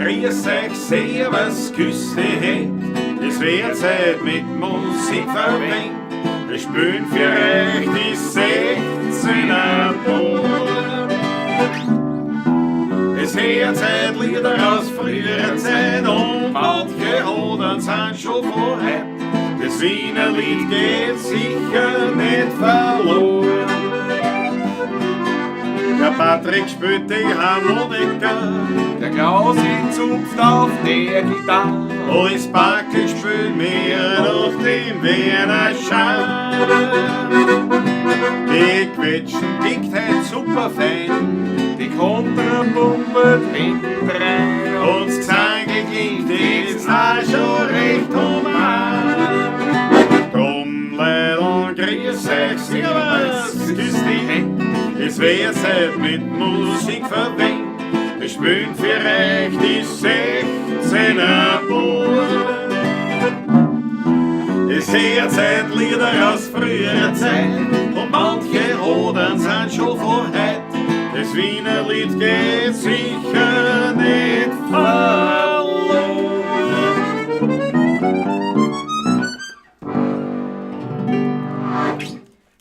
Grüß euch, servus, küss die Händ. Es wird Zeit mit Musik verwendet. Wir spielen für euch die 16er Buben. Es hört Zeit Lieder aus früherer Zeit und manche Hoden sind schon von heut. Das Wiener Lied geht sicher nicht verloren. Der Patrick spielt die Harmonika, Der Klausi zupft auf der Gitarre. und das Backel spielt mir noch den Wiener Schal. Die Quetschen tickt heut super fein, Die Kontrapumpert hintendrein. und das Gesangel klingt jetzt auch schon recht human. Drum, Leid und grüß euch, servus, küss die Händ. Es wär Zeit mit Musik verwendet. Wir spielen für euch die 16er Buben. Es hört Zeit Lieder aus früherer Zeit und manche Odern sind schon von heut. Das Wiener Lied geht sicher nicht verloren.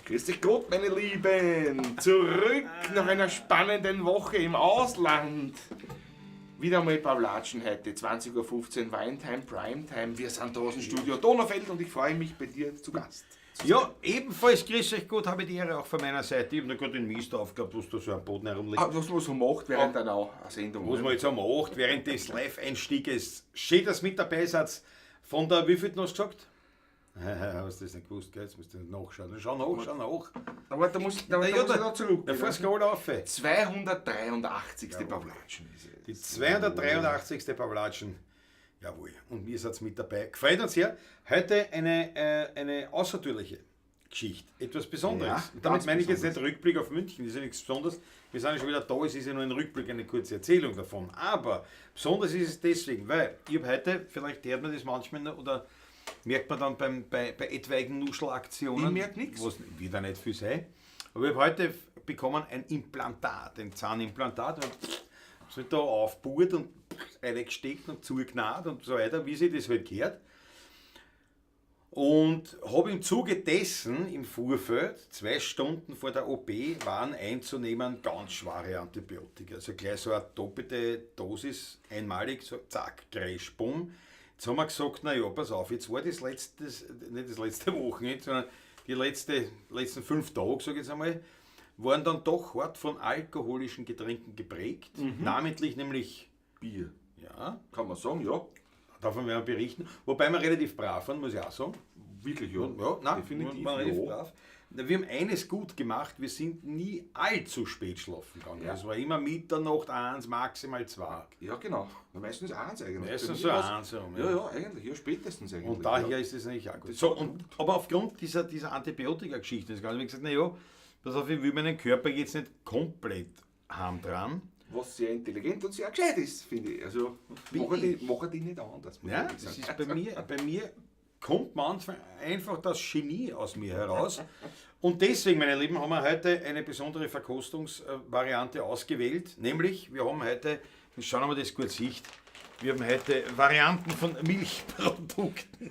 Grüß dich Gott, meine Lieben! Zurück nach einer spannenden Woche im Ausland. Wieder mal Pavlatschen heute, 20.15 Uhr, Weintime, Primetime. Wir sind da aus dem Studio Donaufeld und ich freue mich, bei dir zu Gast. Ja, ebenfalls grüß euch Gott, habe ich die Ehre auch von meiner Seite. Ich habe noch gerade den Mist aufgehabt, was da so am Boden herumliegt. Ah, was man so macht während einer Sendung. Was man jetzt auch macht während des Live-Einstieges. Schön, dass mit dabei seid. Von der, wie viel hast du gesagt? Hast du das nicht gewusst, gell? Jetzt musst du nachschauen. Schau nach, schau nach. Aber da muss, da, da Ja, muss ich da zurück. Da fahrst du alle auf. 283. Pavlatschen ist es. Die 283. Pavlatschen. Jawohl. Und wir seid mit dabei. Gefreut uns sehr. Heute eine außertürliche Geschichte. Etwas Besonderes. Ja, Und damit ganz meine ich jetzt nicht Rückblick auf München. Das ist ja nichts Besonderes. Wir sind ja schon wieder da. Es ist ja nur ein Rückblick, eine kurze Erzählung davon. Aber besonders ist es deswegen, weil ich habe heute, vielleicht hört man das manchmal noch, oder merkt man dann bei etwaigen Nuschelaktionen. Ich merk nix. Was wird da nicht viel sein. Aber ich habe heute bekommen ein Implantat, ein Zahnimplantat. Und es wird da aufbohrt und reingesteckt und zugenäht und so weiter, wie sich das halt gehört. Und habe im Zuge dessen im Vorfeld, 2 Stunden vor der OP, waren einzunehmen ganz schwere Antibiotika. Also gleich so eine doppelte Dosis, einmalig, so zack, crash, bumm. Jetzt haben wir gesagt, na ja, pass auf, jetzt war das letzte, nicht das letzte Wochenende, sondern die letzten 5 Tage, sag ich jetzt einmal, waren dann doch hart von alkoholischen Getränken geprägt. Namentlich nämlich Bier. Ja. Kann man sagen, ja. Davon werden wir berichten. Wobei wir relativ brav waren, muss ich auch sagen. Wirklich, ja. Ja, nein, definitiv. waren relativ ja. brav. Na, wir haben eines gut gemacht, wir sind nie allzu spät schlafen gegangen. Ja. Es war immer Mitternacht, 1, maximal 2. Ja, genau. Na, meistens 1 eigentlich. Meistens Bei mir so war's- 1 herum, ja. Ja, ja, eigentlich. Ja, spätestens eigentlich. Und daher ja. ist es eigentlich auch gut. Das So, war und, aber aufgrund dieser Antibiotika-Geschichte, das Ganze, habe ich gesagt, na ja, pass auf, ich will meinen Körper jetzt nicht komplett heim dran. Was sehr intelligent und sehr gescheit ist, finde ich. Also, machen die nicht anders, muss Ja, ich das sagen. ist bei mir kommt manchmal einfach das Genie aus mir heraus. Und deswegen, meine Lieben, haben wir heute eine besondere Verkostungsvariante ausgewählt. Nämlich, wir haben heute, jetzt schauen wir mal, das gut sieht, wir haben heute Varianten von Milchprodukten.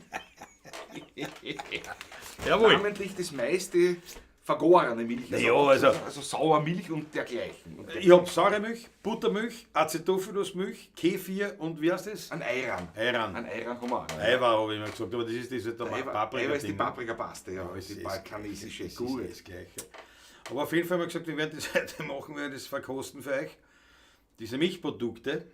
Jawohl. Namentlich das meiste vergorene Milch. Naja, also Also Sauermilch und dergleichen. Und Ich hab Sauremilch, Buttermilch, Acetophilusmilch, Kefir und wie heißt das? Ein Ayran. Ayran. Ein Ayran haben wir auch. Ayran habe ich immer gesagt, aber das ist das der Paprika. Ayran ist die Ding, ne? Paprikapaste, ja. Ja, es die ist balkanesische es ist Gurke. das Gleiche. Aber auf jeden Fall haben wir gesagt, wir werden das heute machen, wir werden das verkosten für euch. Diese Milchprodukte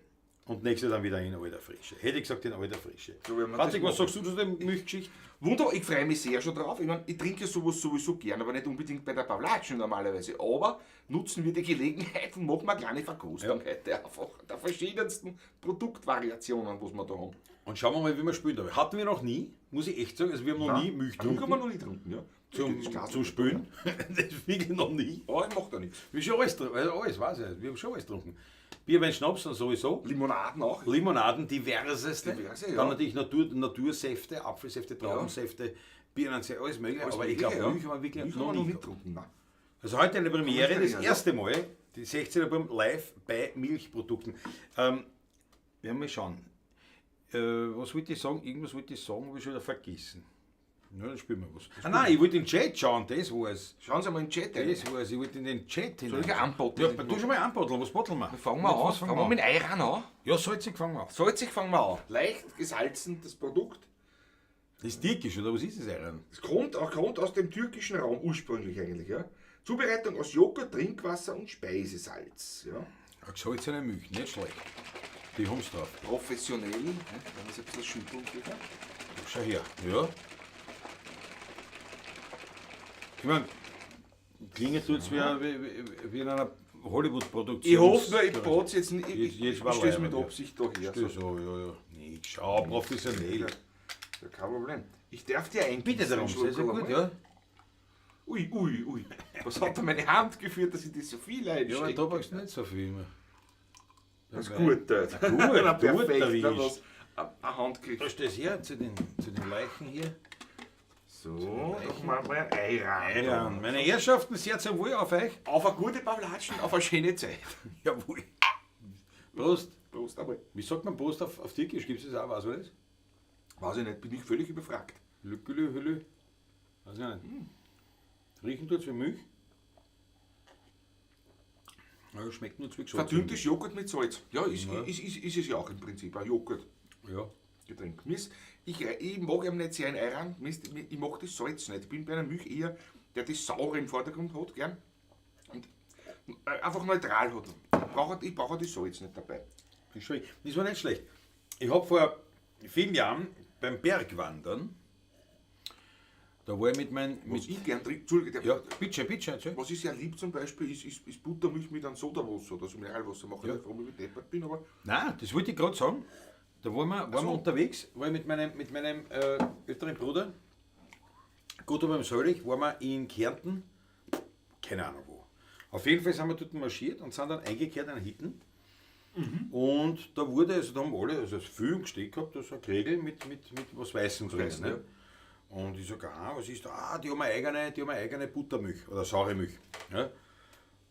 und nächstes dann wieder in alter Frische. Hätte ich gesagt, in alter Frische. So werden wir das Patrick, was machen. sagst du zu der Milchgeschichte? Wunderbar, ich freue mich sehr schon drauf. Ich meine, ich trinke sowas sowieso gern, aber nicht unbedingt bei der Pavlatschen normalerweise. Aber nutzen wir die Gelegenheit und machen eine kleine Verkostung heute einfach der verschiedensten Produktvariationen, was wir da haben. Und schauen wir mal, wie wir spielen. dabei. Hatten wir noch nie, muss ich echt sagen. Also wir haben noch nie Milch Getrunken haben getrunken. wir noch nie getrunken, ja. Das Glas- Zum Spülen. Das ist wirklich noch nie. Aber macht ja nichts. Wir haben schon alles getrunken, also alles, weiß ich. Wir haben schon alles getrunken. Bier, Wein, Schnaps dann sowieso. Limonaden auch. Limonaden, diverseste. Diverse, ja. Dann natürlich Natursäfte, Apfelsäfte, Traubensäfte, Birnen, alles mögliche. Alles Aber ich Mögliche, glaube, ja. Milch haben wir wirklich Milch noch haben wir nie noch nicht gehabt. getrunken, nein. Also heute eine Premiere, Kann mich das erinnern, erste Mal, die 16er Buben live bei Milchprodukten. Werden wir schauen. Was wollte ich sagen? Irgendwas wollte ich sagen, habe ich schon wieder vergessen. Na, dann spielen wir was. Ah nein, ich wollte in den Chat schauen, das war's. Schauen Sie mal in den Chat rein. Das war's, ich wollte in den Chat hinein. Soll ich anbotteln? Ja, du schon mal anbotteln, was botteln wir? Fangen wir Mit an. Was Fangen wir mit Ayran an. Ja, salzig fangen wir an. Salzig fangen wir an. Leicht gesalzen, das Produkt. Das ist türkisch, oder was ist das Ayran? Es kommt aus dem türkischen Raum ursprünglich eigentlich. Ja. Zubereitung aus Joghurt, Trinkwasser und Speisesalz. Ja. Eine gesalzene Milch, nicht schlecht. Die haben's drauf. Professionell, ne, wenn man es ein bisschen schütteln geht. Schau her, ja. Ich meine, klingen tut's wie in einer Hollywood-Produktion. Ich hoffe nur, ich brot's jetzt nicht. Ich, Jetzt- ich, jetzt ich war stelle es leider, mit ja. Absicht da her. Stell so, ja, ja. Nee, schau, professionell. Ja, kein Problem. Ich darf dir eingießen. Bitte darum, einen sehr, sehr Schluck gut, ja. Ui, ui, ui. Was hat da meine Hand geführt, dass ich das so viel Ja, aber einstecke? da brauchst du nicht so viel immer. Das ist gut, dort. Na gut, Na, gut perfekt. erwischt. Na, was, ein Handgriff. Da stehst du her zu den Leichen hier. So, doch mal ein Ayran. Ayran. Meine Herrschaften, sehr zum Wohl auf euch. Auf eine gute Pavlatschen, auf eine schöne Zeit. Jawohl. Prost. Prost einmal. Wie sagt man Prost auf Türkisch? Gibt es das auch? Weißt du das? Weiß ich nicht, bin ich völlig überfragt. Lückelü, Hülü. Weiß ich nicht. Riechen tut's wie Milch. Ja, schmeckt nur zu wie gesalzen. Verdünntes Joghurt mit Salz. Ja, ist es ja auch im Prinzip, ein Joghurt. Ja. Getränk. Ich mag eben nicht sehr einen Ayran, ich mag das Salz nicht. Ich bin bei einer Milch eher, der das Saure im Vordergrund hat, gern. Und einfach neutral hat. Ich brauche das Salz nicht dabei. Ist schon, das war nicht schlecht. Ich hab vor vielen Jahren beim Bergwandern, da war ich mit meinem... Was Mit, ich gern trinke, Entschuldige, ja, bitte, bitte, erzähl. Was ich sehr lieb zum Beispiel, ist Buttermilch mit einem Sodawasser oder so Mineralwasser. Mache ich nicht, warum ich deppert bin, aber... Nein, das wollte ich gerade sagen. Da waren wir unterwegs, war ich mit meinem älteren Bruder, Gott beim Söllig, waren wir in Kärnten, keine Ahnung wo. Auf jeden Fall sind wir dort marschiert und sind dann eingekehrt an Hitten. Und da wurde, also da haben alle, also das viel gesteckt gehabt, da ist ein Kregel mit was Weißem drin. Weißem, ne? ja. Und ich sag, ah, was ist da? Ah, die haben eine eigene Buttermilch oder saure Milch. Ja?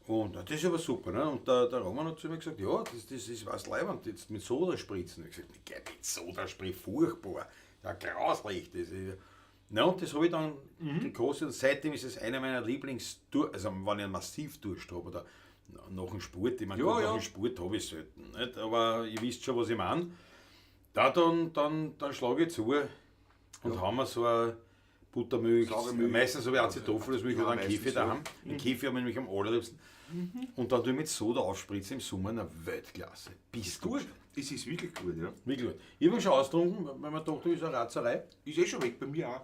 Und das ist aber super. Ne? Und der Roman hat zu mir gesagt, ja, das ist was leibend, jetzt mit Soda spritzen. Ich hab gesagt, geh, mit Soda spritzen, furchtbar. Ja, grauslich. Das ist, na, und das habe ich dann gekostet und seitdem ist es einer meiner Lieblings-, also wenn ich einen Massivdurst habe oder nach dem Sport, ich meine, Ja, gut, ja. nach dem Sport habe ich selten, nicht? Aber ihr wisst schon, was ich meine. Da dann schlage ich zu und haben wir so eine Buttermilch, Saure Milch. meistens habe ich Acidophilus-Milch Ja, oder einen meistens, Käfig ja. daheim. Den Käfig habe ich nämlich am allerliebsten. Und dann tue ich mit Soda aufspritzen im Sommer, na Weltklasse. Bist du Gut, es ist wirklich gut, ja. Wirklich gut. Ich habe schon ausgetrunken, weil meine Tochter ist eine Ratzerei. Ist eh schon weg, bei mir auch.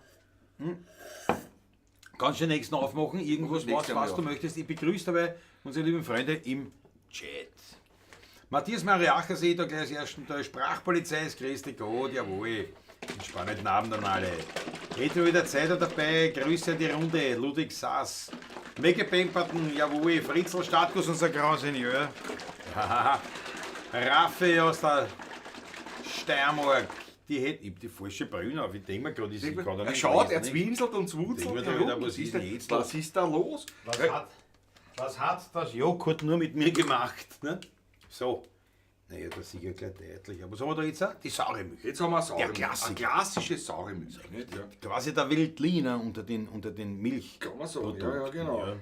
Kannst du den nächsten aufmachen, irgendwas, Nächstes was Mal du auf. möchtest. Ich begrüße dabei unsere lieben Freunde im Chat. Matthias Mariacher sehe ich da gleich als ersten da. Sprachpolizei ist Christi Gott, jawohl. Einen spannenden Abend an alle. Hätten wir wieder Zeit dabei. Grüße an die Runde. Ludwig Sass. Mecke Pemperton, jawohl. Fritzl Startkus, unser Grand Seigneur. Raffi aus der Steiermark. Die hätte, ich hab die falsche Brille auf. Ich denke mir gerade, ich kann da Er nicht schaut, lesen, er nicht? zwinselt und zwutzelt. Denk mir da herum. wieder, was ist denn jetzt los? Was ist da los? Was hat das Joghurt nur mit mir gemacht? Ne? So. Naja, das ist sicher gleich deutlich. Aber was haben wir da jetzt auch? Die saure Milch. Jetzt haben wir eine saure Der Milch. Klassiker. Eine klassische saure Milch. Nicht? Ja. Quasi der Veltliner unter den Milch. Kann man sagen, ja, ja, genau. Ja.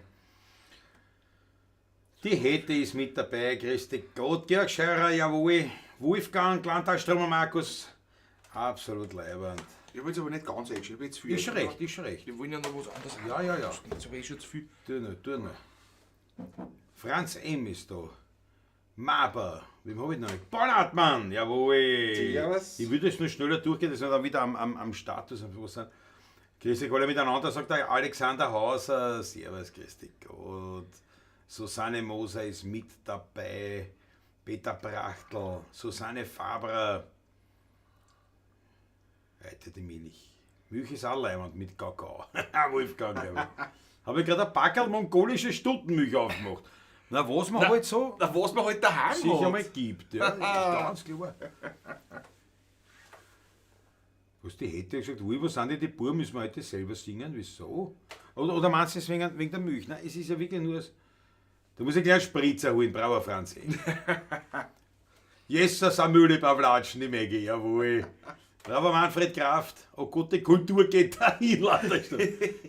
Die Hette ist mit dabei, Christi Gott, Georg Scheurer, jawohl, Wolfgang, Landtagstromer Markus, absolut leiwand. Ich habe jetzt aber nicht ganz eingeschrieben, ich habe jetzt viel Ist schon recht, ist schon recht. Wir wollen ja noch was anderes Ja, ja, ja. Jetzt habe ich schon zu viel. Tu nicht, tu nicht. Franz M. ist da. Maber, wem hab ich noch? Bonatmann, jawohl. Servus. Ich würde es nur schneller durchgehen, dass wir dann wieder am Status und was sind. Grüß dich alle miteinander, sagt der Alexander Hauser. Servus, grüß dich Gott. Susanne Moser ist mit dabei. Peter Brachtl, Susanne Fabrer. Heute die Milch. Milch ist auch leibend mit Kakao. Wolfgang, glaube ich. Habe ich gerade ein Packerl mongolische Stuttenmilch aufgemacht. Na, was man halt so Na, was man halt daheim sicher hat. mal gibt. Ja, das ist ganz klar. Was die hätte ja gesagt, wo sind die, die Buben, müssen wir heute selber singen, wieso? Oder meinst du es wegen der Milch? Nein, es ist ja wirklich nur das. Da muss ich gleich einen Spritzer holen, brauer Franz. Jesus, eine Mühle Pavlatschen, die Maggie, jawohl. Bravo Manfred Kraft. Oh Gott, die Kultur geht dahin.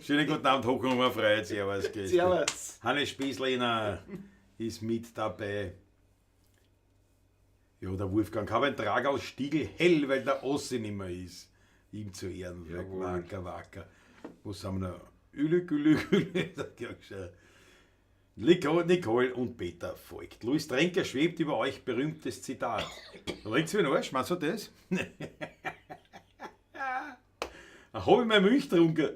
Schönen guten Abend, hoch und frei. Servus. Servus. Hannes Spießlehner ist mit dabei. Ja, der Wolfgang. Hab ein Tragerl Stiegel hell, weil der Ossi nicht mehr ist. Ihm zu Ehren. Wacker, wacker. Wo sind wir noch? Ülü, Gülü, Gülü. Nicole und Peter folgt. Luis Trenker schwebt über euch, berühmtes Zitat. Regt's mir den Arsch, meinst du das? Da hab ich meine Milch getrunken.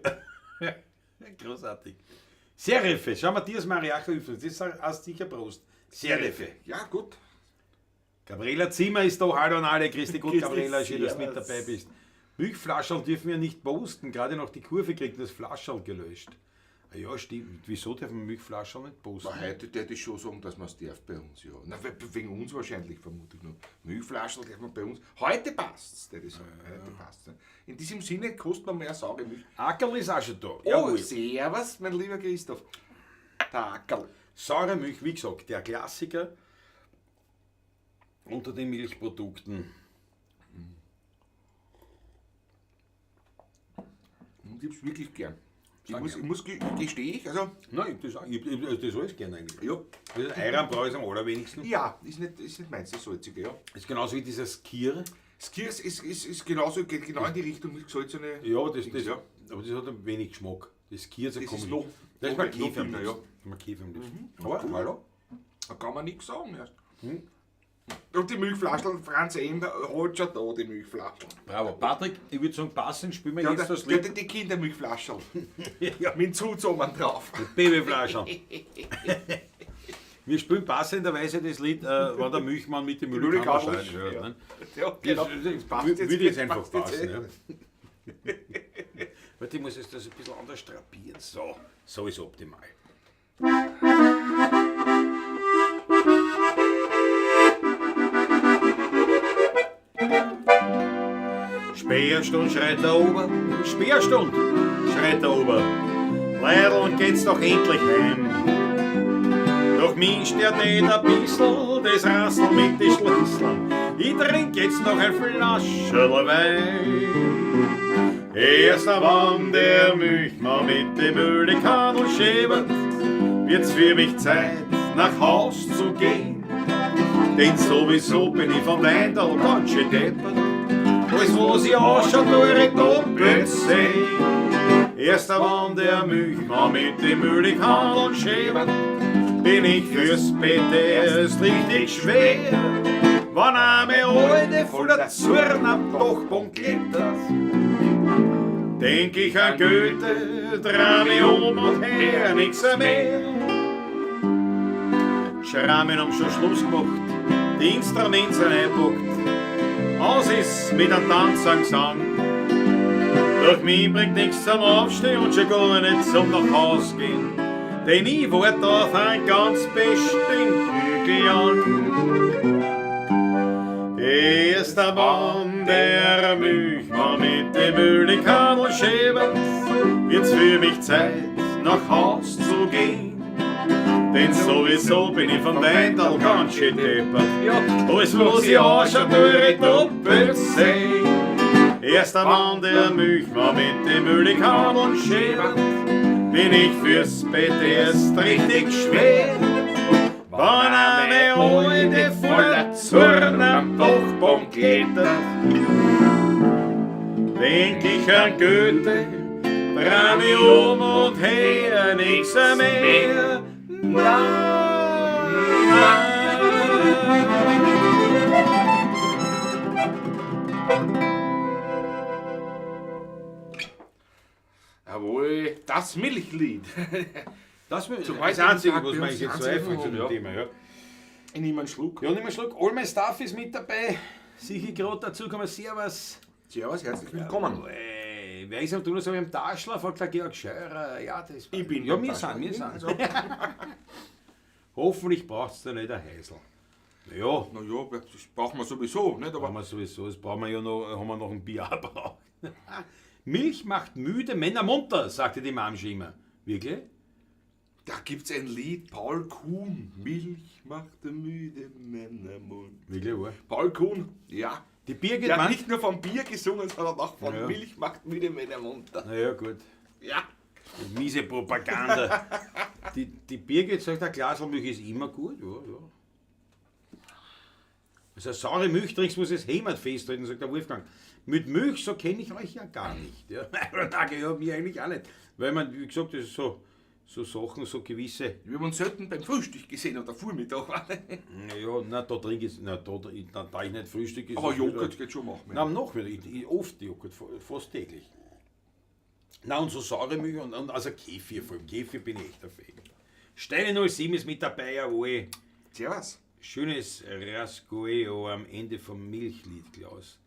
Großartig. Serife, schau Matthias Mariacher, das ist sicher Prost. Serife. Ja, gut. Gabriela Zimmer ist da, hallo an alle. Grüß dich gut, Gabriela, schön, dass du mit dabei bist. Milchflascherl dürfen wir nicht posten, gerade noch die Kurve kriegt das Flascherl gelöscht. Ah ja, stimmt. Wieso dürfen wir Milchflascherl nicht posten? Na, heute würde ich schon sagen, dass man es darf bei uns, ja. Na, wegen uns wahrscheinlich, vermute ich nur. Milchflascherl darf man bei uns. Heute passt's, würde ich sagen. Heute passt's. In diesem Sinne kostet man mehr saure Milch. Ackerl ist auch schon da. Oh, jawohl. Servus, mein lieber Christoph. Der Ackerl. Saure Milch, wie gesagt, der Klassiker unter den Milchprodukten. Ich hab's wirklich gern. Ich muss gestehe ich, also... Nein, ich hab das alles gern eigentlich. Ja. Das Ayran brauche ich am allerwenigsten. Ja, ist nicht meins, das Salzige, ja. Ist genauso wie dieses Skyr. Skyr ist genauso, geht genau in die Richtung mit gesalzene... Ja, das, ja. Aber das hat ein wenig Geschmack. Das Skyr ist ein komisch. Das ist Das ist mal Käfer am liebsten. Ja. Käfer am liebsten. Aber, hallo? Da kann man nichts sagen erst. Hm? Und die Milchflaschel, Franz M. hat schon da die Milchflaschel. Bravo. Patrick, ich würde sagen, passend spielen wir ja, jetzt das Lied. Ja, die Kindermilchflaschel. Ja. Mit Zuzommern drauf. Die Babyflaschel. Wir spielen passenderweise das Lied, wenn der Milchmann mit dem Müllkammer hört. Ja. Ne? Ja, genau. Das passt jetzt, würde jetzt einfach passen. Ja. Warte, ich muss jetzt das ein bisschen anders drapieren. So, so ist optimal. Sperrstund schreit der Ober, Sperrstund schreit der Ober, Leidl geht's doch endlich heim. Doch mich stört nicht ein bissl das Rassel mit den Schlüsseln, ich trink jetzt noch ein Flascherl Wein. Erst wann der Milchmann mit dem Müllekadel schäbert, wird's für mich Zeit, nach Haus zu gehen. Denn sowieso bin ich vom Weindl ganz schön deppert. Alles, was ich anschaut, nur ich doppelt seh. Erst wann der Milchmann mit dem Müllekadel schäbert, bin ich fürs Bett erst richtig schwer. Wann einmal alte voller Zorn am Dachboden klettert, denk ich an Goethe, dreh mich um und her, nix mehr. Schrammen haben schon Schluss gemacht, die Instrumente sind eingepackt. Aus ist mit einem Tanz am Gesang. Doch mich bringt nichts zum Aufstehen und schon gar nicht zum nach Haus gehen. Denn ich wart auf einen ganz bestimmten Klang. Erst wann der Milchmann mit dem Müllekadel schäbert, wird's für mich Zeit, nach Haus zu gehen. Denn sowieso bin ich vom Weindl ganz schön deppert. Ja. Alles, was ich anschaue, tue ich doppelt sehen. Erst wann der Milchmann mit dem Müllekadel schäbert, bin ich fürs Bett erst richtig schwer. Wann eine Alte voller Zorn am Dachboden klettert, denk ich an Goethe, dreh mich um und her, nix mehr. Na, na. Jawohl, das Milchlied. Das ist Zum das Einzige, Tag was bei mir uns jetzt so einzige einfällt zu dem ja. Thema. Ja. Ich nehme einen Schluck. Ja, nimm einen Schluck. All my Stuff ist mit dabei. Sicher gerade dazu kommen. Servus. Servus, herzlich willkommen. Ey, wer ist am Donnerstag am Taschler? Fragt der Georg Scheurer. Ja, das Ich bin Ja, beim wir Taschler. sind, wir sind. Also, Hoffentlich braucht es da nicht ein Häusl. Ja, na ja, das brauchen wir sowieso, nicht? brauchen Aber wir sowieso. Das brauchen wir ja noch, haben wir noch ein Bier auch braucht. Milch macht müde Männer munter, sagte die Mom schon immer. Wirklich? Da gibt's ein Lied, Paul Kuhn. Milch macht müde Männer mund. Wirklich wahr? Paul Kuhn, ja. Die Birgit Der hat meint- nicht nur vom Bier gesungen, sondern auch von Ja. Milch macht müde Männer munter. Naja, gut. Ja. Die miese Propaganda. Die Birgit sagt, ein Glas Milch ist immer gut. Ja, ja. Also saure Milch trinkst, muss es Hämert festhalten, sagt der Wolfgang. Mit Milch, so kenne ich euch ja gar nicht. Ja, Danke, ja, mir eigentlich auch nicht. Weil man, wie gesagt, das ist so, so Sachen, so gewisse. Wir haben uns selten beim Frühstück gesehen oder Vormittag. Ja, na, da trinke ich, na, da, da, da ich nicht frühstücke. ist Aber es wieder- Joghurt geht schon machen. Na, am Nachmittag, ich oft Joghurt, fast täglich. Na, und so saure Milch und also Kefir vor allem. Kefir bin ich echt ein Fan. Steine 07 ist mit dabei, jawohl. Servus. Schönes Rasgueo am Ende vom Milchlied, Klaus.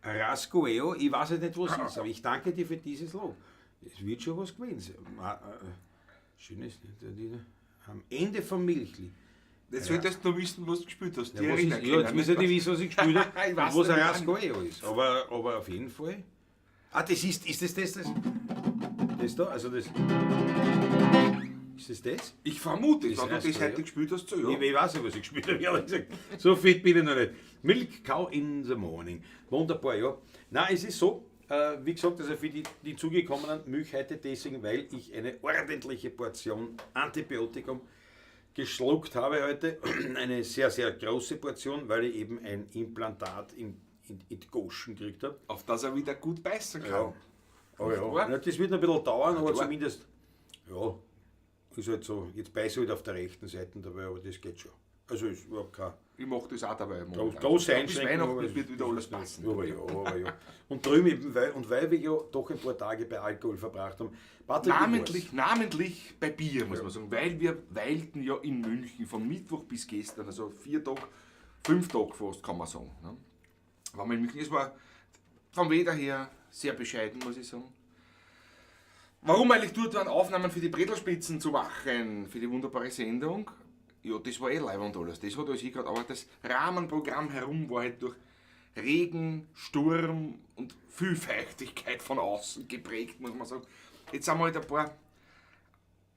Rasgueo, ich weiß jetzt nicht, was es ist, aber ich danke dir für dieses Lob. Es wird schon was gewesen sein. Schönes, am Ende vom Milchlied. Jetzt solltest du noch wissen, was du gespielt hast. Ja, Die was ist, erinnern ja, jetzt können, müssen nicht? die wissen, was ich gespielt habe Ich und weiß was ein nämlich auch Rasgueo ist. Aber auf jeden Fall. Ah, das ist das das? Das, das da? Also das. Ist das das? Ich vermute, Das wenn du das Rasgueo. heute gespielt hast, so ja. Ich weiß nicht, was ich gespielt habe, ehrlich gesagt. So fit bin ich noch nicht. Milk Cow in the Morning. Wunderbar, ja. Nein, es ist so, wie gesagt, also für die zugekommenen Milch heute deswegen, weil ich eine ordentliche Portion Antibiotikum geschluckt habe heute. Eine sehr, sehr große Portion, weil ich eben ein Implantat in die Goschen gekriegt habe. Auf das er wieder gut beißen kann. Ja. Aber ja. wahr? Ja, das wird noch ein bisschen dauern, aber klar. zumindest, ja, ist halt so. Jetzt beiße ich halt auf der rechten Seite dabei, aber das geht schon. Also ist überhaupt kein Ich mache das auch dabei. momentan. große Bis Einschränkung. Weihnachten aber es wird wieder ist alles nicht- passen. Aber ja, aber ja. Und drüben eben, weil wir ja doch ein paar Tage bei Alkohol verbracht haben. Patrick, wie Namentlich bei Bier, muss man sagen, weil wir weilten ja in München von Mittwoch bis gestern, also 4 Tage, 5 Tage fast, kann man sagen. Ne? Waren wir in München, es war vom Wetter her sehr bescheiden, muss ich sagen. Warum eigentlich dort waren Aufnahmen für die Bretelspitzen zu machen, für die wunderbare Sendung? Ja, das war eh live und alles, das hat alles hingehört, aber das Rahmenprogramm herum war halt durch Regen, Sturm und viel Feuchtigkeit von außen geprägt, muss man sagen. Jetzt haben wir halt ein paar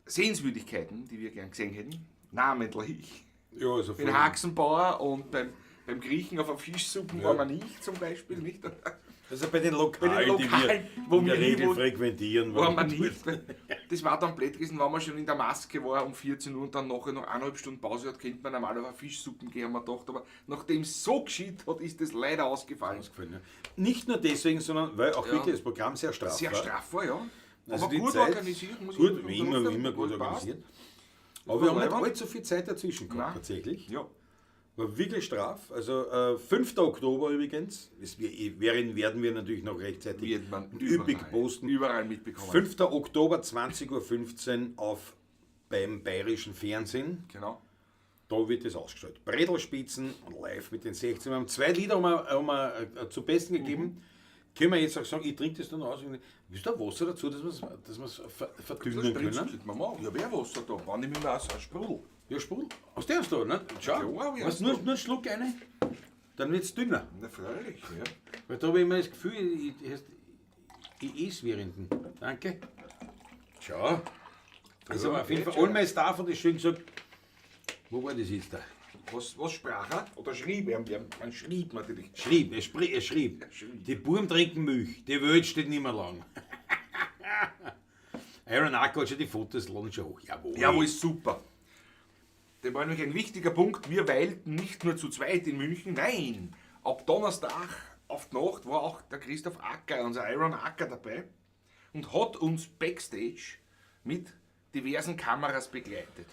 Sehenswürdigkeiten, die wir gern gesehen hätten, namentlich war's? Ja, also den voll- Haxenbauer und beim Griechen auf der Fischsuppen Ja. waren wir nicht zum Beispiel, nicht? Also bei den Lokalen, Bei den Lokalen, die wir wo in der wir Regel wo- frequentieren. Waren wir nicht. Das war dann blöd gewesen, wenn man schon in der Maske war um 14 Uhr und dann nachher noch 1,5 Stunden Pause hat, könnte man normal auf eine Fischsuppen gehen, haben wir gedacht. Aber nachdem es so geschieht hat, ist das leider ausgefallen. Ausgefallen, ja. Nicht nur deswegen, sondern weil auch Ja. wirklich das Programm sehr straff Sehr war. straff war, ja. Also Aber die gut Zeit, organisiert, muss gut, ich immer, sagen. immer gut Passt. organisiert. Aber wir haben nicht Leiband. allzu viel Zeit dazwischen gehabt, Nein. tatsächlich. Ja. War wirklich straff. Also 5. Oktober übrigens, das werden wir natürlich noch rechtzeitig Wird man und üppig überall- posten. Überall mitbekommen. 5. Oktober, 20:15 Uhr beim Bayerischen Fernsehen. Genau. Da wird es ausgestellt. Bretelspitzen und live mit den 16. Wir haben 2 Lieder haben wir zu Besten gegeben. Können wir jetzt auch sagen, ich trinke das dann aus. Ist da Wasser dazu, dass wir's verdünnen Spritzen können? kriegt man mal. Ja, wer Wasser da? Wann nehme ich mir auch so einen Sprudel? Ja, Sprudel. Aus der hast du, ne? Schau. Ja, ja, Was, nur einen Schluck rein, dann wird's dünner. Na, freilich, ja. Weil da habe ich immer das Gefühl, ich esse während dem. Danke. Schau. Also Ja, auf jeden geht Fall, schon. all mein Staff hat das schön gesagt. Wo war das jetzt da? Was sprach er? Oder schrieb er? Man schrieb natürlich. Schrieb, er schrieb. Er schrieb. Die Buben trinken Milch, die Welt steht nicht mehr lang. Iron Acker hat schon die Fotos laden schon hoch. Jawohl. Jawohl, super. Das war nämlich ein wichtiger Punkt. Wir weilten nicht nur zu zweit in München, nein. Ab Donnerstag auf die Nacht war auch der Christoph Acker, unser Iron Acker dabei und hat uns backstage mit diversen Kameras begleitet.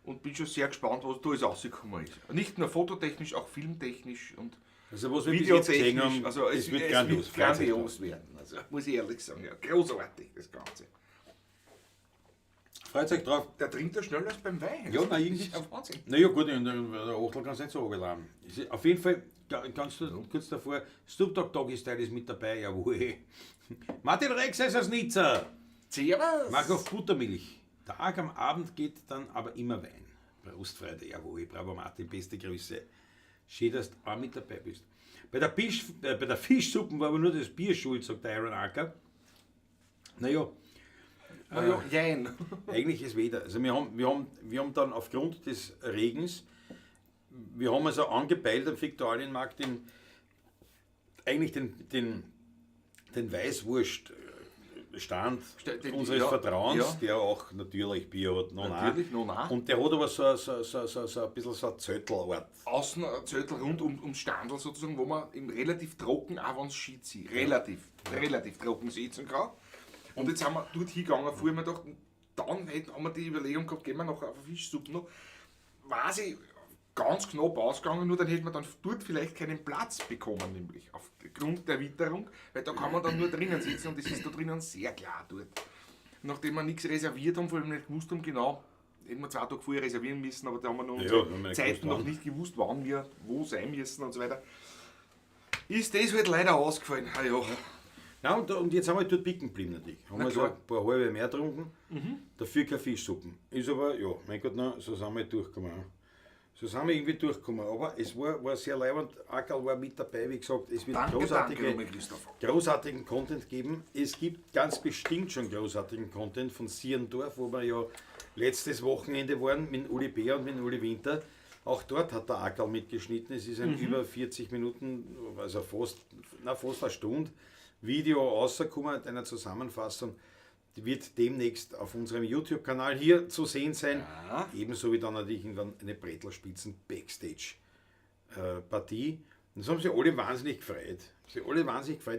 Und bin schon sehr gespannt, was da alles rausgekommen ist. Nicht nur fototechnisch, auch filmtechnisch und Also was wir bis jetzt gesehen videotechnisch. haben, Also es wird es grandios. wird grandios werden. Also muss ich ehrlich sagen, ja, großartig das Ganze. Freut euch drauf. Der trinkt ja schneller als beim Wein. Ja, nein, Das ist irgendwie. ja Wahnsinn. Naja, gut, in der Achtel kannst du nicht so runterladen. Auf jeden Fall, ganz kurz davor, Snoop Dogg Doggy Style ist mit dabei, jawohl. Martin Rex ist aus Nizza. Servus. Mag auf Buttermilch. Tag am Abend geht dann aber immer Wein. Brustfreude, jawohl, bravo Martin, beste Grüße. Schön, dass du auch mit dabei bist. Bei der Fischsuppe war aber nur das Bier schuld, sagt der Iron Acker. Naja, Na ja, jein. Eigentlich ist weder. Also wir haben dann aufgrund des Regens, wir haben also angepeilt am Viktualienmarkt den Weißwurststand unseres Vertrauens, ja. Der auch natürlich Bier hat. Natürlich, noch nah. Und der hat aber so ein bisschen so ein Zöttelart. Außen ein Zöttel rund ums Standl sozusagen, wo man im relativ trocken, auch wenn es shit sieht, relativ trocken sitzen kann. Und jetzt sind wir dort hingegangen, vorher haben wir gedacht, dann haben wir die Überlegung gehabt, gehen wir noch auf eine Fischsuppe noch. Weiß ich, ganz knapp ausgegangen, nur dann hätte man dann dort vielleicht keinen Platz bekommen, nämlich aufgrund der Witterung, weil da kann man dann nur drinnen sitzen und es ist da drinnen sehr klar dort. Nachdem wir nichts reserviert haben, vor allem nicht gewusst haben, genau, hätten wir 2 Tage vorher reservieren müssen, aber da haben wir noch unsere Zeiten noch nicht gewusst, wann wir wo sein müssen und so weiter. Ist das halt leider ausgefallen. Ah, ja. Ja, und jetzt haben wir dort picken geblieben natürlich. Haben wir so ein paar halbe mehr getrunken, dafür keine Fischsuppen. Ist aber, ja, mein Gott, na, so sind wir durchgekommen. So sind wir irgendwie durchgekommen. Aber es war sehr leibend. Ackerl war mit dabei, wie gesagt, es wird großartigen Content geben. Es gibt ganz bestimmt schon großartigen Content von Sierndorf, wo wir ja letztes Wochenende waren mit Uli Bär und mit Uli Winter. Auch dort hat der Ackerl mitgeschnitten. Es ist ein über 40 Minuten, also fast eine Stunde Video rausgekommen mit einer Zusammenfassung. Die wird demnächst auf unserem YouTube-Kanal hier zu sehen sein. Ja. Ebenso wie dann natürlich irgendwann eine Brettlerspitzen Backstage-Partie. Und das haben sich alle wahnsinnig gefreut.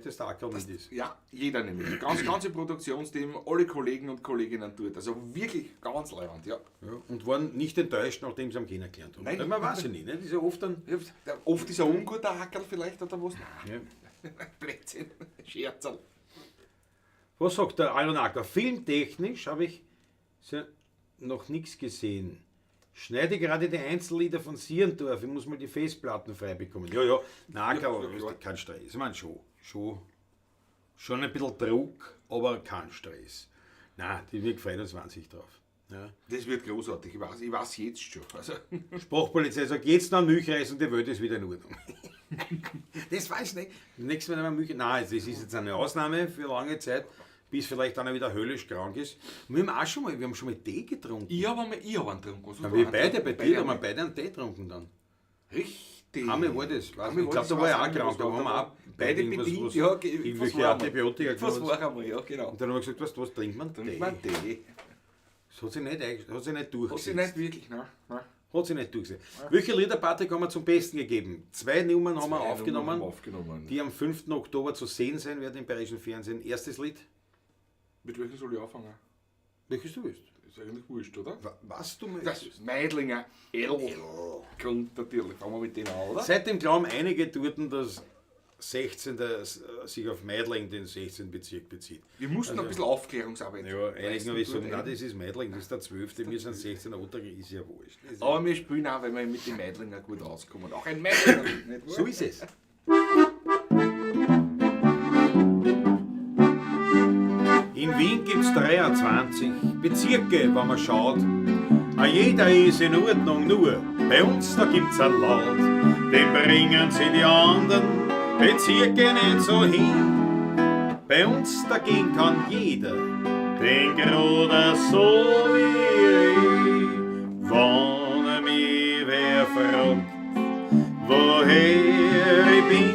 Dass der Ackerl mit ist. Ja, jeder nämlich. Ganze Produktionsteam, alle Kollegen und Kolleginnen dort. Also wirklich ganz leibend, ja. Ja. Und waren nicht enttäuscht, nachdem sie am kennengelernt haben. Nein. Man weiß ja nicht, ne? Das ist ja oft dann. Ja, oft ist er ungut, der Ackerl vielleicht, oder was? Nein. Ja. Blödsinn. Scherzerl. Was sagt der Alon Acker? Filmtechnisch habe ich noch nichts gesehen. Schneide gerade die Einzellieder von Sierndorf. Ich muss mal die Festplatten frei bekommen. Ja, ja. Nein, ja, kein Stress. Ich meine, schon ein bisschen Druck, aber kein Stress. Nein, wir freuen uns wahnsinnig drauf. Ja. Das wird großartig. Ich weiß jetzt schon. Also. Sprachpolizei sagt, jetzt noch Milchreis und die Welt ist wieder in Ordnung. Das weiß ich nicht. Nächstes Mal Milch. Nein, das ist jetzt eine Ausnahme für lange Zeit, bis vielleicht einer wieder höllisch krank ist. Und wir haben auch schon mal, Tee getrunken. Ich habe einen getrunken. Ja, wir beide, bei dir haben wir beide einen Tee getrunken dann. Richtig. Einmal war das. Weiß ich glaube, da war ich auch krank. Da haben wir auch beide bedient. Ja, irgendwelche Antibiotika genommen. Was war einmal, ja, genau. Und dann haben wir gesagt, was trinkt man? Trinkt man Tee. Das hat sich nicht durchgesetzt. Hat sich nicht wirklich, nein. Hat sich nicht durchgesetzt. Ja. Welche Lieder, Patrick, haben wir zum Besten gegeben? 2 Nummern haben wir aufgenommen, die am 5. Oktober zu sehen sein werden im Bayerischen Fernsehen. Erstes Lied. Mit welchem soll ich anfangen? Welches du willst. Ist eigentlich wurscht, oder? Was du möchtest. Das Meidlinger L. Kommt natürlich. Fangen wir mit dem an, oder? Seitdem glauben einige dort, dass 16. sich auf Meidling, den 16. Bezirk bezieht. Wir mussten also ein bisschen Aufklärungsarbeit. Ja, einige noch sagen, nein, das ist Meidling, das ist der 12., wir sind 16. Otterich, ist ja wurscht. Aber wir spielen auch, weil wir mit den Meidlinger gut auskommen. Auch ein Meidlinger, nicht wahr? So ist es. In Wien gibt es 23 Bezirke, wenn man schaut. A jeder ist in Ordnung, nur bei uns da gibt's ein Laut. Den bringen sie die anderen Bezirke nicht so hin. Bei uns dagegen kann jeder den Gruder so wie ich. Wenn mich wer fragt, woher ich bin,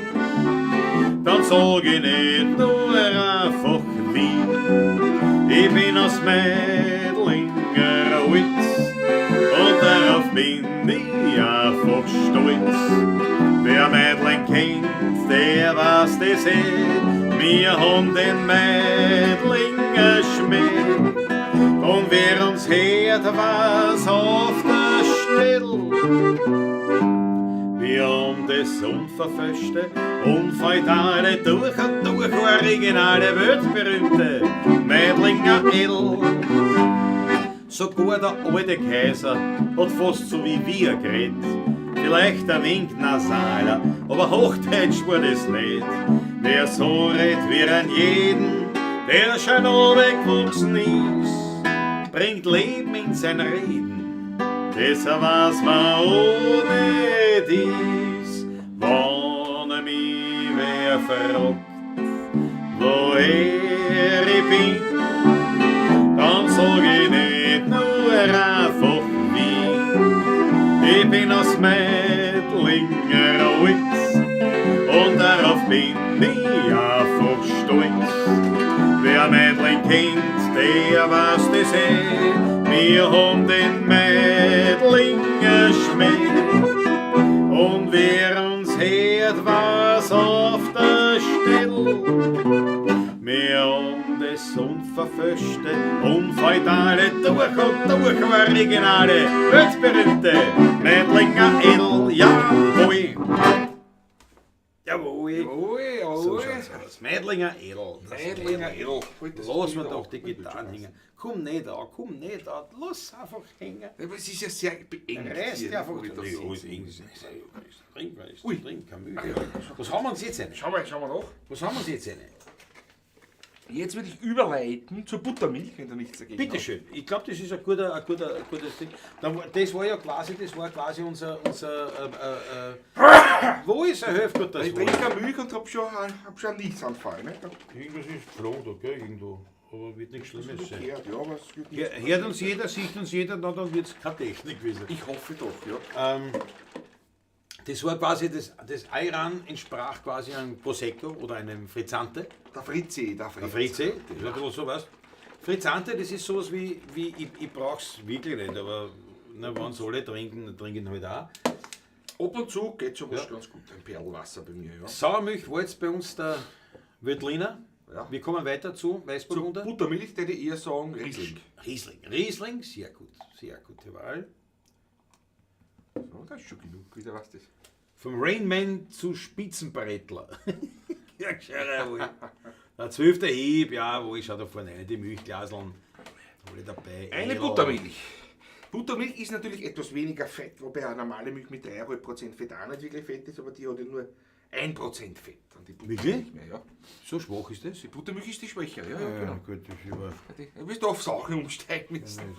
dann sag ich nicht nur einfach Wien. Ich bin aus Meidlinger Holz und darauf bin ich einfach stolz. Wer Meidling kennt, der weiß das eh. Wir haben den Meidlinger Schmäh. Und wer uns hört, weiß auf der Stelle. Wir haben das unverfälschte, unfeudale, durch und durch originale, weltberühmte Meidlinger L. Sogar der alte Kaiser hat fast so wie wir geredet. Vielleicht ein wenig nasaler, aber Hochdeutsch war das nicht. Wer so redet wie an jeden, der schon gewachsen ist, bringt Leben in sein Reden. Das weiß man ohne dies, wenn mich wer fragt, woher ich bin, dann bin ich einfach stolz. Wer Meidling kennt, der weiß das eh. Wir haben den Meidlinger Schmäh. Und wer uns hört, was auf der Stelle. Wir haben das unverfälschte, unfeudale, durch und durch originale, weltberühmte Meidlinger Edel, jawohl. Jawohl. Jawohl, So jawohl. schaut's aus. Meidlinger Edel. Das Meidlinger Edel. Halt das Lass mir Bild doch ab. die Gitarren hängen. Komm nicht an, komm nicht an. Lass einfach hängen. Ja, aber es ist ja sehr beengt Reiß hier, dich einfach. wo ich da Ja, sitze. ist eng, ist ist drin, ist Ui. drin, keine Mühe. Was haben wir uns jetzt eine? Schau mal, schauen wir noch. Was haben wir uns jetzt eine? Jetzt würde ich überleiten zur Buttermilch, wenn du nichts dagegen Bitte schön. Ich glaube, das ist ein gutes Ding. Das war ja quasi, das war quasi unser wo ist er? Hilf Gott, das hast. Ich war. trinke keine Milch und hab schon einen Nichtsanfall. Ne? Irgendwas ist geflogen da, gell, irgendwo. Aber wird nichts Schlimmes sein. Gehört, ja, aber es wird nicht. Hört uns jeder, sieht uns jeder, na, dann wird es keine Technik gewesen. Ich hoffe doch, ja. Das war quasi, das Ayran entsprach quasi einem Prosecco oder einem Frizzante. Der Fritzi, der Fritzi. Der Fritzi, das ist ein bisschen sowas. Frizzante, das ist sowas wie ich brauch's wirklich nicht, aber wenn sie alle trinken, dann trinken halt auch. Ab und zu geht sowas ganz gut, ein Perlwasser bei mir, ja. Sauermilch war jetzt bei uns der Veltliner. Ja. Wir kommen weiter zu Weißburgunder. Buttermilch, würde ich eher sagen Riesling. Riesling. Riesling, sehr gut. Sehr gute Wahl. So, das ist schon genug, wieder was das. Vom Rainman zu Spitzenbrettler. Ja, gescheit, der 12. Hieb, ja, wo ich schau da vorne rein, die Milchglaseln. Alle dabei. Eine Edel. Buttermilch. Buttermilch ist natürlich etwas weniger Fett, wobei eine normale Milch mit 3,5% Fett auch nicht wirklich fett ist, aber die hat ja nur 1% Fett. Und die Buttermilch Wirklich? mehr, ja. So schwach ist das? Die Buttermilch ist die schwächer, ja, ja, genau. gut, das ist über. Du wirst auf Sachen umsteigen müssen.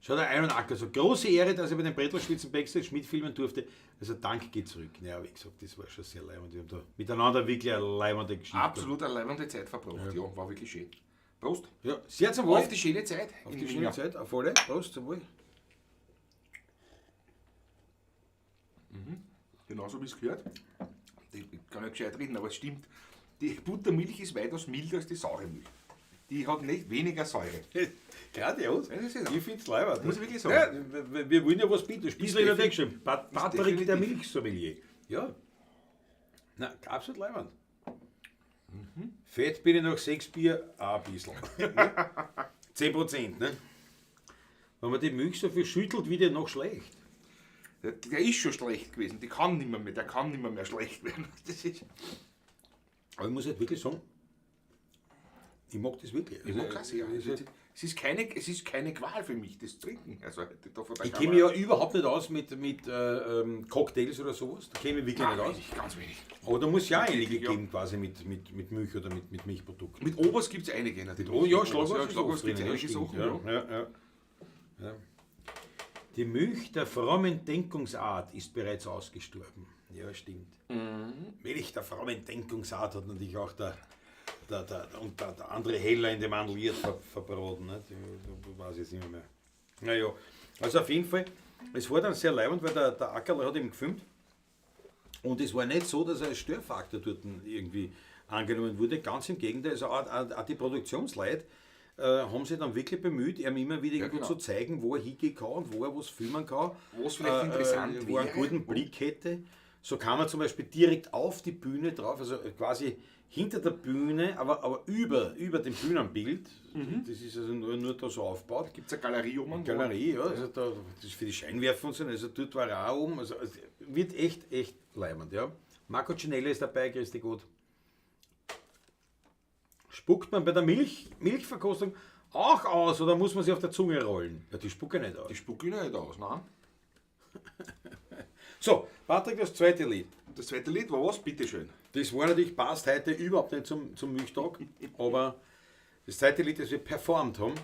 Schau, der Iron Acker, so große Ehre, dass ich bei den Brettlerschwitzen Backstage mitfilmen durfte. Also Dank geht zurück. Naja, wie gesagt, das war schon sehr leibend. Wir haben da miteinander wirklich eine leibende Geschichte. Absolut eine leibende Zeit verbracht, ja, war wirklich schön. Prost. Ja, sehr zum Wohl. Auf die schöne Zeit. Auf die schöne Zeit, auf alle. Prost, zum Wohl. Genauso wie es gehört. Ich kann nicht gescheit reden, aber es stimmt. Die Buttermilch ist weitaus milder als die saure Milch. Die hat nicht weniger Säure. Grandios. Ja, das ist Ich finde es leibend. Muss ich wirklich sagen. Ja, wir wollen ja was bieten. Spießl in der geschrieben. Patrick, der definitiv. Milchsommelier. Ja. Na, absolut leibend. Mhm. Fett bin ich nach 6 Bier auch ein bisschen. 10%, ne? Wenn man die Milch so viel schüttelt, wird die noch schlecht. Der ist schon schlecht gewesen. Die kann nimmer mehr, der kann nimmer mehr schlecht werden. Das ist, Aber ich muss halt wirklich sagen, ich mag das wirklich. ich mag das sehr. Also, Es ist keine Qual für mich, das zu trinken. Also, da vor der ich kenne mich ja überhaupt nicht aus mit Cocktails oder sowas. Da kenne ich mich wirklich Nein, nicht aus. wenig, ganz wenig. Aber da muss ja einige ja. geben, quasi mit Milch oder mit Milchprodukten. Mit Obers gibt es einige natürlich. Oh ja, Schlagwurst Ja, ist Schlagwurst oft gibt es drinnen, einige ja, Sachen. stimmt, Ja. Ja. Die Milch der frommen Denkungsart ist bereits ausgestorben. Ja, stimmt. Mhm. Milch der frommen Denkungsart hat natürlich auch der andere Heller in dem Andliert verbraten. Ne? Da weiß ich jetzt nicht mehr. Naja, also auf jeden Fall, es war dann sehr leibend, weil der Ackerl hat eben gefilmt. Und es war nicht so, dass er als Störfaktor dort irgendwie angenommen wurde. Ganz im Gegenteil, also auch die Produktionsleute haben sich dann wirklich bemüht, ihm immer wieder irgendwo genau. zu zeigen, wo er hingehen kann und wo er was filmen kann. Was vielleicht interessant wo er einen wäre. guten Blick hätte. So kam er zum Beispiel direkt auf die Bühne drauf, also quasi hinter der Bühne, aber über dem Bühnenbild. Mhm. Das ist also nur da so aufgebaut. Gibt es eine Galerie oben? Galerie, ja, also da, das ist für die Scheinwerfer und so, also dort war er auch oben, also es wird echt leibend, ja. Marco Cinelli ist dabei, Christi Gott. Spuckt man bei der Milchverkostung auch aus oder muss man sie auf der Zunge rollen? Ja, die spucken nicht aus. Die spucken nicht aus, nein. So, Patrick, das zweite Lied. Das zweite Lied war was? Bitteschön. Das war natürlich, passt heute überhaupt nicht zum Milchtag, aber das zweite Lied, das wir performt haben,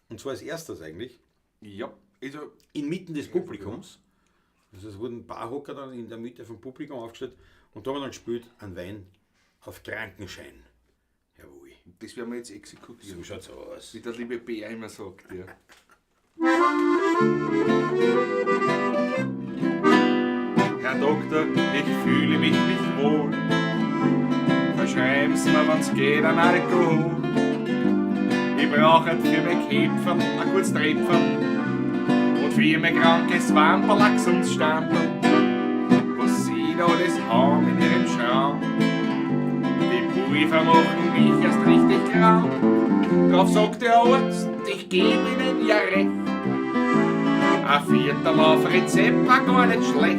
und zwar als erstes eigentlich, Ja. Also, inmitten des Publikums. Also es wurden ein paar Hocker dann in der Mitte vom Publikum aufgestellt und da haben wir dann gespielt, ein Wein auf Krankenschein. Jawohl. das werden wir jetzt exekutieren. So schaut's aus. Wie der liebe Bär immer sagt, ja. Herr Doktor, ich fühle mich nicht wohl. Verschreiben's mir, wenn's geht, an Alkohol. Ich brauch halt für mein Käpferl ein gutes Trepferl und für mein krankes Wamperl ein gesundes Stamperl. Was sie da alles haben in ihrem Schrank. Die Pulver machen mich erst richtig krank. Drauf sagt der Arzt, ich geb Ihnen ja recht. Ein Viertel auf Rezept war gar nicht schlecht.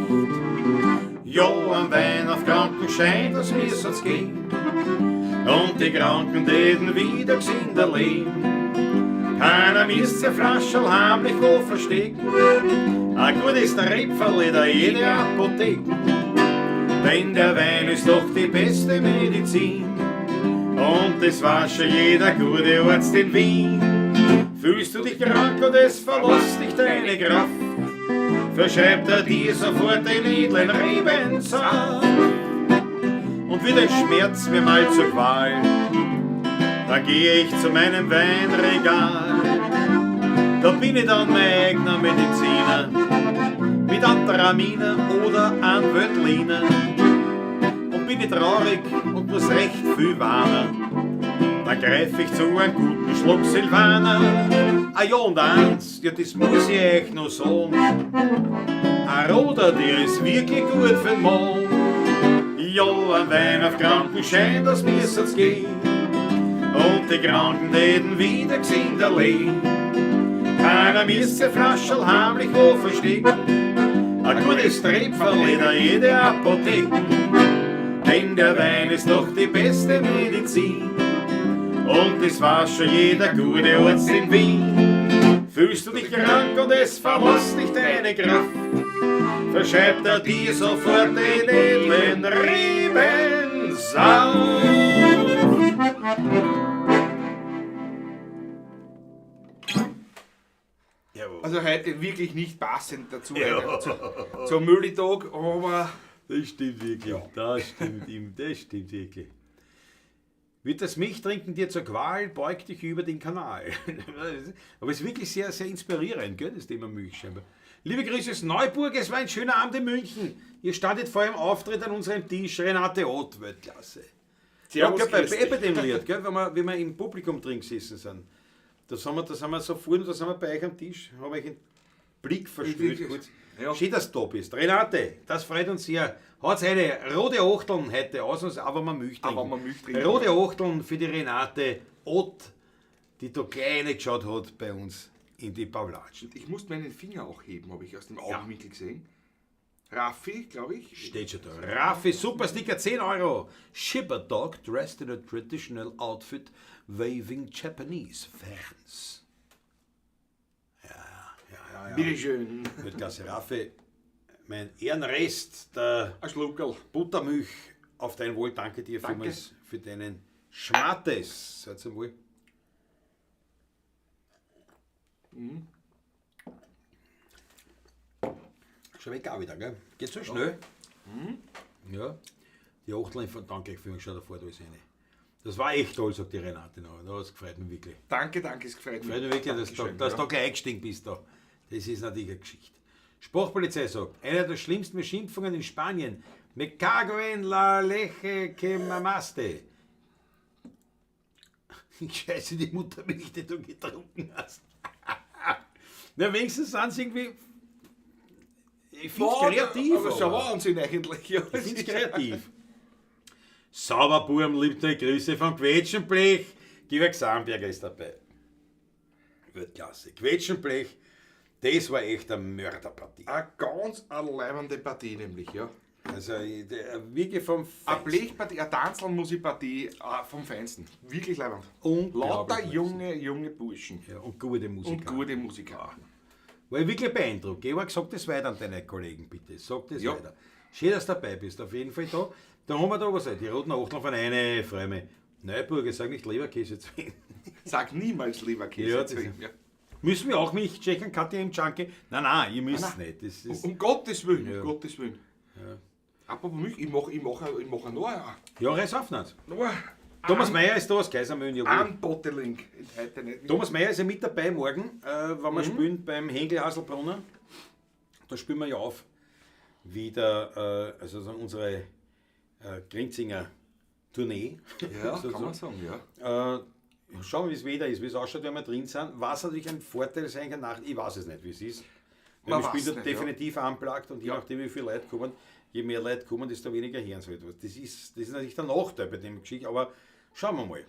Ja, ein Wein auf Krankenschein, das müssen's gehen. Und die Kranken täten wieder gesünder leben. Keiner misst sein Flascherl heimlich wohl verstecken. Ein gutes Tröpferl in der jede Apotheke. Denn der Wein ist doch die beste Medizin. Und das weiß schon jeder gute Arzt in Wien. Fühlst du dich krank und es verlässt dich deine Kraft, verschreibt er dir sofort den edlen Rebensaft. Und wird ein Schmerz mir mal zur Qual, da gehe ich zu meinem Weinregal. Da bin ich dann mein eigener Mediziner, mit Anthraminer oder an Veltliner. Und bin ich traurig und muss recht viel warnen, da greif ich zu einem guten Schluck Silvaner. Ah ja, und eins, ja, das muss ich euch noch sagen. Ein Roter, der ist wirklich gut für den Mann. Ja, ein Wein auf Krankenschein, das müssen's gehen. Und die Kranken täten wieder gesünder leben. Keiner misst sein Flascherl heimlich wo verstecken. Ein gutes Tröpferl in jede Apotheke. Denn der Wein ist doch die beste Medizin. Und das weiß schon jeder gute Arzt in Wien. Fühlst du dich krank und es verlässt dich deine Kraft, verschreibt er dir sofort den edlen Rebensaft. Jawohl. Also heute wirklich nicht passend dazu, Ja. zum Müllitag, aber Das stimmt wirklich, das stimmt ihm, das stimmt wirklich. Wird das Milchtrinken dir zur Qual, beug dich über den Kanal. Aber es ist wirklich sehr, sehr inspirierend, gell, das Thema Milch scheinbar. Liebe Grüße aus Neuburg, es war ein schöner Abend in München. Ihr standet vor eurem Auftritt an unserem Tisch, Renate Ott, Weltklasse. Servus, ja, gell, grüß dich. bei dem Lied, gell, wenn wir im Publikum drin gesessen sind. Da sind wir so vorne, da sind wir bei euch am Tisch, haben euch den Blick verstellt kurz. Ja. Schön, dass du da bist. Renate, das freut uns sehr. Hat's eine rote Achteln heute aus, uns, aber wir Milch trinken. Aber wir Milch trinken. Rote Achteln für die Renate Ott, die da gleich reingeschaut hat bei uns in die Pawlatschen. Ich musste meinen Finger auch heben, habe ich aus dem Augenwinkel gesehen. Raffi, glaube ich. Steht schon da. Raffi, super Sticker, 10 Euro. Shipper Dog dressed in a traditional outfit, waving Japanese fans. Ja. Bitteschön. Weltklasse, Raffi. Mein Ehrenrest der Ein Schluckerl. Buttermilch auf dein Wohl. Danke dir Danke. vielmals für deinen Schmattes. Seid zum Wohl. Mhm. Schon weg auch wieder, gell? Geht so schnell. Ja. Die Achteln von danke für mich schon davor, da ist eine. Das war echt toll, sagt die Renate noch. Das gefreut mich wirklich. Danke, danke, es gefreut mich. Freut mich wirklich, dass Dankeschön, du da gleich eingestiegen bist. Da. Das ist natürlich eine Geschichte. Sprachpolizei sagt, eine der schlimmsten Beschimpfungen in Spanien. Me cago en la leche que mamaste. Scheiße, die Muttermilch, die du getrunken hast. Na, wenigstens sind sie irgendwie. Ich finde es kreativ. Aber ist ja Wahnsinn eigentlich. Ja, Ich finde es kreativ. Sauber, Burm, liebte Grüße vom Quetschenblech. Georg Samberger ist dabei. Weltklasse. Quetschenblech, das war echt eine Mörderpartie. Eine ganz eine leibende Partie nämlich, ja. Also wirklich vom Eine Feinsten. Blechpartie, eine Tanzelmusikpartie vom Feinsten. Wirklich leibend. Unglaublich. Lauter junge Burschen. Ja, und gute Musiker. Und gute Musiker. War ich wirklich beeindruckt. Georg, sag das weiter an deine Kollegen, bitte. Sag das Ja. weiter. Schön, dass du dabei bist, auf jeden Fall da. Da haben wir da was. Die roten Achteln von einer, freue mich. Neuburger, sag nicht Leberkäse zu ihm. Sag niemals Leberkäse Ja, zu das ihm. Ja. Müssen wir auch Milch checken, KTM Junkie? Nein, nein, ihr müsst Nein, nicht. Das ist, Um Gottes Willen, Ja. um Gottes Willen. Ja. Apropos Milch, ich mache noch ja, reiß auf nicht. noch Thomas Mayer ist da aus Kaisermühlen. Jawohl. ein Bottling. Heute nicht. Thomas Mayer ist ja mit dabei morgen, wenn wir spielen beim Henkel Haselbrunner. Da spielen wir ja auf. wieder, also so unsere Grinzinger Tournee. Ja, kann man sagen, ja. Schauen wir, wie es Wetter ist, wie es ausschaut, wenn wir drin sind. Was natürlich ein Vorteil sein kann, nach, ich weiß es nicht, wie es ist. Weil Man wir spielen weiß da nicht, ja. definitiv unplugged und je nachdem, wie viele Leute kommen, je mehr Leute kommen, desto weniger hören sie etwas. Das ist natürlich der Nachteil bei dem Geschichte, aber schauen wir mal.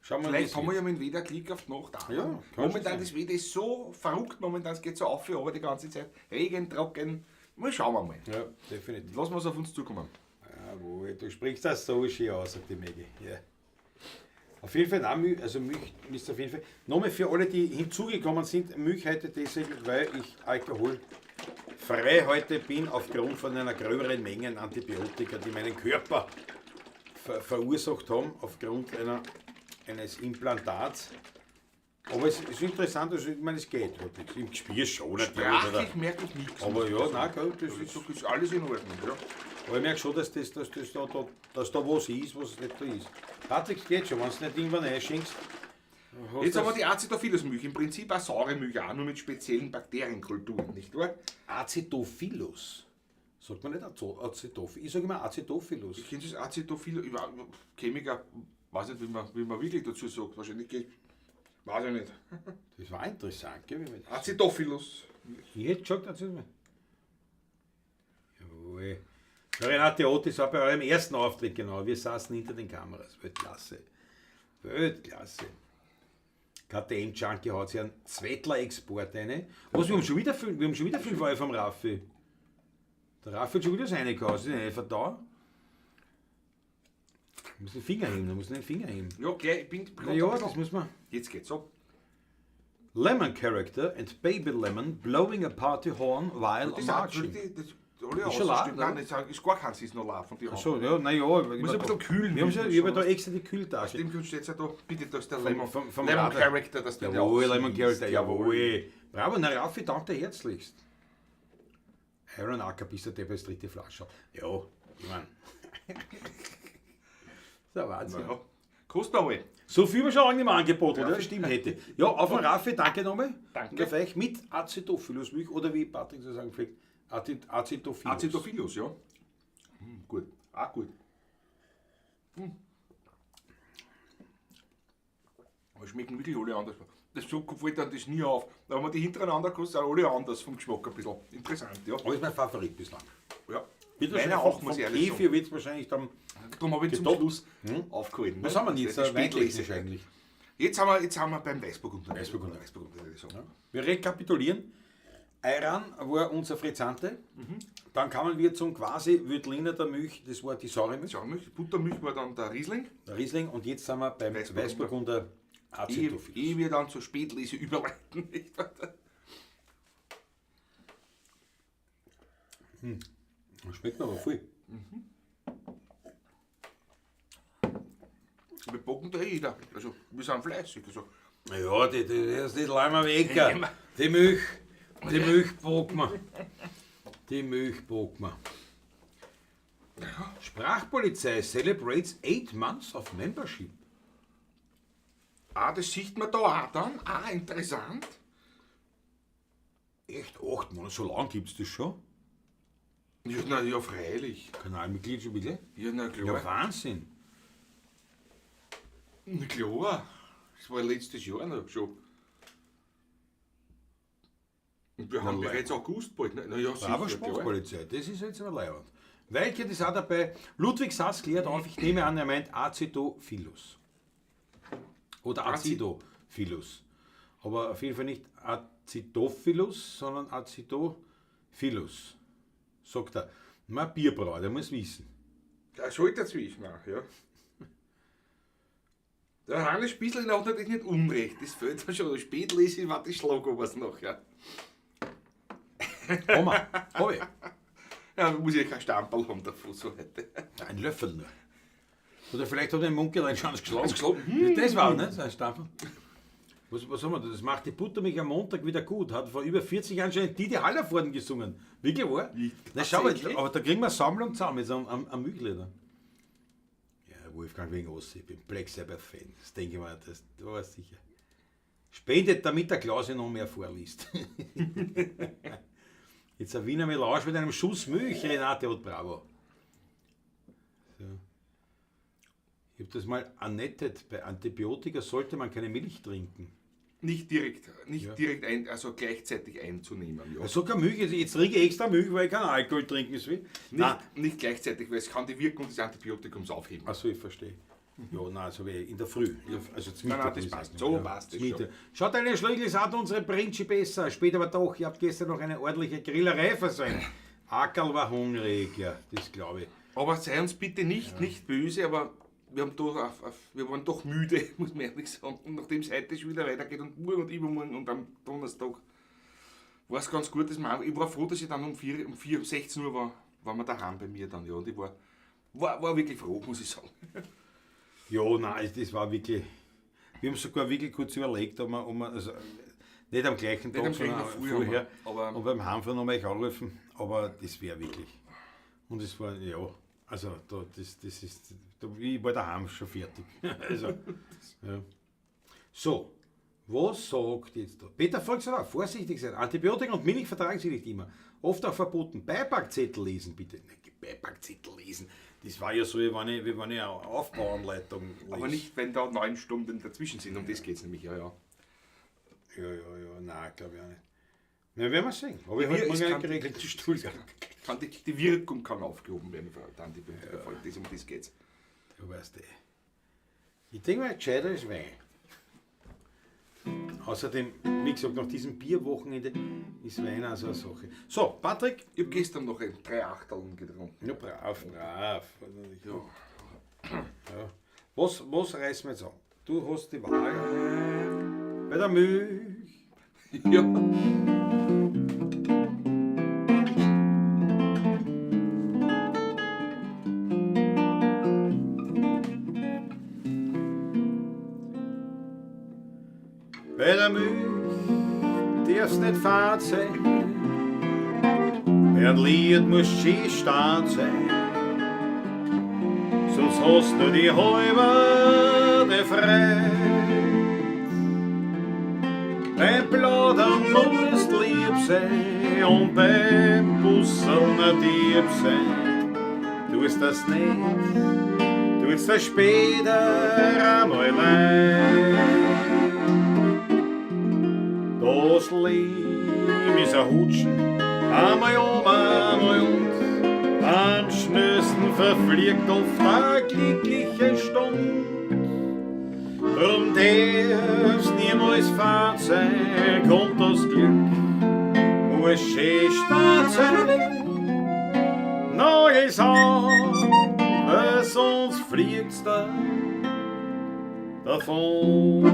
Schauen wir mal, wie Vielleicht es haben wir wird. ja mit dem Wetter Glück auf die Nacht auch. Ja, kann schon momentan sein. das Wetter ist so verrückt, momentan es geht so auf und runter die ganze Zeit. Regen, trocken. Mal schauen wir mal. Ja, definitiv. Lassen wir es auf uns zukommen. Jawohl, du sprichst das so schön aus, sagt die Maggie. Ja. Auf jeden Fall, nein, Milch, also Milch ist auf jeden Fall. Nochmal für alle, die hinzugekommen sind, Milch heute deswegen, weil ich alkoholfrei heute bin, aufgrund von einer gröberen Menge an Antibiotika, die meinen Körper verursacht haben, aufgrund eines Implantats. Aber es ist interessant, also ich meine, es geht halbwegs. Im Gespür schon natürlich. Oder? Sprachlich merke ich nichts. Aber ja, nein, gell, das Das ist. ist alles in Ordnung. Ja. Aber ich merke schon, dass da was ist, was nicht da ist. Patrick, geht schon, wenn du nicht irgendwann einschenkst. Hast Jetzt haben wir das die Acidophilus-Milch, im Prinzip eine saure Milch, auch nur mit speziellen Bakterienkulturen, nicht wahr? Acidophilus. Sagt man nicht Acidophilus? Ich sage immer Acidophilus. Ich kenne das Acidophilus, ich war Chemiker, weiß nicht, wie man wirklich dazu sagt, wahrscheinlich geht, weiß ich nicht. Das war interessant, gell? Wie man das- Acidophilus. Ich hätte gesagt, Acidophilus. Jawohl. Renate Otis war bei eurem ersten Auftritt, genau. Wir saßen hinter den Kameras. Weltklasse. Weltklasse. KTM Junkie hat sich einen Zwettler-Export rein. Was, wir haben schon wieder 5 Euro vom Raffi. Der Raffi hat schon wieder das reingehauen. Ist das nicht verdauen? Da muss den Finger heben, da muss den Finger heben. Ja, gleich, ich bin Na ja, das muss man. Jetzt geht's ab. Lemon Character and Baby Lemon blowing a party horn while Das ist marching. das alle Ist schon laut, ausstimmt. Nein, ne? das ist gar keins, ist noch laut von dir. Ach so, ja, na ja. Muss ein bisschen kühlen. Wir haben schon, ich habe da extra die Kühltasche. Dem steht ja da, bitte, da ist der Lemon, vom Lemon Radar. Character, dass du den Jawohl, aussiehst. Lemon Character, jawohl. Bravo, na Raffi, danke dir herzlichst. Iron Acker, bist du der als dritte Flasche. Ja, ich mein. Das ist ein Wahnsinn. Ja. Kostet einmal. So viel wir schon lange nicht mehr angeboten, oder? Stimmt hätte. Ja, auf den Raffi, danke nochmal. Danke. Und auf euch mit Acidophilus Milch oder wie Patrick so sagen pflegt, Acidophilus. Acidophilus, ja. Hm, gut. Auch gut. Hm. Aber schmecken wirklich alle anders. Das so fällt dann das nie auf. Da haben wir die hintereinander gekostet, sind alle anders vom Geschmack ein bisschen. Interessant, ja. Aber ist mein Favorit bislang. Ja. Wird Meiner wahrscheinlich auch, muss ich vom ehrlich Kefir sagen. wird es wahrscheinlich dann. Darum habe ich zum Getoppt. Schluss aufgehalten. Was ne? haben wir denn jetzt? Das ist Weintechnisch Spätlese. eigentlich. Jetzt haben wir beim Weißburgunder. Weißburgunder. Weißburgunder, würde ich sagen. Wir rekapitulieren. Ayran war unser Frizzante. Dann kamen wir zum quasi Veltliner der Milch, das war die saure Milch, Saure Buttermilch war dann der Riesling. der Riesling. Und jetzt sind wir beim Weißburgunder. Weißburgunder Acidophilus. Ehe wir dann zur Spätlese überleiten. Nicht wahr? Das schmeckt mir aber viel. Wir bocken da eh jeder. Also, wir sind fleißig. Also, Ja, das lassen wir weg. Die Milch, die Milch bocken wir. Die Milch bocken wir. Sprachpolizei celebrates 8 months of membership. ah, das sieht man da auch dann. Ah, interessant. Echt 8 Monate? So lange gibt es das schon? Ja, na, ja, freilich. Kanalmitglied schon bitte? Ja, na klar. Ja, Wahnsinn. Na klar. Das war letztes Jahr noch schon. Und wir haben lei. bereits August bald. Ne? Na ja, sicher, Bravo klar. Sprachpolizei, das ist jetzt aber leibend. Welche ist auch dabei? Ludwig Sass klärt auf, ich nehme an, er meint Acidophilus. Oder Acidophilus. Aber auf jeden Fall nicht Acidophilus, sondern Acidophilus. Sagt er. Na, Bierbrauer, der muss wissen. Der sollte dazwischen auch, ja. Der Hannes Spießl hat natürlich nicht unrecht. Das fällt mir schon. Spätlese war das Schlagobers noch, ja. Hammer, hab ich. Ja, da muss ich ja kein Stamperl haben davon so heute. Ein Löffel nur. Oder vielleicht hat er den Mundgelenk schon geschlagen. Geschlagen. Das war auch nicht, so ein Stampfen. Was haben wir da? Das macht die Buttermilch am Montag wieder gut. Hat vor über 40 Jahren schon Didi Hallervorden gesungen. Wirklich wahr? Na, schau mal, Tatsächlich? aber da kriegen wir eine Sammlung zusammen jetzt am Milchlieder. Ja, Wolfgang wegen Ossi, ich bin Black Sabbath Fan. Das denke ich mir, das war sicher. Spendet, damit der Klausi noch mehr vorliest. Jetzt ein Wiener Melange mit einem Schuss Milch, Renate hat bravo. So. Ich habe das mal annettet. Bei Antibiotika sollte man keine Milch trinken. Nicht direkt, nicht direkt ein, also gleichzeitig einzunehmen. Ja. Sogar Milch, jetzt trinke ich extra Milch, weil ich keinen Alkohol trinken will. Nicht gleichzeitig, weil es kann die Wirkung des Antibiotikums aufheben. Achso, ich verstehe. Ja, nein, so wie in der Früh. Also zum Nein, Mittag nein, das ist passt. es So nicht. passt es Zum Mittag. Schaut eine Schlügel, hat unsere Prinzi besser. Später aber doch, ihr habt gestern noch eine ordentliche Grillerei versäumt. Ackerl war hungrig, ja, das glaube ich. Aber sei uns bitte nicht böse, aber wir, haben doch wir waren doch müde, muss man ehrlich sagen. Und nachdem es heute schon wieder weitergeht und morgen und übermorgen und am Donnerstag, war es ganz gut, dass wir, ich war froh, dass ich dann um 16 Uhr war, waren wir daheim bei mir dann, ja. Und ich war wirklich froh, muss ich sagen. Ja, nein, das war wirklich. Wir haben sogar wirklich kurz überlegt, ob wir also nicht am gleichen Tag, am gleichen sondern Tag, früher vorher. aber- und beim Heimfahren nochmal euch anrufen, aber das wäre wirklich. Und es war, ja, also da, das ist, da, ich war daheim schon fertig. Also, ja. So, was sagt jetzt da? Peter Volkswagen, auch, vorsichtig sein. Antibiotika und Milch vertragen sie nicht immer. Oft auch verboten. Beipackzettel lesen, bitte. Nein, Beipackzettel lesen. Das war ja so, wie wenn ich eine Aufbauanleitung lese. Aber nicht, wenn da 9 Stunden dazwischen sind, um das geht es nämlich, ja, ja. Ja, nein, glaube ich auch nicht. Na, werden wir sehen. Aber ich Wir- habe es morgen einen kann- geregelten Stuhlgang. Die Wirkung kann aufgehoben werden von der Antibiotika, um das geht's. Du weißt eh. Ich denke mal, gescheiter ist Wein. Außerdem, wie gesagt, nach diesem Bierwochenende ist Wein auch so eine Sache. So, Patrick. Ich habe gestern noch ein 3 Achteln getrunken. Ja, brav, brav. Ja. Ja. Was reißen wir jetzt an? Du hast die Wahl. Bei der Milch. Ja. Bei der Milch darf's nicht fad sein. Bei einem Lied muss schön stark sein. Sonst hast du die halbe Freude. Beim Plaudern musst lieb sein und beim Busseln ein Dieb sein. Du ist das nicht, du ist das später einmal leid. Das Leben ist ein Hutschen, einmal um, einmal und. Am schnellsten verfliegt oft eine glückliche Stund. Drum darf's niemals fad sein, kommt das Glück, muss schön stark sein. Na, ich sag, weil sonst fliegt's da davon.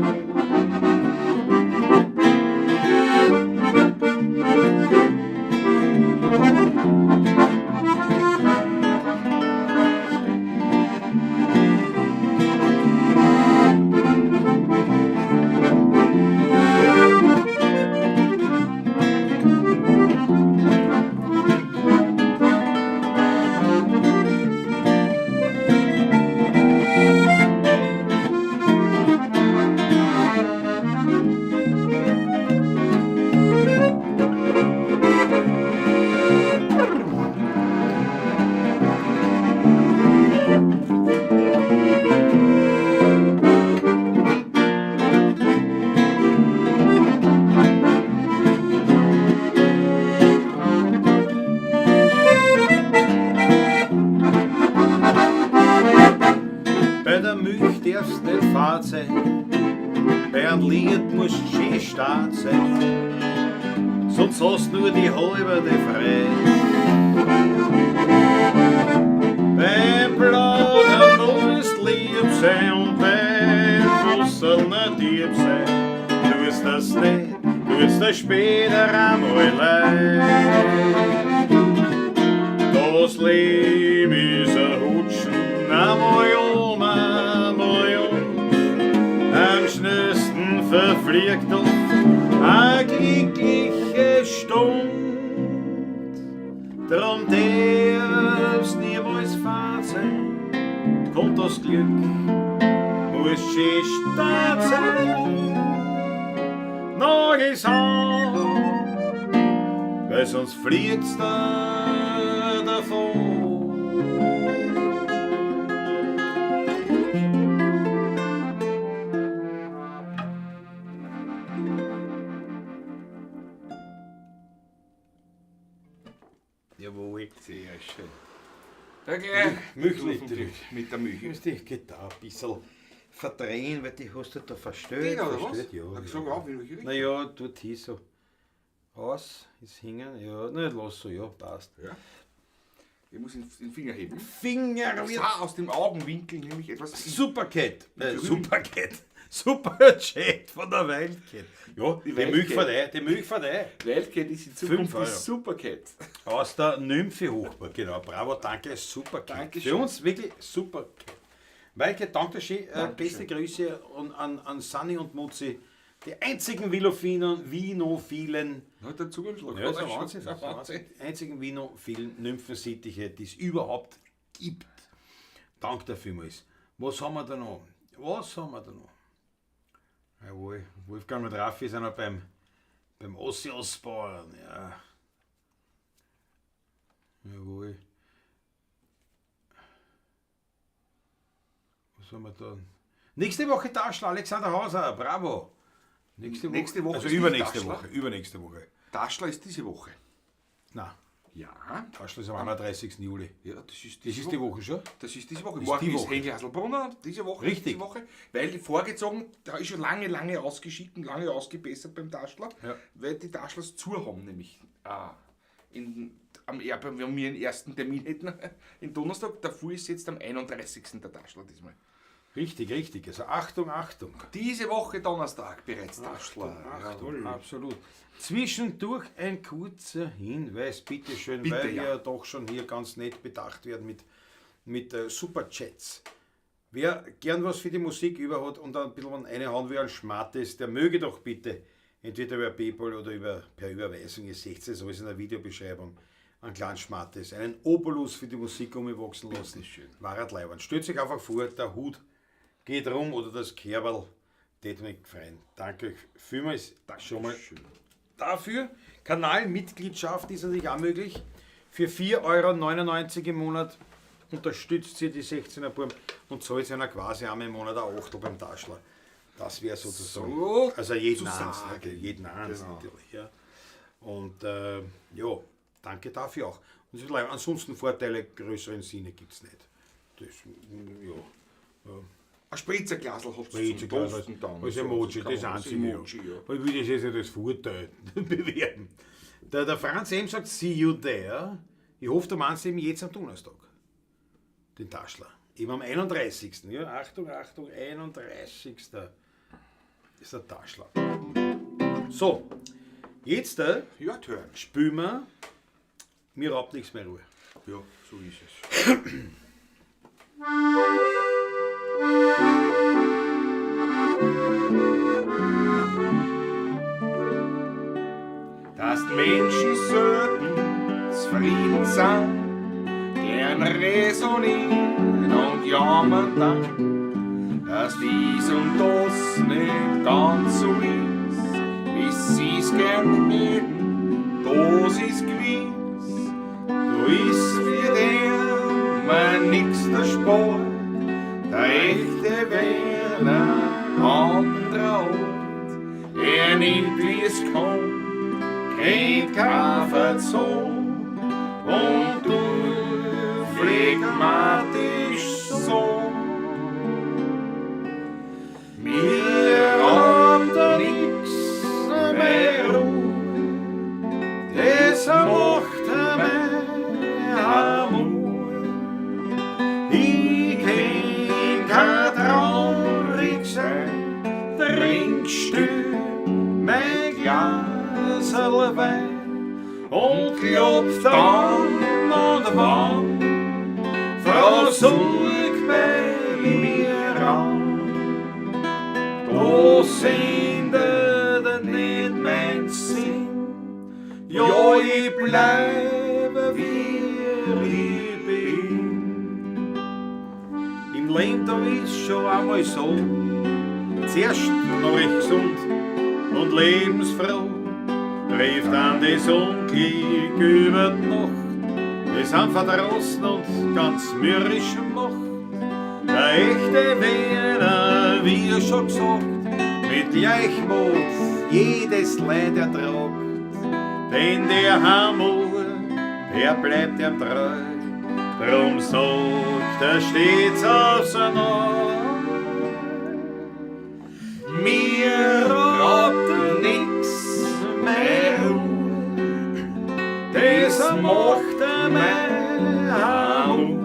Bei der Milch darf's nicht fad sein, bei einem Lied musst schön stark sein, sonst hast nur die halbe Freude. Beim Plaudern musst lieb sein und beim Busseln ein Dieb sein. Du wirst das nicht, du wirst das später einmal leid. Das Leben ist ein Hutschen, einmal um, einmal um. Am schnellsten verfliegt oft eine glückliche Stund. Drum darf's niemals fad sein, kommt das Glück, muss schön stark sein. Noch ist an, weil sonst fliegt's da davon. Jawohl. Sehr schön. Okay. Milchliter. Mit der Milch. Ich muss die Gitarre ein bisschen verdrehen, weil die hast du da verstellt. Den oder was? verstellt, Ja. Na, sag ja. auf, in welche Richtung? Naja, tut hier so. Aus, ist hängen, ja. Na, lass so, ja, passt. Ja. Ich muss den Finger heben. Finger Ich sah aus dem Augenwinkel nämlich etwas. Supercat. Grün. Supercat. Superchat von der Wildcat. Ja, Die die, Wildcat. Milch verdei, die Milch verdei. Wildcat ist in Zukunft 5 Euro. die Supercat. Aus der Nymphe Hochburg, genau. Bravo, danke, Supercat. Dankeschön. Für uns wirklich Supercat. Wildcat, danke schön. Beste Grüße an Sunny und Mutzi. Die einzigen Vinophilen, Vinophilen, Hat der Zungenschlag. ja, das ist ein Wahnsinn, das ist ein Wahnsinn. Die einzigen Vinophilen Nymphensittiche, die es überhaupt gibt. Dank dafür vielmals. Was haben wir da noch? Was haben wir da noch? Jawohl, Wolfgang und Raffi sind noch beim Ossi Osborn, ja. Jawohl. Was haben wir da? Nächste Woche Taschler, Alexander Hauser, bravo. Nächste Woche, Nächste Woche also ist nicht übernächste Taschler. Woche, übernächste Woche. Taschler ist diese Woche. Nein, Ja. Taschler ist am 31. Juli. Ja, das ist Das diese ist die Woche schon? Das ist diese Woche. Ist Morgen die ist Woche. Henkel Haselbrunner, diese Woche. Richtig. Diese Woche, weil vorgezogen, da ist schon lange, lange ausgeschickt und lange ausgebessert beim Taschler, Ja. weil die Taschlers zu haben, nämlich wenn wir den ersten Termin hätten, in Donnerstag, davor ist jetzt am 31. der Taschler diesmal. Richtig, richtig. Also Achtung, Achtung. Diese Woche Donnerstag bereits Taschler. Achtung, Jawohl. absolut. Zwischendurch ein kurzer Hinweis, bitteschön, Bitte, weil ja. wir doch schon hier ganz nett bedacht werden mit Superchats. Wer gern was für die Musik über hat und ein bisschen reinhauen will, ein Schmattes, der möge doch bitte entweder über PayPal oder per Überweisung, ihr seht es alles in der Videobeschreibung, einen kleinen Schmattes, einen Obolus für die Musik umwachsen lassen. Bitteschön. War leiwand. Stellt sich einfach vor, der Hut geht rum oder das Kerberl, tät mich freuen. Danke euch vielmals schon mal dafür. Kanalmitgliedschaft ist natürlich auch möglich. Für 4,99 € im Monat unterstützt sie die 16er Burm und zahlt einer quasi einmal im Monat ein Achtel beim Taschler. Das wäre sozusagen. So also jeden zu eins, sagen. ne? Jeden eins Genau. natürlich. Ja. Und ja, danke dafür auch. Und es ist leid, ansonsten Vorteile größeren Sinne gibt es nicht. Das, ja. Ein Spritzerglasl habt ihr zum Spritzerglas Toasten dann. als So, Emoji, kann das man- einzige. Emoji, ja. Aber ich würde das jetzt nicht als Vorteil bewerten. Der Franz M. sagt, see you there. Ich hoffe, du meinst eben jetzt am Donnerstag. Den Taschler. Eben am 31. Ja, Achtung, Achtung, 31. Ist der Taschler. So, jetzt Ja, Törn. spülen wir. Mir raubt nichts mehr Ruhe. Ja, so ist es. Dass die Menschen selten zufrieden sind, gern resonieren und jammern dann, dass dies und das nicht ganz so ist, wie sie's gern hätten, das ist gewiss. Da ist für den man nix der Sport, der echte Werner anderer Ort. Er nimmt wie es kommt, kennt kein Verzug und du phlegmatisch so. Mir raubt da nix mehr Ruhe, das macht mein Amor. Ich kann kein traurig sein, trink still mein Glaserl Wein und klopf dann und wann Frau Sorg bei mir an. Da sendet nicht mein Sinn, ja, ich bleibe wie ich bin. Im Leben da ist schon einmal so, zuerst noch recht gesund und lebensfroh. Trifft an das Unglück über die Nacht, die sind verdrossen und ganz mürrisch macht. Der echte Wiener, wie schon gesagt, mit Gleichmut jedes Leid ertragt. Denn der Hamur, der bleibt ihm treu, drum sagt er stets aufs Neue. Mir raubt nix mehr Ruhe, das macht mein Hamur.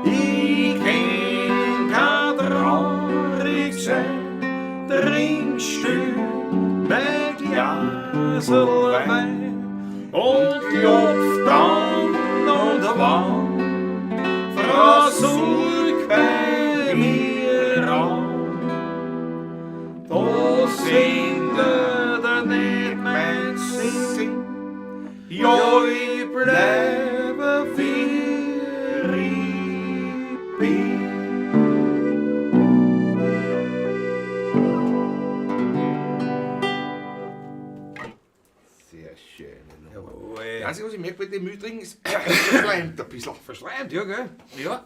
Ich kenn kein traurig sein, trink still mein Glasl Wein und klopf dann und wann Frau Sorg bei mir an. Da sindet nicht mein Sinn, ja, ich bleibe wie ich bin. Sehr schön. Jawohl. Das Einzige, was ich merke bei dem Müll trinken, ist verschleimt ein bisschen. Verschleimt, ja, gell? Ja.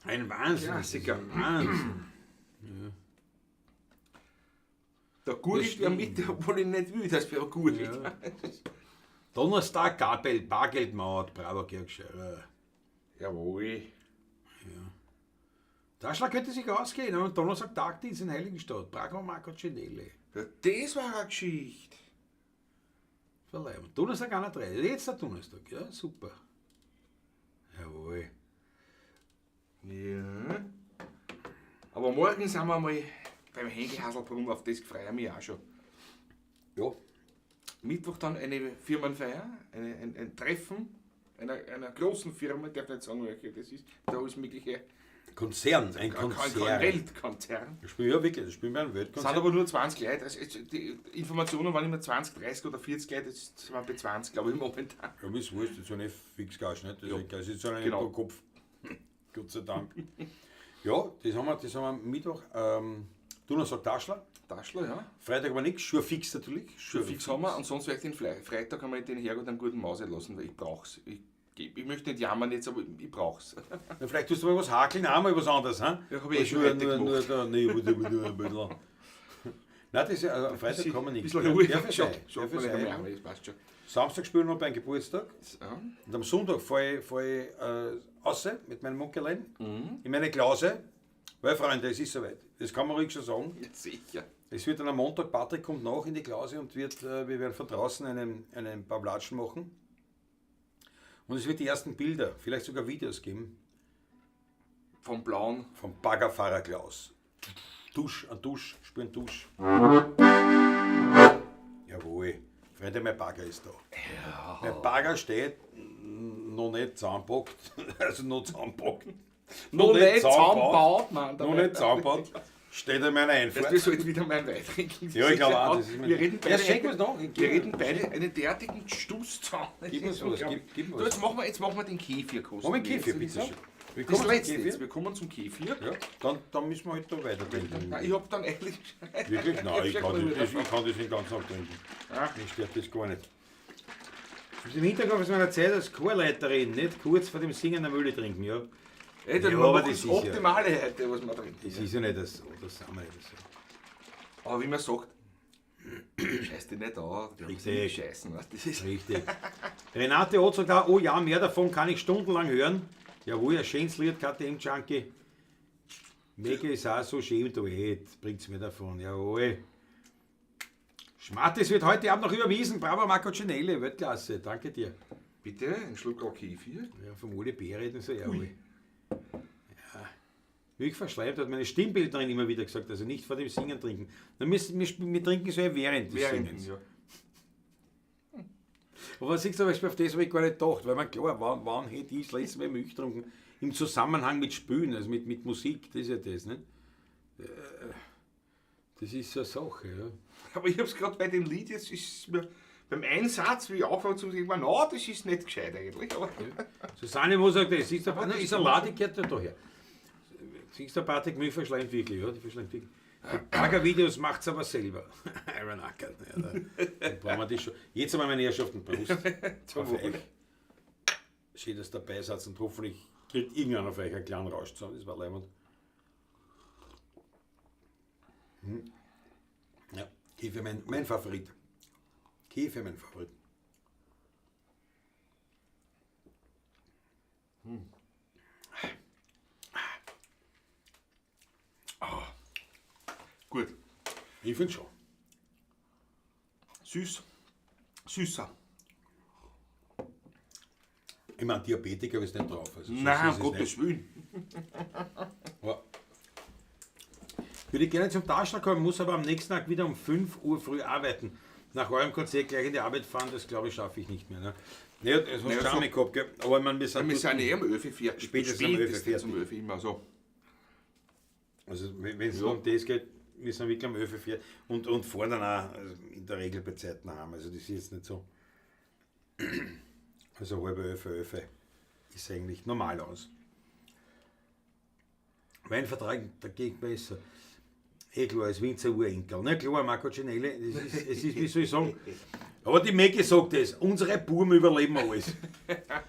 Ein Wahnsinn. Klassiker. Ein Wahnsinn. Da gurgelt wer mit, obwohl ich nicht will, dass wer gurgelt. Ja. Donnerstag, Bargeldmaut, bravo Georg Scheurer. Jawohl. Ja. Taschler könnte sich ausgehen, und Donnerstag Tagdienst in Heiligenstadt. Bravo Marco Cinelli. Ja, das war eine Geschichte. Verleihung. Donnerstag 31. Jetzt der Donnerstag, ja, super. Jawohl. Ja. Aber morgen sind wir mal beim Henkel-Haselbrunn, auf das freue ich mich auch schon. Ja. Mittwoch dann eine Firmenfeier, ein Treffen einer großen Firma, ich darf nicht sagen, welche das ist, da alles mögliche. Konzern, ein Konzern. Ein Weltkonzern. Das spielen ja wirklich, das spielen wir einen Weltkonzern. Es sind aber nur 20 Leute, also die Informationen waren immer 20, 30 oder 40 Leute, jetzt sind wir bei 20, glaube ich, momentan. Ja, mir ist wurscht, das ist ja nicht fix gar nicht, das Ja. ist jetzt ja nicht Genau. pro Kopf. Gott sei Dank. Ja, das haben wir Mittwoch, Donnerstag Taschler. Taschler, ja. Freitag aber nichts, schon fix natürlich. Schon fix haben wir und sonst werde ich den Freitag einmal den Herrgott einen guten Maus lassen, weil ich brauch's. Ich möchte nicht jammern jetzt, aber ich brauch's. Na, vielleicht tust du mal was hakeln, auch mal was anderes, hä? Ja, hab ich eh schon heute gemacht. Nur, nee, nur. Nein, das ist ja, also am Freitag kann man nichts. Bisschen Ruhe. Ja, für Schaut, sein. schaut Ja, für man nicht sein. einmal an, das passt schon. Samstag spielen wir noch beim Geburtstag. Ja. Und am Sonntag fahre ich, raus mit meinem Muckelein in meine Klause. Weil, Freunde, es ist soweit. Das kann man ruhig schon sagen. Ja, sicher. Es wird dann am Montag, Patrick kommt nach in die Klause und wir werden von draußen einen paar Platschen machen. Und es wird die ersten Bilder, vielleicht sogar Videos geben. Vom Blauen. Vom Baggerfahrer Klaus. Dusch, ein Dusch, spüren Dusch. Jawohl. Freunde, mein Bagger ist da. Ja. Mein Bagger steht noch nicht zusammenpackt. Also noch zusammenpackt. Noch nicht zusammenbaut, Mann. Noch nicht zusammenbaut. Steht in meiner Einfahrt. Wir sollten wieder mal einen Wein trinken. Ja, ich glaube auch. Das ist wir reden beide, ja, schenk uns noch. wir reden beide einen derartigen Stuss zusammen. Gib uns was. Gib uns Du, jetzt machen wir den Kefir kosten. Machen wir Kefir, bitte schön. Wir kommen, das letzte jetzt. Wir kommen zum Kefir. Ja, dann müssen wir halt da weiter trinken. Nein, ich hab dann eigentlich... Wirklich? Nein, ich kann das den ganzen Tag trinken. Mich stört das gar nicht. Im Hinterkopf ist meiner Zeit als Chorleiterin, nicht kurz vor dem Singen eine Mühle trinken, ja. Ey, dann Ja, aber aber das das ist Optimale heute, was wir trinken. Das ist ja nicht so, das sind wir nicht so. Aber wie man sagt, scheiß dich nicht an. Richtig. Scheißen, weißt, das ist richtig. Renate Ott sagt auch, oh ja, mehr davon kann ich stundenlang hören. Jawohl, ein schönes Lied, KTM Junkie. Mega ist auch so schön, du bringt's mir davon, jawohl. Schmattes wird heute Abend noch überwiesen. Bravo Marco Cinelli, Weltklasse, danke dir. Bitte, ein Schluck auch Kefir. Ja, vom Uli B. reden so, jawohl. Ja. Wirklich verschleimt hat meine Stimmbildnerin immer wieder gesagt, also nicht vor dem Singen trinken. Dann müssen wir trinken so ja während des Singens. Ja. Aber siehst du zum Beispiel, auf das habe ich gar nicht gedacht, weil man klar, wann hätte ich das letzte Mal Milch getrunken? Im Zusammenhang mit Spülen, also mit Musik, das ist ja das, nicht? Das ist so eine Sache, ja. Aber ich habe es gerade bei dem Lied jetzt, ist mir beim Einsatz, wie ich angefangen zu sagen, na, das ist nicht gescheit eigentlich. Aber ja. Susanne Mo sagt, das ist der, ist ein Lade, gehört ja daher. Siehst du, Patrick, mich verschleimt wirklich, ja, die verschleimt wirklich. Bagger-Videos macht's aber selber. Iron Acker. Ja, da brauchen wir die schon. Jetzt einmal meine Herrschaften, Prost. Auf euch. Schön, dass ihr dabei seid und hoffentlich kriegt irgendeiner von euch einen kleinen Rausch zusammen. Das war leibend. Ja, Käfer mein Favorit. Käfer mein Favorit. Gut. Ich finde schon. Süß. Süßer. Ich meine, Diabetiker ist nicht drauf. Also so Nein, süß um ist Gottes Willen. Ja. Würde ich gerne zum Taschner kommen, muss aber am nächsten Tag wieder um 5 Uhr früh arbeiten. Nach eurem Konzert gleich in die Arbeit fahren, das glaube ich, schaffe ich nicht mehr. Ne? Ja, das hast du Naja, schon so- mal gehabt, gell? Aber ich meine, wir sind, Wir sind eh um 11 Uhr fertig. Spätestens um 11 Uhr Spätestens um fertig. 11 Uhr immer so. Also, wenn es um das geht, wir sind wirklich um 11 Uhr fertig und fahren dann auch also in der Regel bei Zeiten heim. Also, das ist jetzt nicht so. Also, 10:30, 11 ist eigentlich normal aus. Mein Vertrag dagegen besser. Eh klar, als Winzer Urenkel. Na klar, Marco Cinelli, das ist, es ist, wie soll ich sagen, aber die Maggie sagt es, unsere Buben überleben alles.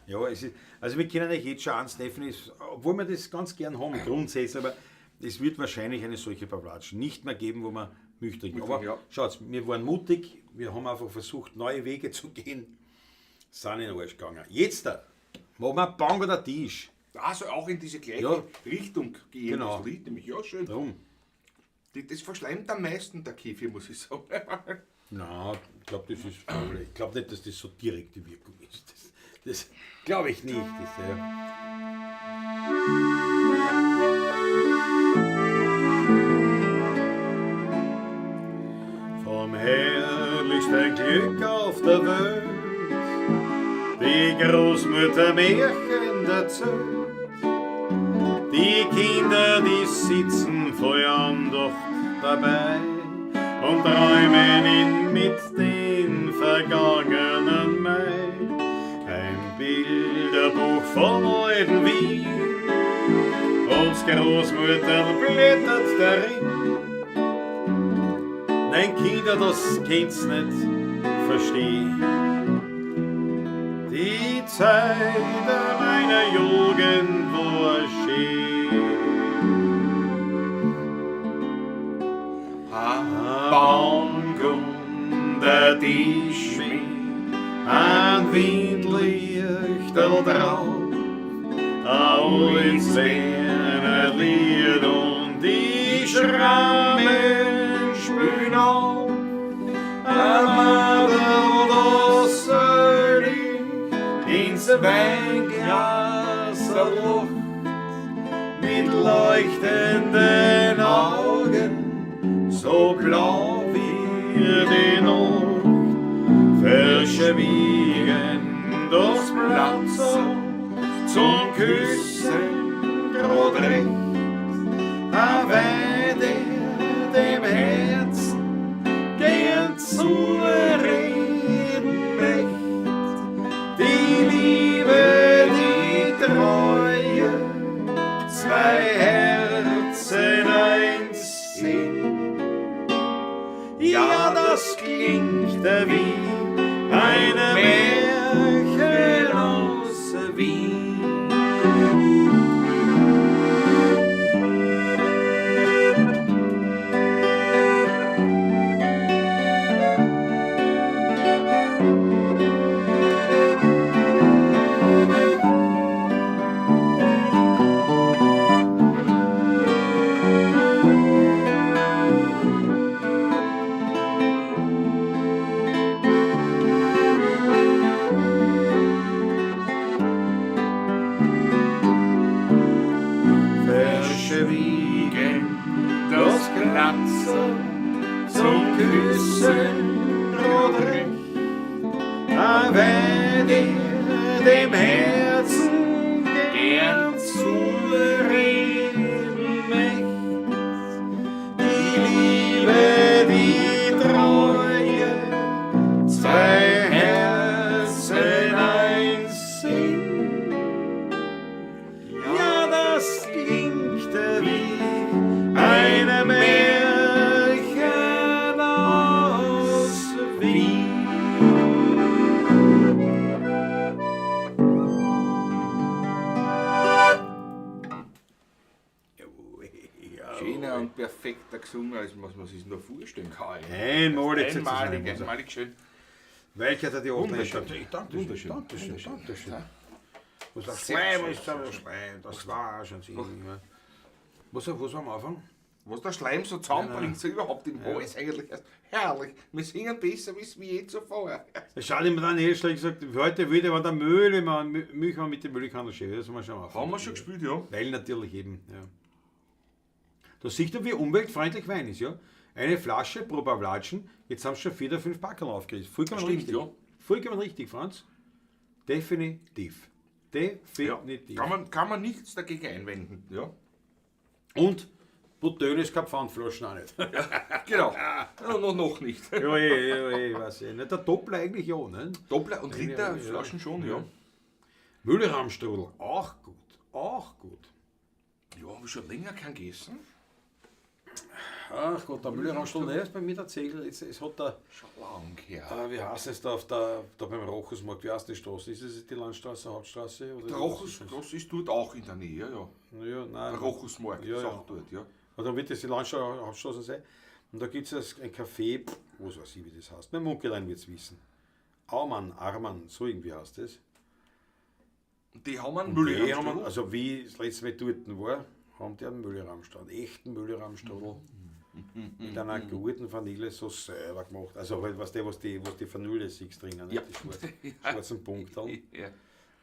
Ja, es ist, also wir können euch jetzt schon an, Steffen, ist, obwohl wir das ganz gern haben, grundsätzlich, aber es wird wahrscheinlich eine solche Pavlatsch nicht mehr geben, wo wir Milch trinken. Aber ja. schaut, wir waren mutig, wir haben einfach versucht, neue Wege zu gehen, sind in den Arsch gegangen. Jetzt da, machen wir Bank oder Tisch. Also auch in diese gleiche Ja. Richtung gehen. Genau. Das Lied, nämlich, ja, schön. Drum. Das verschleimt am meisten, der Käfig, muss ich sagen. Nein, ich glaube, das ist voll. Ich glaube nicht, dass das so direkte Wirkung ist. Das glaube ich nicht. Das, ja. Vom herrlichsten Glück auf der Welt, die Großmutter Märchen erzählt. Die Kinder, die sitzen voll Andacht dabei und träumen in mit den vergangenen Mai. Ein Bilderbuch von alten Wien, uns Großmutter blättert darin. Nein, Kinder, das kennt's nicht verstehen. Die Zeit meiner Jugend war schön. Bank und der Tisch mit ein Windlichterl drauf, alles Lied und die Schrammen spülen auf. Ein Madel, das soll ich ins Weinglas erlocht, mit leuchtenden Augen, so blau wie die Nacht, verschwiegen das Platz zum Küssen grad recht, aber der dem Herzen gern zureden möcht. Die Liebe, die Treue, zwei Herzen, eins Sinn. Ja, das klingt wie eine Märchen aus Wien. Verschwiegen das Glatze zum Küssen grad recht, aber der dem Herzen gern zureden möcht. Die Liebe, die Treue, zwei Herzen, ein Sinn. Ja, das klingt wie eine Märchen. schöner und perfekter gesungen, als was man sich nur vorstellen kann. Einmalig, Einmalig, einmalig schön. Welcher hat die Wunderschön. Dankeschön. Wunderschön. Dankeschön. Wunderschön. Dankeschön. Was das Sehr Schleim schön, ist, aber Schleim, das war schon immer. Was war am Anfang? Was der Schleim so zusammenbringt, so überhaupt im Hals eigentlich erst. Herrlich. Wir singen besser wie je zuvor. Das schaut immer dann eh schlecht gesagt, heute wieder war der Mühle, Milch mit dem Müllkanner schön, das haben wir schon am Anfang. Haben wir schon gespielt, ja. Weil natürlich eben, ja. Da sieht man, wie umweltfreundlich Wein ist, ja. Eine Flasche pro Pavlatschen, jetzt haben sie schon 4 oder 5 Packerl aufgerissen. Vollkommen Stimmt, richtig. ja. Vollkommen richtig, Franz. Definitiv. Definitiv. Ja. Kann man nichts dagegen einwenden, ja. Und Butan ist keine Pfandflaschen auch nicht. Genau. Ja, noch nicht. Ja, weiß ich nicht. Der Doppler eigentlich ja, ne? Doppler und Literflaschen schon, ja. Mühlrahmstrudel, auch gut. Auch gut. Ja, habe ich schon länger keinen gegessen. Ach Gott, der Mühlrahmstrudel, ne, ist bei mir tatsächlich, es hat da. Schon lang her. Wie heißt es da, auf der, da beim Rochusmarkt, wie heißt die Straße? Ist es die Landstraße, Hauptstraße? Oder Der Rochus ist dort auch in der Nähe, ja. Ja, nein. Der Rochusmarkt ja, ist ja. auch dort, ja. Und dann wird das die Landstraße, Hauptstraße sein. Und da gibt es ein Café, was weiß ich, wie das heißt. Mein Munkelein wird es wissen. Aumann, Armann, so irgendwie heißt das. Und die haben einen Die haben, Müllrahmstrudel. also wie ich das letzte Mal dort war, haben die einen Müllrahmstrudel, einen echten Müllrahmstrudel. Mit einer guten Vanille so selber gemacht. Also halt, weißt du, was die Vanille siehst drinnen, Ja. ne? Die schwarzen Punkte. Ja.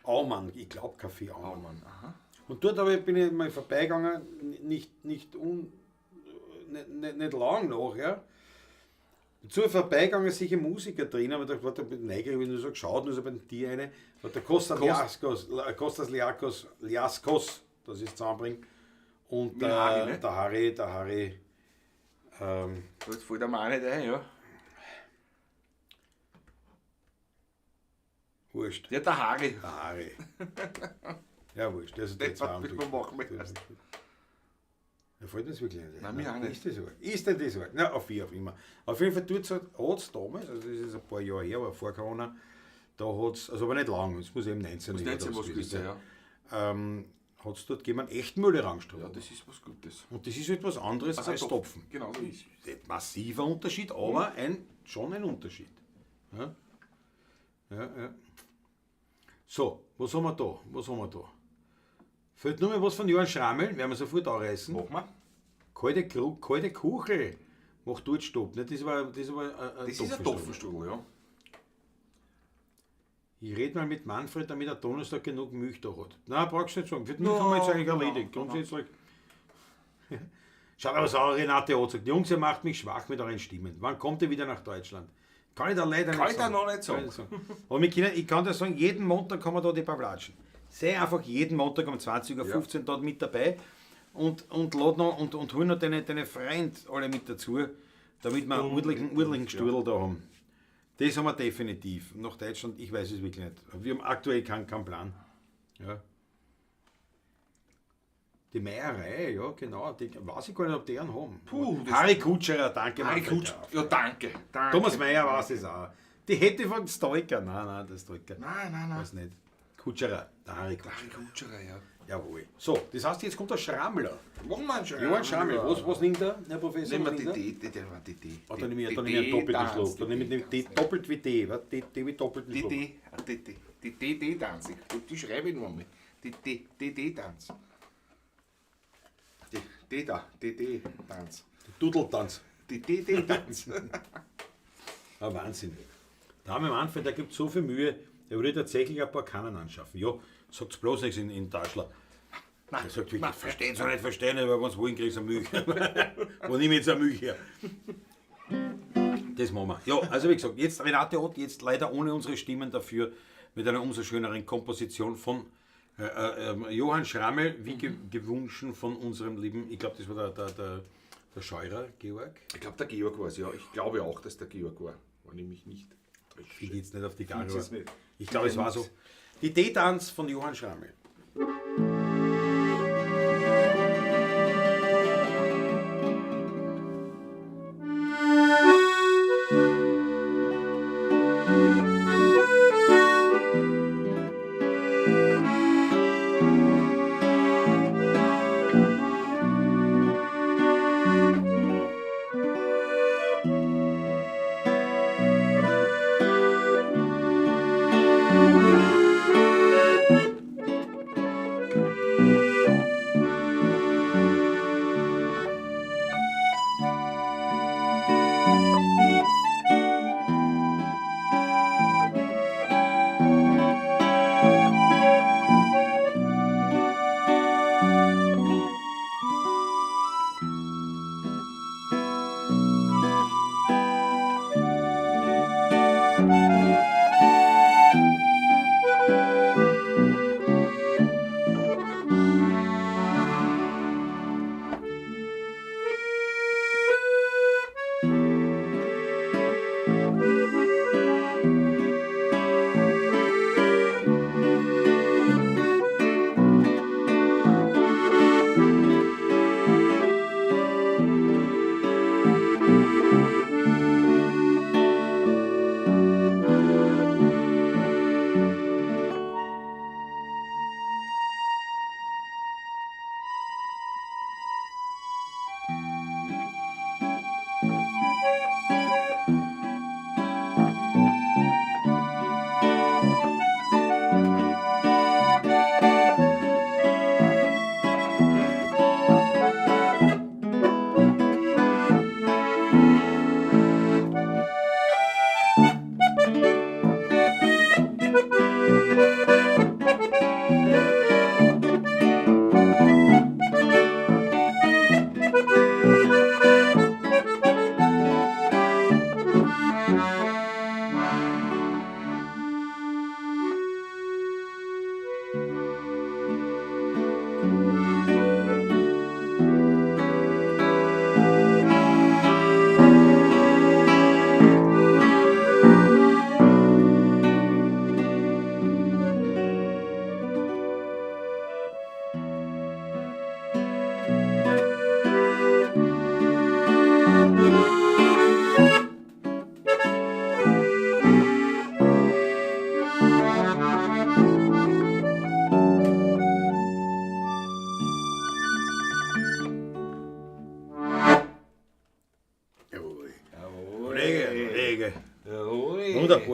Aumann, ich glaube Café Aumann. Aumann, aha. Und dort bin ich mal vorbeigegangen, nicht lang nachher. Zu vorbeigegangen, sicher Musiker drin, aber da war der neugierig, ich nur so geschaut, nur so bei den Tier rein. War der Kostas Liaskos, das ist zusammenbringt. Und Mit Harry, ne? der Harry. Jetzt fällt mir auch nicht ein, ja. Wurscht. Ja, der Harry. Der Harry. Ja, wurscht. Also die Das zwei haben was machen wir durchgespielt. Ja, fällt mir das wirklich nicht ein. Nein, mir auch nicht. Ist das arg? Ist denn das arg? Na, auf wie auch immer. Auf jeden Fall hat es damals, also das ist ein paar Jahre her, aber vor Corona, da hat es, also aber nicht lang, es muss eben 19 Das oder 19 was was gewesen gewesen, sein, ja. Hat es dort gegeben einen echten Müllerangstrudel. Ja, das ist was Gutes. Und das ist etwas anderes Also als Topfen. Genau so ist. Nicht massiver Unterschied, aber schon ein Unterschied. Ja? Ja, ja. So, was haben wir da? Was haben wir da? Fehlt nur mehr was von Johann Schrammel, werden wir sofort anreißen. Machen wir. Kalte Kuchel. Macht dort Stopp. Ne? Das war ein Das ist ein Topfenstrudel, ja. Ich rede mal mit Manfred, damit er Donnerstag genug Milch da hat. Nein, brauchst du nicht sagen. Für die Milch haben wir jetzt eigentlich erledigt. Grundsätzlich. Schaut aber was Renate Ott sagt. Jungs, ihr macht mich schwach mit euren Stimmen. Wann kommt ihr wieder nach Deutschland? Kann ich da leider Kann nicht ich da sagen. noch nicht sagen. Kann ich nicht sagen. Aber wir können, ich kann dir sagen, jeden Montag kommen da die Pavlatschen. Sei einfach jeden Montag um 20:15 Uhr dort mit dabei und lad noch und hol noch deine Freunde alle mit dazu, damit wir einen ordentlichen Strudel da haben. Das haben wir definitiv. Nach Deutschland, ich weiß es wirklich nicht. Wir haben aktuell keinen Plan. Ja. Die Meierei, ja, genau. Die, weiß ich gar nicht, ob die einen haben. Puh, Harry Kutscherer, danke. Harry Manfred Kutsch. Graf. Ja, danke. Danke. Thomas Mayer weiß es auch. Die hätte von Stoiker. Nein, der Stoiker. Nein. Weiß nicht. Kutscherer, der Harry Kutscherer. Harry Kutscherer, ja. Jawohl. So, das heißt, jetzt kommt der Schrammler. Machen wir einen Schrammel. Johann Schrammel, was nimmt er, Herr Professor? Nehmen was wir nimmt die er? D, die, die, die, Ah, dann nehme ich, dann nehme ich einen doppelten Schluck. Dann nehme ich D doppelt wie D. Was? D, D wie doppelten Die Schluck. D, die D, die D, D Tanz. Die schreibe ich noch mal. Die D, D, D Tanz. Die D da, D, D Tanz. Dudeltanz. Die D, D Tanz. Ah, Wahnsinn. Der arme Manfred, der gibt so viel Mühe, der würde tatsächlich ein paar Kannen anschaffen. Ja, sagt's bloß nichts in Taschler. Er sagt wirklich, verstehen sie nicht, verstehen, aber wenn sie wollen, kriegen sie eine Milch. Wo nehme ich jetzt eine Milch her? Das machen wir. Ja, also wie gesagt, jetzt Renate Ott, jetzt leider ohne unsere Stimmen dafür, mit einer umso schöneren Komposition von Johann Schrammel, wie gewünscht von unserem lieben, ich glaube, das war der Scheurer, Georg. Ich glaube, der Georg war es, ja. Ich glaube auch, dass der Georg war. Wenn ich mich nicht Ich gehe jetzt nicht auf die Gare. Find's jetzt nicht. Ich glaube, es war so. Die D-Tanz von Johann Schrammel. Thank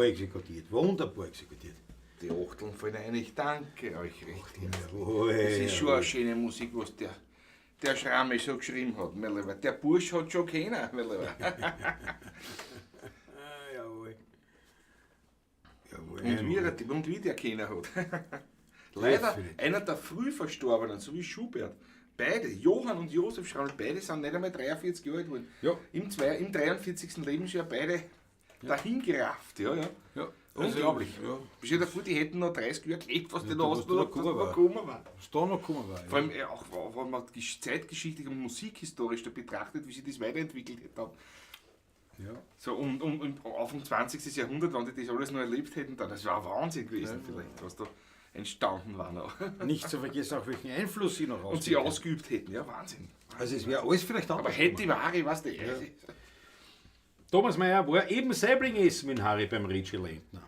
exekutiert, wunderbar exekutiert. Die Achteln fallen ein, ich danke euch recht herzlich. Jawohl, Das ist schon eine schöne Musik, was der Schramme so geschrieben hat, mein Lieber. Der Bursch hat schon keiner, mein Lieber. Ah, jawohl. Jawohl. Und wie der keiner hat. Leider Definitiv. einer der früh Verstorbenen, so wie Schubert. Beide, Johann und Josef Schrammel, beide sind nicht einmal 43 Jahre alt geworden. Ja. Im 43. Lebensjahr beide dahingerafft. Ja, ja. Ja. Unglaublich. Also, ja. Stell dir vor, die hätten noch 30 Jahre gelebt, was die Ja, noch, was was da noch noch gekommen war. gekommen war. Was da noch gekommen war. Vor allem auch, wenn man zeitgeschichtlich und musikhistorisch da betrachtet, wie sich das weiterentwickelt hat. Dann. Ja. So um auf dem 20. Jahrhundert, wenn die das alles noch erlebt hätten, dann das war Wahnsinn gewesen, vielleicht, was da entstanden war noch. Nicht zu vergessen, auch welchen Einfluss sie noch Und sie ausgeübt haben. ausgeübt hätten, ja, Wahnsinn. Also es wäre alles vielleicht anders. Aber hätte die Ware, weißt du, ja. Thomas Mayer war eben Saibling essen mit Harry beim Richie Lentner.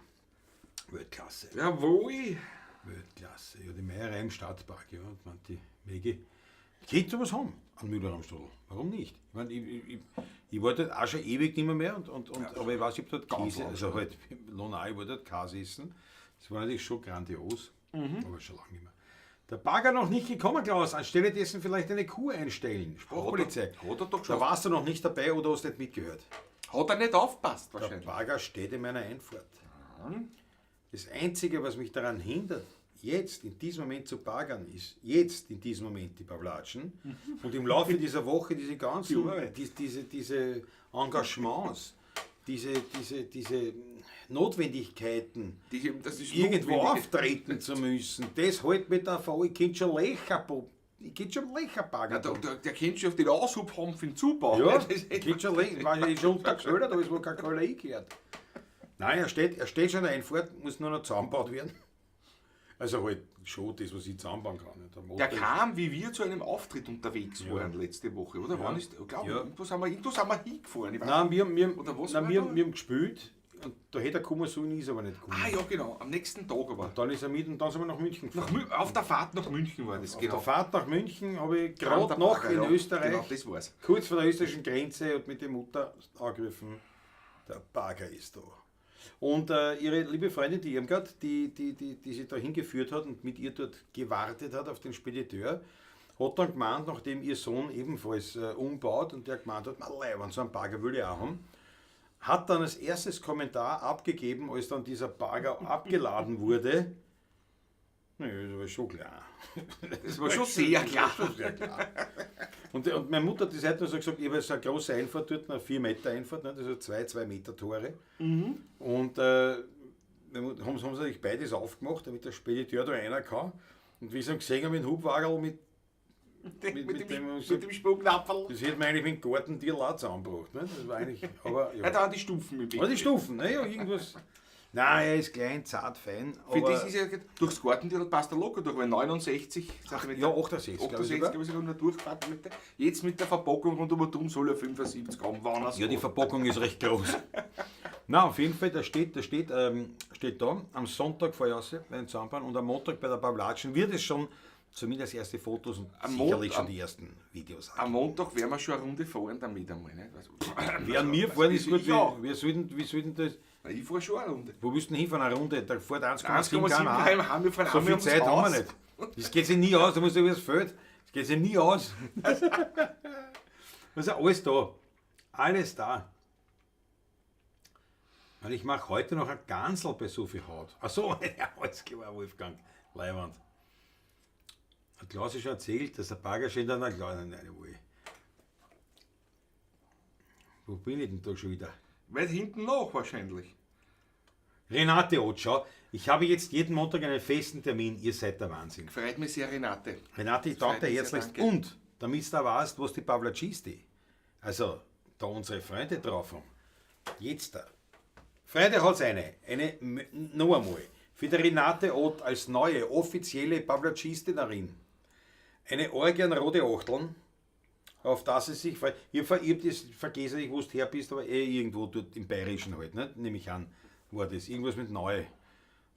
Weltklasse. Jawohl. Weltklasse. Ja, die Meierei im Stadtpark, ja. Und man, die Megi. Könnte sowas haben an Müller am Strudel. Warum nicht? Ich meine, ich war dort auch schon ewig nicht mehr, aber ich weiß, ich hab dort Ganz Käse, lang also halt, Lohn ich war dort Käse essen. Das war natürlich schon grandios, aber schon lange nicht mehr. Der Bagger noch nicht gekommen, Klaus. Anstelle dessen vielleicht eine Kuh einstellen. Sprachpolizei. Hat er doch Da schon. warst du noch nicht dabei oder hast nicht mitgehört. Hat er nicht aufpasst, Der wahrscheinlich. Bagger steht in meiner Einfahrt. Das Einzige, was mich daran hindert, jetzt in diesem Moment zu baggern, ist jetzt in diesem Moment die Pavlatschen und im Laufe dieser Woche diese ganzen, Die Arbeit. diese Engagements, diese Notwendigkeiten, Das ist irgendwo notwendig. auftreten zu müssen, das halt mit der V, ich könnte schon Löcher, ich könnte schon Löcher baggern. Ja, der kennt schon auf den Aushub haben für den Zubau. Ja, Das ist geht schon längst. War ja schon unter Köller, da ist wohl kein Köller eingekehrt. Nein, er steht schon in der Einfahrt, muss nur noch zusammengebaut werden. Also halt schon das, was ich zusammenbauen kann. Der Motor Der ist- kam, wie wir zu einem Auftritt unterwegs waren letzte Woche, oder? Wann ist, ich glaube, Ja. irgendwo sind wir hingefahren. Ich weiß Nein, Oder was nein, war da? wir haben gespielt und da hätte er kommen sollen, ist aber nicht gekommen. Ah ja, genau, am nächsten Tag aber. Dann ist er mit und dann sind wir nach München gefahren. Auf der Fahrt nach München war das, Auf genau. der Fahrt nach München habe ich Kam gerade der noch Bagger, in ja. Österreich, Genau, das war's. kurz vor der österreichischen Grenze, und mit der Mutter angegriffen, der Bagger ist da. Und ihre liebe Freundin, die Irmgard, die sie da hingeführt hat und mit ihr dort gewartet hat auf den Spediteur, hat dann gemeint, nachdem ihr Sohn ebenfalls umbaut und der gemeint hat, wenn so einen Bagger will ich auch haben, hat dann als erstes Kommentar abgegeben, als dann dieser Bagger abgeladen wurde. Naja, das war schon klar. Das war schon sehr klar. Schon sehr klar. Und meine Mutter hat das heute noch so gesagt, ich habe so eine große Einfahrt dort, eine 4 Meter Einfahrt, ne, das sind 2 Meter Tore. Und haben sie natürlich beides aufgemacht, damit der Spediteur da einer kann. Und wie sie dann gesehen haben, mit dem Hubwagen, mit, Mit dem Spucknapferl. das hätte man eigentlich mit dem Gartentier auch zusammengebracht. Ne? Das war eigentlich, aber, ja. Ja, da waren die Stufen im Weg. Aber die Stufen, ne? Ja, irgendwas. Nein, er ist klein, zart, fein. Für Aber das ist ja, durchs Gartentierl passt er locker durch, weil 69 Zentimeter, ja, 68, glaub ich 68 sogar. glaube ich, sogar nur Durchfahrt mit der. Jetzt mit der Verpackung rund um den Turm soll er 75 haben, wann er's Ja, die hat. Verpackung ist recht groß. Na, auf jeden Fall, da steht da, am Sonntag vor Jasse bei den Zahnbahn und am Montag bei der Pavlatschen wird es schon zumindest erste Fotos und Am sicherlich Mont- schon die ersten Videos. Am Montag werden wir schon eine Runde fahren damit einmal. Nicht? Also, Während wir fahren, ist gut, Ich auch. wir sollten das, Na, ich fahre schon eine Runde. wo willst du denn hinfahren, eine Runde? Da fährt 1,7 1,7 km/h. km/h, wir fahren So einmal viel ums Zeit haben wir Haus. nicht. Das geht sich nie aus, da muss ja was fehlt. Das geht sich nie aus. Also alles da. Alles da. Weil ich mache heute noch ein Gansel bei so viel Haut. Ach so, ja, alles klar, Wolfgang. Leiwand. Hat Klaus schon erzählt, dass der Bagger steht an der Kleinen. Nein, jawohl. Wo bin ich denn da schon wieder? Weit hinten noch wahrscheinlich. Renate Ott, schau, ich habe jetzt jeden Montag einen festen Termin. Ihr seid der Wahnsinn. Freut mich sehr, Renate. Renate, ich danke Freut dir mich sehr, herzlichst. danke. Und, damit du da weißt, was die Pavlacisti, also da unsere Freunde drauf haben, jetzt da. Freunde hat's eine noch einmal, für die Renate Ott als neue offizielle Pavlacistinerin. Eine Orgien rote Achteln, auf das sie sich freut. Ich hab das vergessen, ich wusste, her bist, aber eh irgendwo dort im Bayerischen halt, ne? Nehme ich an, war das. Irgendwas mit Neu.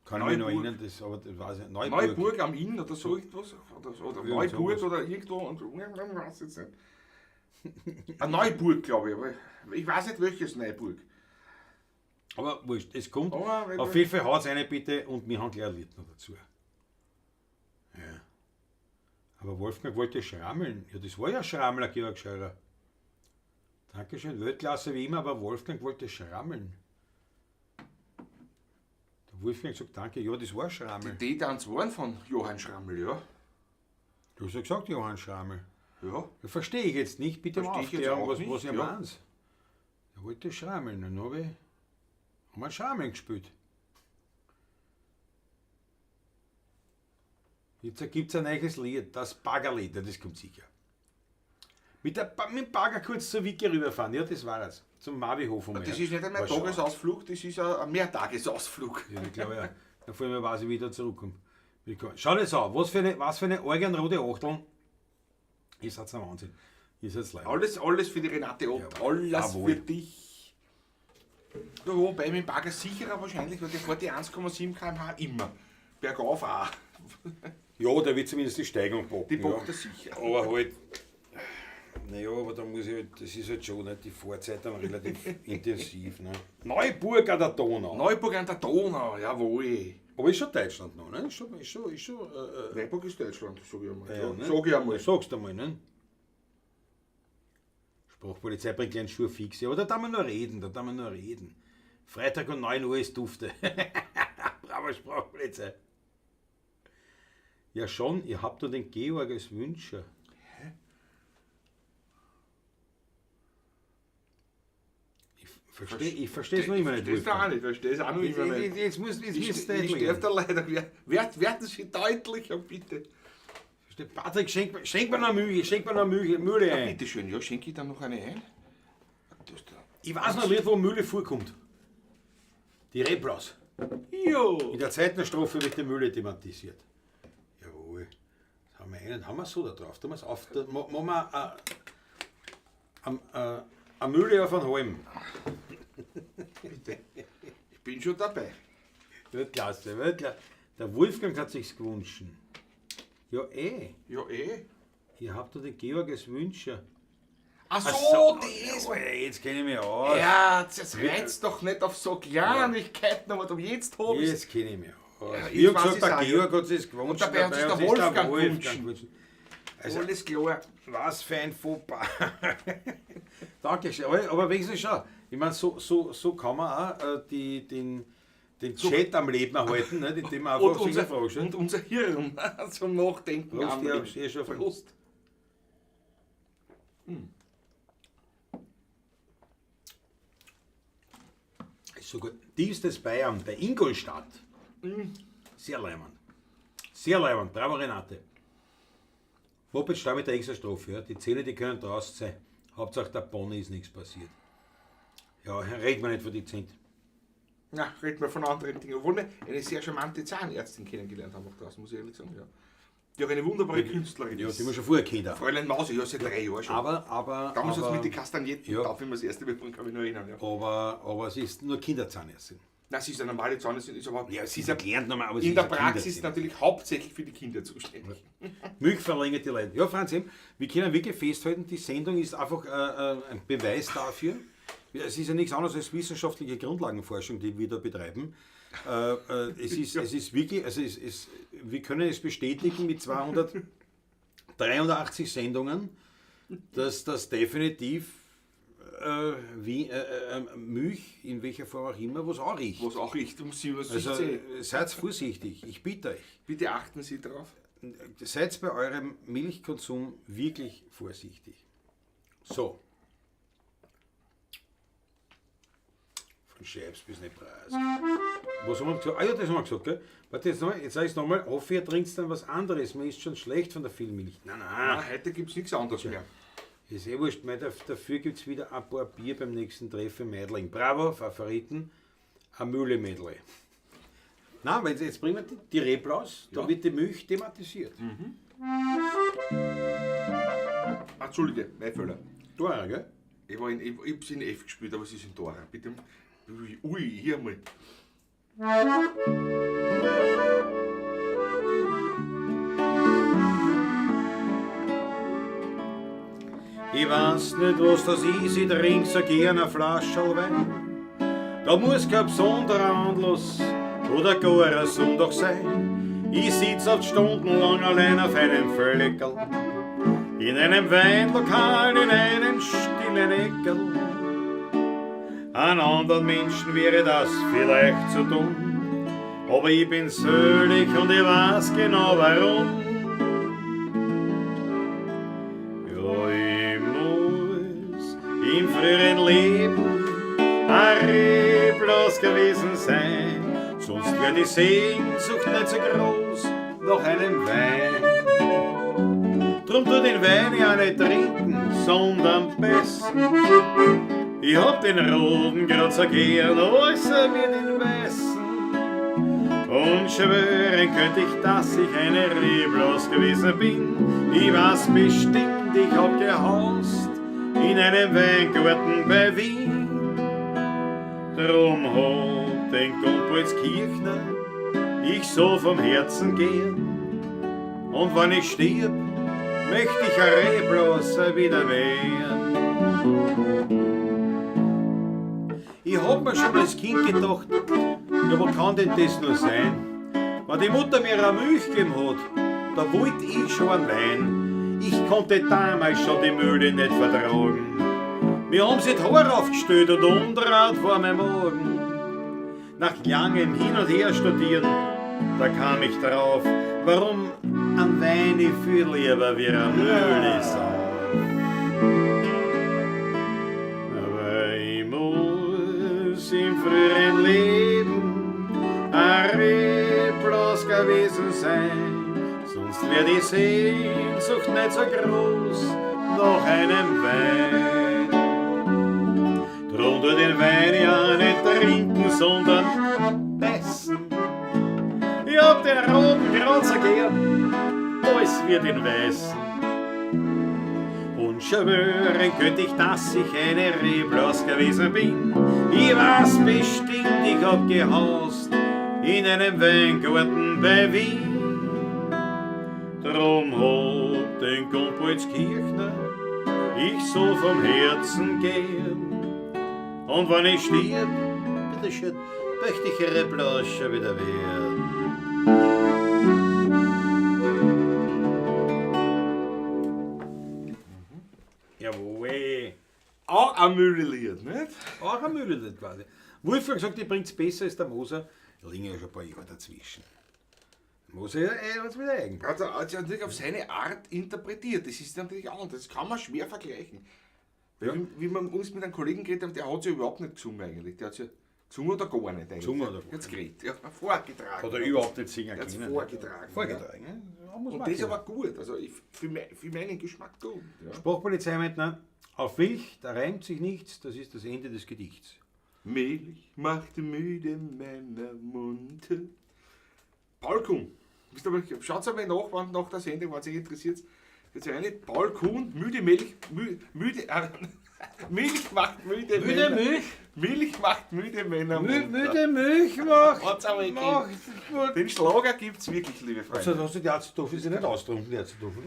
Kann ich mich noch Neuburg. erinnern, das, aber das weiß ich nicht. Neuburg. Neuburg am Inn oder so irgendwas. Oder Irgend Neuburg sowas. oder irgendwo. Und, ich weiß jetzt nicht. Ein Neuburg, glaube ich. Aber ich weiß nicht welches Neuburg. Aber wurscht, es kommt. Aber- Auf jeden Fall haut's eine bitte und wir haben gleich ein Lied noch dazu. Ja. Aber Wolfgang wollte schrammeln. Ja, das war ja Schrammler, Georg Scheurer. Dankeschön, Weltklasse wie immer, aber Wolfgang wollte schrammeln. Der Wolfgang sagt danke, ja, das war Schrammel. Die Tanz waren von Johann Schrammel, ja. Du hast ja gesagt, Johann Schrammel. Ja. Ja, verstehe ich jetzt nicht, bitte um Verstehe ich jetzt Aufklärung, auch was, nicht, was ihr ja. meint. Er wollte schrammeln, dann habe ich haben wir Schrammeln gespielt. Jetzt gibt es ein neues Lied, das Baggerlied, ja, das kommt sicher. Mit dem Bagger kurz zur Wicke rüberfahren, ja, das war es. Zum Mavihof um Das ist nicht einmal ein Tagesausflug, das ist ein Mehrtagesausflug. Ja, ich glaube ja. Da vor allem weiß ich, wie ich da zurückkomme. Schau dir das an, was für eine organrote Achteln. Ihr seid ein Wahnsinn. Ihr seid leid. Alles für die Renate Ott, alles Jawohl. für dich. Ja, wobei mit dem Bagger sicherer wahrscheinlich, weil der fährt die 1,7 km/h immer. Bergauf auch. Ja, der wird zumindest die Steigung packen. Die packt ja. er sicher. Aber halt, naja, aber da muss ich halt, das ist halt schon nicht die Fahrzeit dann relativ intensiv. Ne? Neuburg an der Donau. Neuburg an der Donau, jawohl. Aber ist schon Deutschland noch, ne? Ist schon, Neuburg ist Deutschland, sag ich einmal. ja, ne? Sag ich einmal. Sagst du einmal, ne? Sprachpolizei bringt einen Schuh fix. Ja, aber da darf man nur reden, da darf man nur reden. Freitag um 9 Uhr ist Dufte. Bravo, Sprachpolizei. Ja schon, ihr habt nur den Georg als Wünscher. Ich verstehe es noch immer nicht. Verstehst du auch nicht, verstehst auch noch immer nicht. Jetzt muss jetzt Ich, müsst ich deutlich darf da leider. Werden Sie deutlicher, bitte. Patrick, schenk mir noch Mühe, schenk mir noch Mühle Ja, ein. bitte schön, ja, schenke ich dann noch eine ein? Das da. Ich weiß noch nicht, wo Mühle vorkommt. Die Reblaus. Jo! In der zweiten Strophe wird die Mühle thematisiert. Jawohl. Das haben wir einen, haben wir so da drauf. Da wir's auf, da machen wir eine Mühle auf einen Halm. Bitte. Ich bin schon dabei. Weltklasse, Weltklasse. Der Wolfgang hat sich's gewünscht. Ja, eh. Ja, eh. Ihr habt doch den Georg als Wünscher. Ach so, das! Jawohl, jetzt kenne ich mich aus. Ja, das reizt doch nicht auf so Kleinigkeiten, aber du jetzt hab ich's. Jetzt kenne ich mich aus. Ja, Wie jetzt gesagt, weiß ich's der auch, ja. Georg hat sich's gewünscht. Und dabei hat sich der sich Wolfgang gewünscht. gewünscht. Also, Alles klar. was für ein Fauxpas. Danke, aber wenigstens schon. Ich meine, so kann man auch den Chat am Leben erhalten, nicht? Indem man einfach Und sich eine Frage stellt. und unser Hirn zum Nachdenken Prost, ja, anregt. sehr schön. Prost. Ist so gut. Tiefstes Bayern, bei Ingolstadt. Sehr leimend. Sehr leimend. Bravo, Renate. Moped steht mit der extra Strophe. Ja. Die Zähne, die können draußen sein. Hauptsache der Pony ist nichts passiert. Ja, reden wir nicht von die Zähne. Na, reden wir von anderen Dingen. Obwohl wir eine sehr charmante Zahnärztin kennengelernt haben auch draußen, muss ich ehrlich sagen. Ja. Die auch eine wunderbare Künstlerin Ja, ist. die wir schon vorher kennt. auch. Fräulein Mause, ja, seit 3 Jahren schon. Damals hat's mit den Kastagnetten, ja. darf ich mir das erste Mal bringen, kann ich mich noch erinnern. Ja. Aber sie ist nur Kinderzahnärztin. Nein, sie ist eine normale Zahnärztin, ist aber Ja, sie ist ist erklärt nochmal, aber sie in ist der eine Praxis Kinderzahnärztin. natürlich hauptsächlich für die Kinder zuständig. Milch verlängert die Leiden. Ja, Franz, eben, wir können wirklich festhalten, die Sendung ist einfach ein Beweis dafür. Ja, es ist ja nichts anderes als wissenschaftliche Grundlagenforschung, die wir da betreiben. Es ist wirklich, also es, es, wir können es bestätigen mit 283 Sendungen, dass das definitiv Milch, in welcher Form auch immer, was anriecht. Was auch riecht um 7.17 Also Uhr. seid vorsichtig, ich bitte euch. Bitte achten Sie darauf. Seid bei eurem Milchkonsum wirklich vorsichtig. So. Von Scheibs bis nicht Preis. Was haben wir gesagt? Ah ja, das haben wir gesagt, gell? Warte, jetzt, noch, jetzt sag ich's nochmal. Hoffe, ihr trinkt dann was anderes. Mir ist schon schlecht von der vielen Milch. Nein, nein. Na, heute gibt es nichts anderes mehr. Ist eh wurscht. Mei, dafür gibt es wieder ein paar Bier beim nächsten Treffen Meidling. Bravo, Favoriten. Ein Mühle-Mädle. Nein, aber jetzt bringen wir die Reblaus, da Ja. wird die Milch thematisiert. Ah, Entschuldige, mein Fehler. Dora, gell? Ich hab's in F gespielt, aber es ist in Dora. Bitte. Ui, ui, hier mal. Ich weiß nicht, was das ist, ich trink so gern eine Flascherl Wein. Da muss kein besonderer Anlass oder gar ein Sonntag sein. Ich sitz oft stundenlang allein auf einem Fleckerl, in einem Weinlokal, in einem stillen Eckerl. An anderen Menschen wäre das vielleicht zu dumm, aber ich bin selig und ich weiß genau warum. Ja, ich muss im früheren Leben ein Reblos gewesen sein, sonst wär die Sehnsucht nicht so groß nach einem Wein. Drum tu den Wein ja nicht trinken, sondern besser. Ich hab den roten grad so gern, als mir den weißen. Und schwören könnt ich, dass ich eine Reblos gewesen bin. Ich weiß bestimmt, ich hab gehaust in einem Weingarten bei Wien. Drum hab den Gumpoldskirchner ich so vom Herzen gern. Und wenn ich stirb, möcht ich ein Reblos wieder werden. Ich hab mir schon als Kind gedacht, ja, wo kann denn das nur sein? Wenn die Mutter mir eine Milch gegeben hat, da wollt ich schon einen Wein. Ich konnte damals schon die Mühle nicht vertragen. Mir haben sie die Haare aufgestellt und umdraht vor meinem Magen. Nach langem Hin und Her studieren, da kam ich drauf, warum ein Wein ich viel lieber wie eine Mühle sauf. Aber ich muss im früheren Leben ein Reblos gewesen sein, sonst wär die Sehnsucht nicht so groß nach einem Wein. Drum tu den Wein ja nicht trinken, sondern beißen. Ich hab den roten grad so gern, als wir den weißen. Und schwören könnt ich, dass ich eine Reblos gewesen bin. Ich weiß bestimmt, ich hab gehaust in einem Weingarten bei Wien. Drum hab den Gumpoldskirchner ich so vom Herzen gern. Und wenn ich stirb, bitteschön, möchte ich Reblos schon wieder werden. Jawohl. Auch ein Müllelied, nicht? Auch ein Müllelied quasi. Wolfgang sagt, ich bringt's besser als der Moser. Da liegen ja schon ein paar Jahre dazwischen. Moser hat's wieder eigen. Hat er hat natürlich auf seine Art interpretiert. Das ist natürlich anders. Das kann man schwer vergleichen. Weil wie wir uns mit einem Kollegen geredet haben, der hat ja überhaupt nicht gesungen eigentlich. Der hat ja gesungen oder gar nicht eigentlich. Gesungen oder gar nicht. Geredet. Ja, vorgetragen. Hat er überhaupt nicht singen Er hat's können. vorgetragen. Vorgetragen, ja. Ja, muss Und man das ist können. aber gut. Also ich, für meinen Geschmack gut. Ja. Sprachpolizei meint, ne, auf Milch, da reimt sich nichts, das ist das Ende des Gedichts. Milch macht müde Männer munter. Paul Kuhn. Schaut's einmal nach, wann nach der Sendung, wenn es euch interessiert. Jetzt eine Paul Kuhn, müde Milch, müde, Milch macht müde Müde Männer. Milch? Milch macht müde Männer munter. Müde Milch macht. Hat's aber gegeben. Macht gut. Den Schlager gibt's wirklich, liebe Freunde. Also, hast du die Arzttoffel sie nicht austrunken, die Arzttoffel?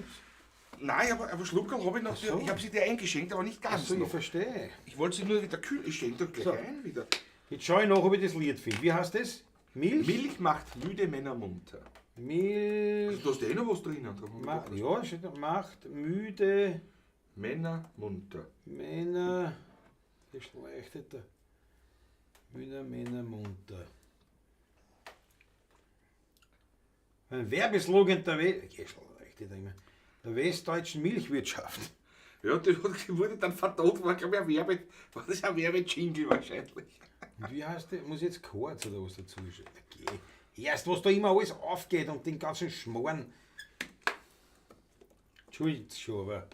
Nein, aber Schluckerl hab ich noch. Ach so. Ich hab sie dir eingeschenkt, aber nicht ganz. Achso, ich noch. verstehe. Ich wollte sie nur wieder kühl. Ich schenke doch gleich So. ein wieder. Jetzt schau ich nach, ob ich das Lied finde. Wie heißt das? Milch? Milch macht müde Männer munter. Milch. Also, da ist eh noch was drinnen. Da haben wir doch Ja, steht da, macht müde Männer munter. Männer. Geschlechteter. Müde Männer munter. Ein Werbeslogan der Geschlechteter immer. Der westdeutschen Milchwirtschaft. Ja, die wurde dann vertont, war glaub ich ein Werbe, war das ein Werbejingle wahrscheinlich. Und wie heißt der? Muss ich jetzt kurz oder was dazu schreiben? Okay. Erst, was da immer alles aufgeht und den ganzen Schmoren. Entschuldigt schon, aber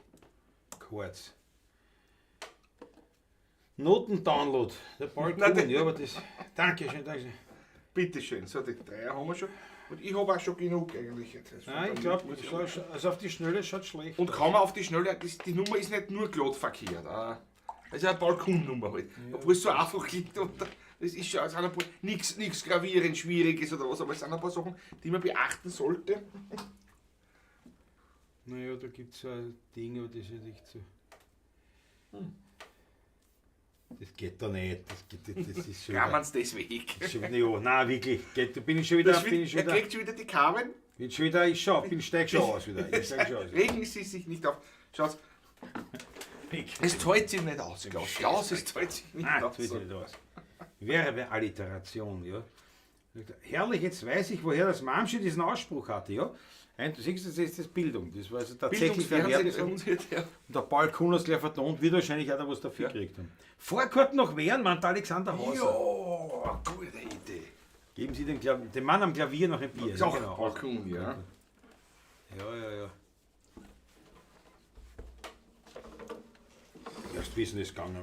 kurz. Notendownload. Der Paul Nein, Kuhn, der- ja, aber das. Dankeschön, Dankeschön. Bitteschön, so die 3 haben wir schon. Und ich habe auch schon genug eigentlich. Jetzt. Also Nein, ich glaub, also auf die Schnelle schaut schlecht Und aus. kann man auf die Schnelle, das, die Nummer ist nicht nur glatt verkehrt. Das ist eine Paul Kuhn-Nummer halt. Ja. Obwohl es so einfach klingt. Und das ist schon, es sind ein paar, nix, nix gravierend Schwieriges oder was, aber es sind ein paar Sachen, die man beachten sollte. Naja, da gibt's ja Dinge, aber das ist ja nicht so. Das geht da nicht. Das, geht, das ist schon Ja, wieder, man's deswegen. schon wieder, ja, nein, wirklich. Geht, bin ich schon wieder, Das bin ich schon er wieder, kriegt schon wieder die Carmen. bin schon wieder, ich schau, bin, steig schon aus wieder. Ich steig schon aus. Regen Sie sich nicht auf. Schaut, es zahlt sich nicht aus, Klaus. Klaus, es zahlt sich nicht Nein, aus. das nicht aus. Wäre bei Alliteration, ja. Herrlich, jetzt weiß ich, woher das Mamschi diesen Ausspruch hatte, ja. Ein, du siehst, das ist das Bildung. Das war also tatsächlich der Bildungsfernsehen Werbesong. uns wird ja. Und der Paul Kuhn hat's gleich vertont, wird wahrscheinlich auch da was dafür gekriegt haben. Fahrkarten nach Wehren, meint Alexander Hauser. Ja, gute Idee. Geben Sie dem Mann am Klavier noch ein Bier. Ist auch ja, genau. Paul Kuhn, ja. Ja, ja, ja. Erst wissen das gegangen.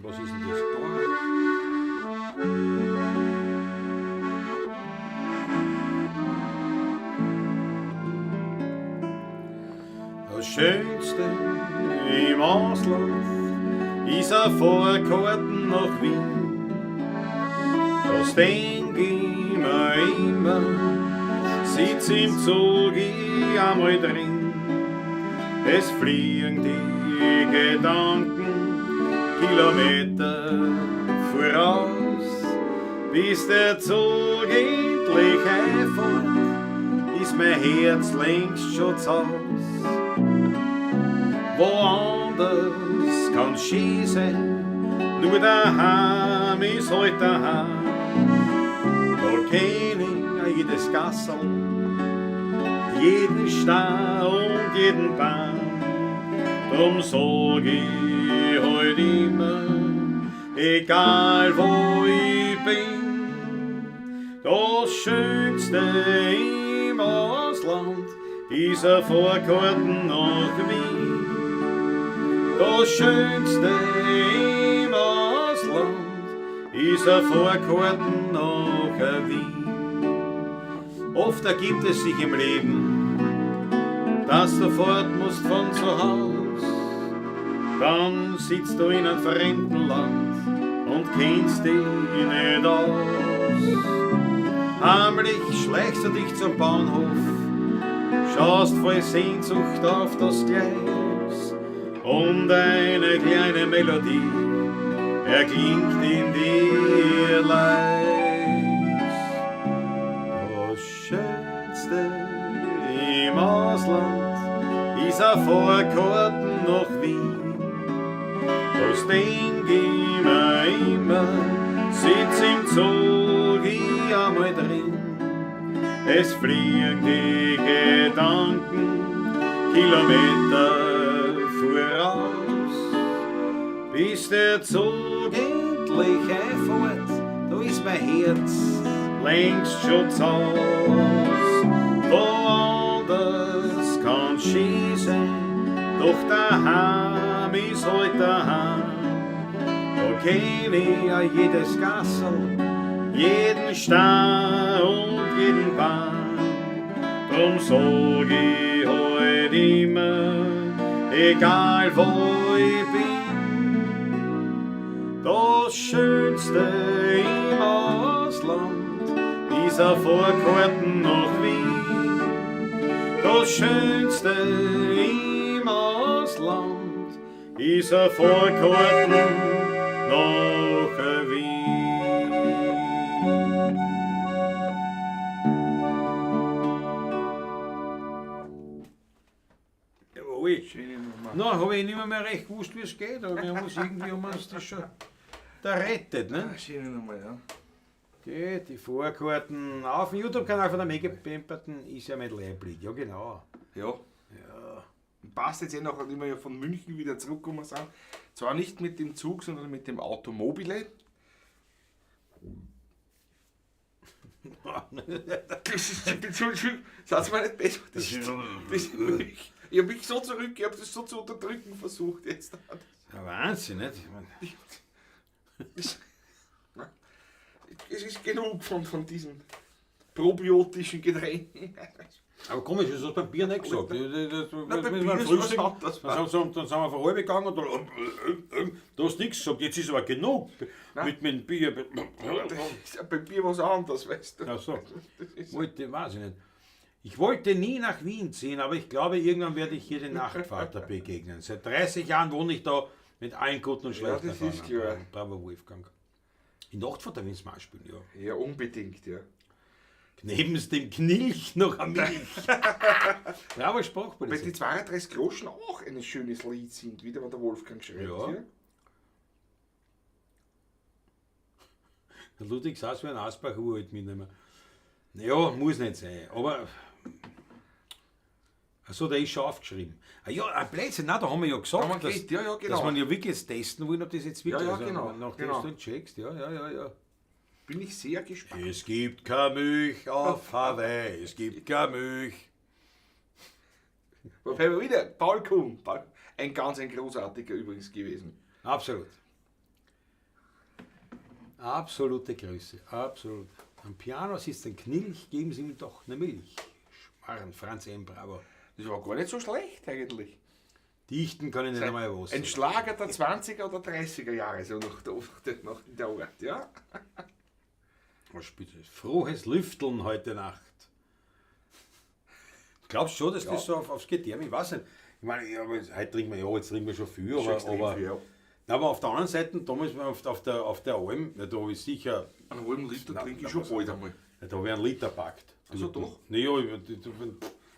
Was ist denn das? Das Schönste im Ausland ist ein Fahrkarten nach Wien. Das denk ich mir immer, sitz im Zug ich einmal drin. Es fliegen die Gedanken Kilometer voraus, bis der Zug endlich einfahrt, ist mein Herz längst schon zu Haus. Woanders kann schön sein, nur daheim ist halt daheim. Da kenn ich jedes Gassel, jeden Stein und jeden Baum. Drum sag ich halt immer, egal wo ich bin, das Schönste im Ausland ist ein Fahrkarten nach Wien. Das Schönste im Ausland ist ein Fahrkarten nach Wien. Oft ergibt es sich im Leben, dass du fort musst von zu Haus. Dann sitzt du in einem fremden Land und kennst dich nicht aus. Heimlich schleichst du dich zum Bahnhof, schaust voll Sehnsucht auf das Gleis und eine kleine Melodie erklingt in dir leis. Das Schönste im Ausland ist ein Fahrkarten nach Wien. Das denk ich mir immer, sitz im Zug ich einmal drin. Es fliegen die Gedanken Kilometer voraus, bis der Zug endlich einfahrt, da ist mein Herz längst schon zu Haus. Woanders kann's schön sein, doch daheim ist halt daheim. Da kenn ich ja jedes Gassel, jeden Stein und jeden Baum. Drum sag ich halt immer, egal wo ich bin, das Schönste im Ausland ist ein Fahrkarten nach Wien. Das Schönste im Ausland ist ein Fahrkarten nach Wien. Jawohl. Schöne Nummer. Na, habe ich nicht mehr recht gewusst, wie es geht, aber wir haben uns irgendwie um uns das schon da rettet, ne? Ah, schöne Nummer, ja. Okay, die Fahrkarten auf dem YouTube-Kanal von der Megapemperten ist ja mit Leiblich, ja genau. Ja. Ja. Passt jetzt eh noch, nachdem wir ja von München wieder zurückgekommen sind. Zwar nicht mit dem Zug, sondern mit dem Automobile. Das ist, Entschuldigung, sag's mir nicht besser. Das ist, das, ich hab mich so zurück, ich hab das so zu unterdrücken versucht jetzt. Ja, Wahnsinn, nicht? Ich mein, Das, es ist genug von diesen probiotischen Getränken. Aber komisch, das hast du beim Bier nicht gesagt. Na, beim Wenn Bier wir ist was frühstücken, anderes. dann sind wir vor halb gegangen und dann, du hast nichts gesagt, jetzt ist aber genug Nein. mit dem Bier. Das ist ja beim Bier was anderes, weißt du. Ach so. Das ist, Wollte, weiß ich nicht. Ich wollte nie nach Wien ziehen, aber ich glaube, irgendwann werde ich hier den Nachtfalter begegnen. Seit 30 Jahren wohne ich da. Mit allen guten und Ja, schlechten das ist Erfahrungen. klar. Bravo, Wolfgang. In Nachtvater, wenn sie mal spielen, ja. Ja, unbedingt, ja. Neben dem Knilch noch am Milch. Bravo Weil Sprachpolizei. die 32 Groschen auch ein schönes Lied sind, wieder wenn der Wolfgang schreibt. Ja. Ja. Der Ludwig saß wie ein Asbach uralt mitnehmen. Naja, muss nicht sein. Aber. Achso, der ist schon aufgeschrieben. Ah ja, ein Blödsinn, nein, da haben wir ja gesagt, Haben wir dass, geredet, ja, ja, genau. dass man ja wirklich jetzt testen wollen, ob das jetzt wirklich Ja, ja, also, genau, nachdem genau. du den checkst, ja, ja, ja, ja. Bin ich sehr gespannt. Es gibt keine Milch auf Hawaii, es gibt keine Milch. Wobei wir wieder, Paul Kuhn, Paul, ein ganz ein großartiger übrigens gewesen. Absolut. Absolute Größe, absolut. Am Piano sitzt ein Knilch, geben Sie ihm doch eine Milch. Schmarrn, Franz M. Bravo. Das war gar nicht so schlecht eigentlich. Dichten kann ich nicht einmal was. Ein Schlager der 20er oder 30er Jahre, so nach der Art, ja. Was spielt das? Frohes Lüfteln heute Nacht. Glaubst du schon, dass das so aufs Gedärm, ich weiß nicht. Ich meine, ja, aber jetzt, heute trinken wir, ja, jetzt trinken wir schon viel, Schon extrem viel, ja. Na, aber auf der anderen Seite, damals auf der Alm, na, da habe ich sicher, Einen halben Liter Na, trinke na, ich schon was- bald einmal. na, da habe ich einen Liter packt. Ach so, doch. Naja,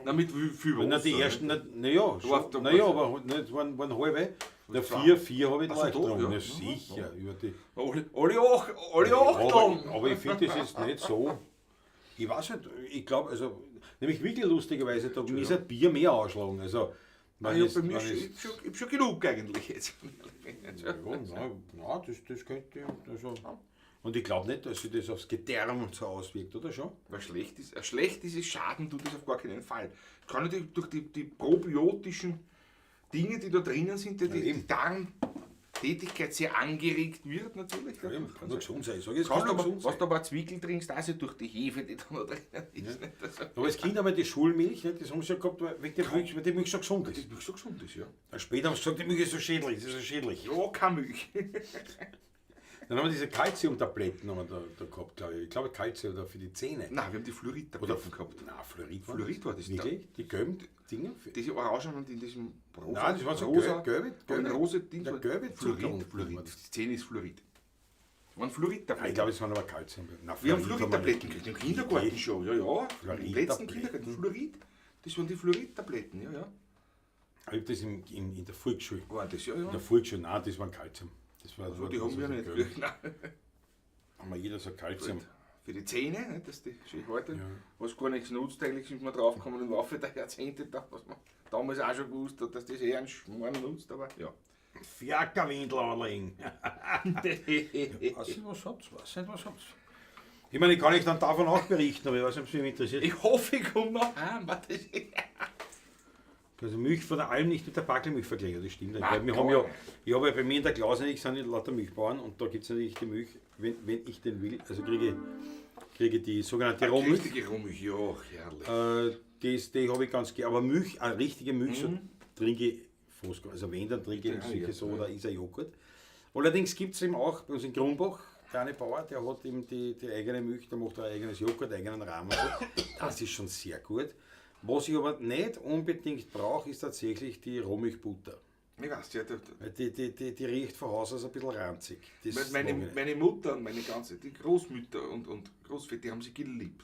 Na, mit wie viel Wasser? na, die ersten, na, na ja, schon, warst- du na ja, warst- aber nicht, waren halbe. Na, zwei. vier habe ich Ach so, leicht doch, getrunken. ja. Na, sicher. Über die, Alle acht aber ich finde das jetzt nicht so. Ich weiß nicht, ich glaube, also, nämlich wirklich lustigerweise, da mir ist ein Bier mehr anschlagen. Also, wenn Ja, es- bei mir wenn schon, es- ich hab schon genug eigentlich jetzt. Ja, nein, das könnte ich. Also. Und ich glaube nicht, dass sich das aufs Gedärm so auswirkt, oder schon? Weil schlecht ist es, Schaden tut es auf gar keinen Fall. Kann natürlich durch die probiotischen Dinge, die da drinnen sind, die eben. Darmtätigkeit sehr angeregt wird natürlich. Ja, eben, kann nur gesund sein. Ich sage, es Kannst kann du nur aber, gesund was sein. du aber Zwickel trinkst, also durch die Hefe, die da noch drinnen ist. Nicht? Also, Aber als Kind haben wir die Schulmilch, nicht? Das haben sie ja gehabt, weil wegen der Milch, weil die Milch so gesund das ist. Milch so gesund ist, ja. Dann später haben sie gesagt, die Milch ist so schädlich, das ist so schädlich. Ja, keine Milch. Dann haben wir diese Kalziumtabletten haben wir da gehabt, glaube ich. Ich glaube Kalzium oder für die Zähne. Nein, wir haben die Oder Fluorid-Tabletten gehabt. Nein, Fluorid war Fluorid war das. Wirklich? Die gelben Dinge? Diese Orangen in diesem rosa, Nein, das waren so rosa, gelbe, gelbe, ein rosa Ding. Ja, gelbe Fluorid, Zucker- Fluorid. Die Zähne ist Fluorid. Das waren Fluorid-Tabletten. Ich glaube, es waren aber Kalzium. Nein, Wir haben Fluorid Fluorid-Tabletten gekriegt, im Kindergarten schon, ja, ja. Im letzten Fluorid-Tabletten? Kindergarten, Fluorid. Das waren die Fluorid-Tabletten, ja, ja. Ich habe das in der Volksschule. War das, ja, In ja. der Volksschule, nein, das waren Kalzium. Das war, Also, die haben wir nicht gekriegt. Nein. Haben wir jeder so Kalzium. Für die Zähne, ne, dass die schön heute, was gar nichts nutzt, eigentlich sind wir draufgekommen im Laufe der Jahrzehnte, da, was man damals auch schon gewusst hat, dass das eher einen Schmarrn nutzt, aber ja. Fiakerwindel anlegen. Weiß nicht, was habt's, weiß nicht, was habt's. Ich meine, ich kann euch dann davon auch berichten, aber ich weiß nicht, ob es mich interessiert. Ich hoffe, ich komme noch heim. Warte, Also Milch von der Alm nicht mit der Backelmilch vergleichen, das stimmt nicht. Nein, Weil wir haben gar ja, nicht. ich habe ja bei mir in der Klause, ich sind ja lauter Milchbauern und da gibt es natürlich die Milch, wenn ich denn will, also kriege ich die sogenannte Rohmilch. Richtige Rohmilch, ja, herrlich. Die habe ich ganz gerne. Aber Milch, eine richtige Milch, so trinke ich fast gar. Also wenn, dann trinke ich Ja, sicher ja, so oder ist ein Joghurt. Allerdings gibt es eben auch bei uns in Grumbach, der eine Bauer, der hat eben die eigene Milch, der macht ein eigenes Joghurt, eigenen Rahmen und so. Das ist schon sehr gut. Was ich aber nicht unbedingt brauche, ist tatsächlich die Rohmilchbutter. Ich weiß, ja, Weil die riecht von Haus aus ein bisschen ranzig. Das meine, mag ich nicht. meine Mutter und meine ganze, die Großmütter und Großväter, die haben sie geliebt.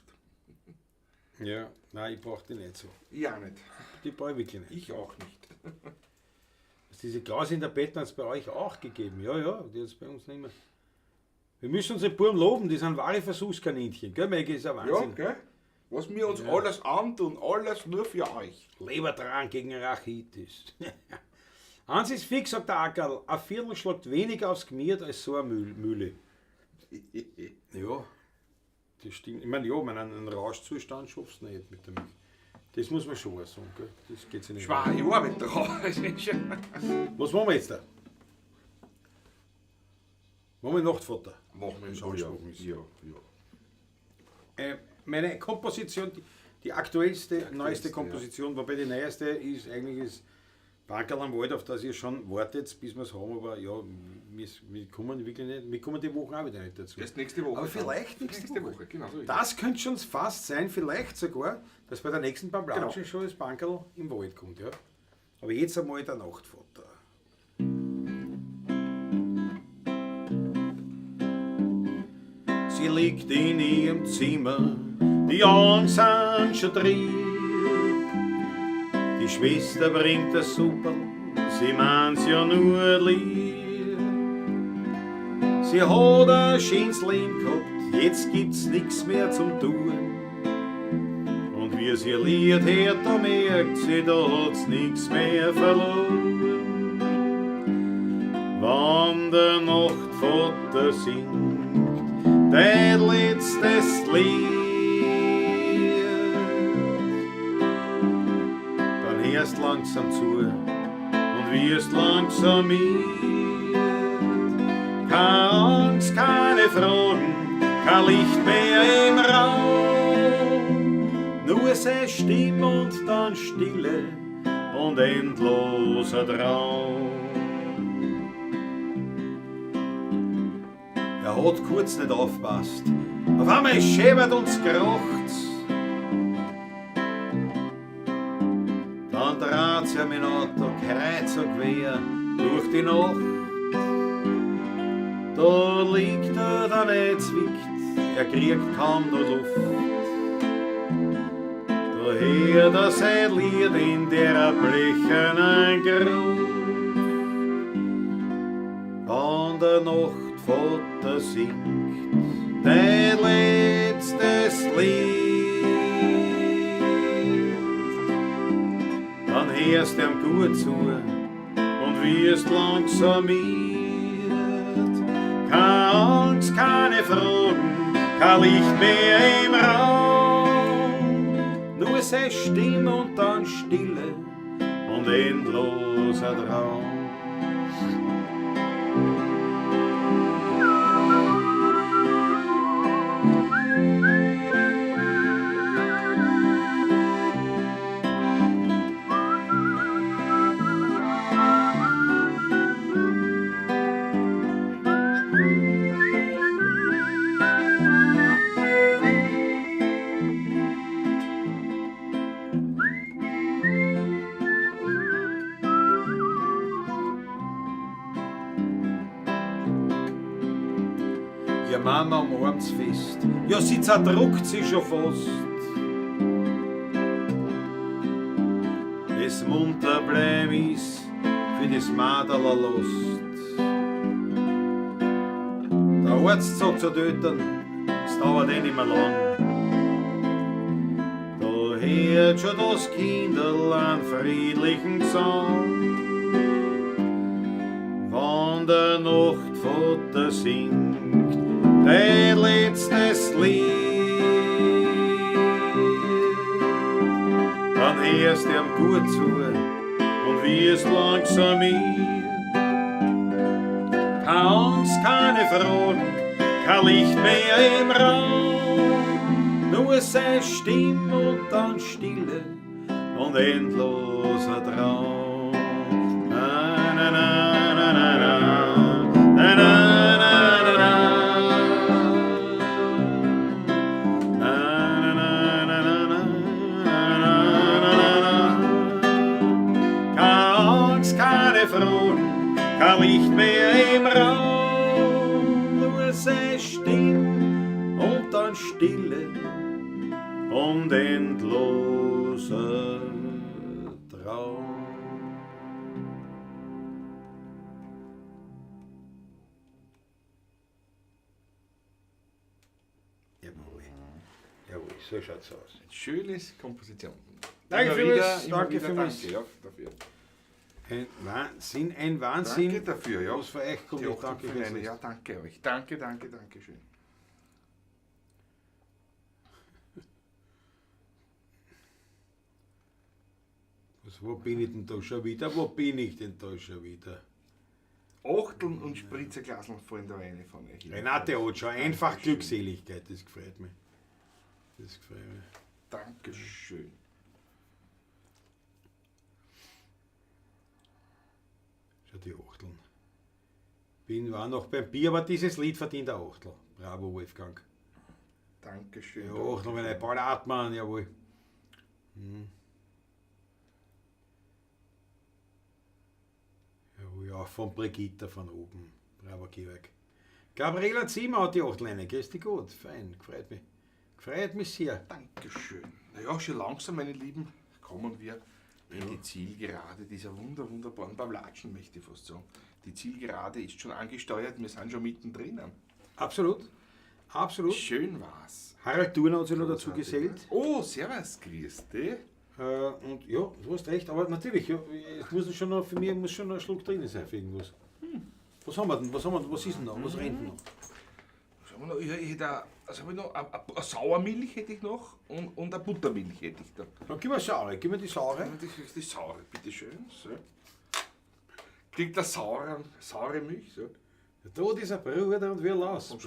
Ja, nein, ich brauche die nicht so. Ich auch nicht. Die brauche ich wirklich nicht. Ich auch nicht. Diese Klaus in der Betten hat es bei euch auch gegeben. Ja, ja, die hat es bei uns nicht mehr. Wir müssen unsere Buben loben, die sind wahre Versuchskaninchen. Gell, Maggie, ist ein Ja, Wahnsinn. gell? Was wir uns alles antun, alles nur für euch. Lebertran gegen Rachitis. Eins ist fix, sagt der Ackerl, ein Viertel schlagt weniger aufs Gmiert als so eine Mühle. Ja, das stimmt. Ich meine, ja, einen Rauschzustand schaffst du nicht mit der Milch. Das muss man schon auch sagen, gell? Das geht sich nicht. Schwere Arbeit drauf. Was machen wir jetzt da? Machen wir Nachtvater? Machen wir Schon ja, angesprochen ist. ja, ja. Meine Komposition, die aktuellste, neueste ja. Komposition, wobei die neueste ist eigentlich das Bankerl am Wald, auf das ihr schon wartet, bis wir es haben, aber ja, wir kommen wirklich nicht, wir kommen die Woche auch wieder nicht dazu. Erst nächste Woche. Aber vielleicht nächste, Nächste Woche. Woche, genau so ist Das könnte schon fast sein, vielleicht sogar, dass bei der nächsten Bamblatschen Genau. schon das Bankerl im Wald kommt, ja. Aber jetzt einmal der Nachtvater. Sie liegt in ihrem Zimmer, die Augen sind schon drin. Die Schwester bringt das Suppe, sie meint's ja nur lieb. Sie hat ein schönes Leben gehabt, jetzt gibt's nix mehr zum Tun. Und wie sie ihr Lied hört, da merkt sie, da hat's nix mehr verloren. Wann der Nachtvater singt dein letztes Lied, dann hörst langsam zu und wirst langsam mit. Keine Angst, keine Fragen, kein Licht mehr im Raum, nur seine Stimme und dann Stille und endloser Traum. Er hat kurz nicht aufgepasst, auf einmal schäbert uns kracht's. Dann dreht sie mit Auto kreuz und quer durch die Nacht. Da liegt er dann zwickt, er kriegt kaum noch Luft. Da hört er sein Lied in der blechernen Gruft. An der Nachtvater singt dein letztes Lied. Dann hörst du ihm gut zu und wirst langsam mit. Keine Angst, keine Fragen, kein Licht mehr im Raum, nur seine Stimme und dann Stille und endloser Traum. Ihr Mama umarmt's fest, ja, sie zerdruckt sie schon fast. Das Munterbleiben ist für das Maderl lost. Der Arzt sagt zu den Eltern, es dauert eh nicht mehr lang. Da hört schon das Kinderl einen friedlichen Gesang. Wann der Nachtvater singt dein letztes Lied, dann hörst du ihm gut zu und wirst langsam mit. Keine Angst, keine Fragen, kein Licht mehr im Raum, nur seine Stimme und dann Stille und endloser Traum. Na, na, na, na, na, na, na, na, na, na, na. Na, na, na, na, na, na, na, na, na. Keine Angst, keine Fragen, kein Licht mehr im Raum, nur seine Stimme und dann Stille und endloser Traum. Jawohl, jawohl, so schaut's aus. Schöne Komposition. Danke Immer wieder, vielmals, immer danke wieder vielmals. Danke, ja, dafür. Ein Wahnsinn, ein Wahnsinn. Danke dafür, ja. Was für euch kommt, Die ich danke Achtung fürs Ja, danke euch. Danke, danke, danke schön. Was, wo bin ich denn da schon wieder? Wo bin ich denn da schon wieder? Achteln und Spritzerglaseln fallen da rein von euch. Renate hat schon einfach Glückseligkeit, das gefällt mir. Das gefällt mir. Dankeschön. Schau die Achteln. Bin war noch beim Bier, aber dieses Lied verdient ein Achtel. Bravo, Wolfgang. Dankeschön. Ja, Achtel, wenn ein Paul Hartmann, jawohl. Hm. Jawohl, ja, von Brigitta von oben. Bravo, Georg. Gabriela Zimmer hat die Achtleine. Grüß dich gut. Fein, gefreut mich. Gefreut mich sehr. Dankeschön. Naja, schon langsam, meine Lieben, kommen wir in die Zielgerade dieser wunderbaren Pavlatschen, möchte ich fast sagen. Die Zielgerade ist schon angesteuert, wir sind schon mittendrin. Absolut. Absolut. Schön war's. Harald Thurner hat sich noch dazu gesellt. Oh, servus, grüß dich. Und ja, du hast recht, aber natürlich, ja, es muss schon noch, für mich muss schon noch ein Schluck drin sein für irgendwas. Was haben wir denn? Was haben wir, was ist denn noch? Was rennt denn noch? Was haben wir noch? Ich hätte noch eine Sauermilch hätte ich noch und eine Buttermilch hätte ich da. Dann gib mir saure, gib mir die saure. Die saure, bitteschön. So. Kriegt der saure Milch. So. Der Tod ist ein Bruder und wir lassen.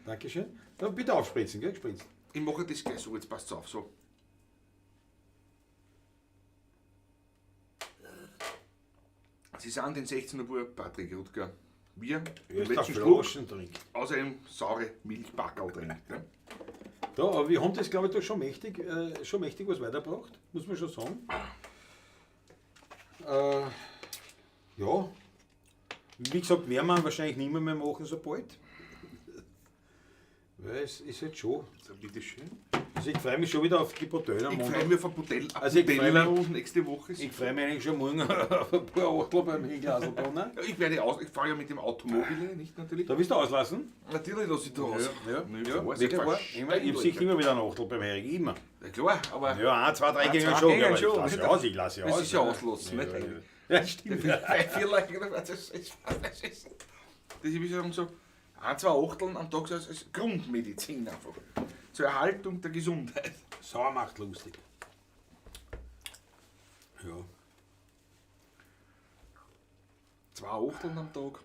Dankeschön. Dann bitte aufspritzen, gell? Spritzen. Ich mache das gleich so, jetzt passt es auf. So. Sie sind den 16 Uhr, Patrick Rutger. Wir im letzten Schluck aus einem saure Milchbackerl trinkt. Ne? Da, aber wir haben das, glaube ich, da schon mächtig was weitergebracht, muss man schon sagen. Ja, wie gesagt, werden wir wahrscheinlich nicht mehr machen so bald. Weil es ist halt schon. So, bitteschön. Also ich freue mich schon wieder auf die Bordell am Montag. Ich freue mich auf ein Bordell, also nächste Woche. Ich freue mich eigentlich schon morgen auf ein paar Achtel beim Hinglaselbrunner. Ja, ich fahre ja mit dem Automobil, nicht natürlich. Da willst du auslassen? Natürlich lasse ich da aus. Ja, ja. Ich sehe immer wieder einen Achtel beim Hering, immer. Ja klar, aber... Ja, 1, 2, 3 gehen schon. Ich lasse aus. Das ist ja auslassen, nicht? Ja, stimmt. Das ist, wie sagen, so 1, 2 Achteln am Tag als Grundmedizin einfach. Zur Erhaltung der Gesundheit. Sauer macht lustig. Ja. 2 Achteln am Tag.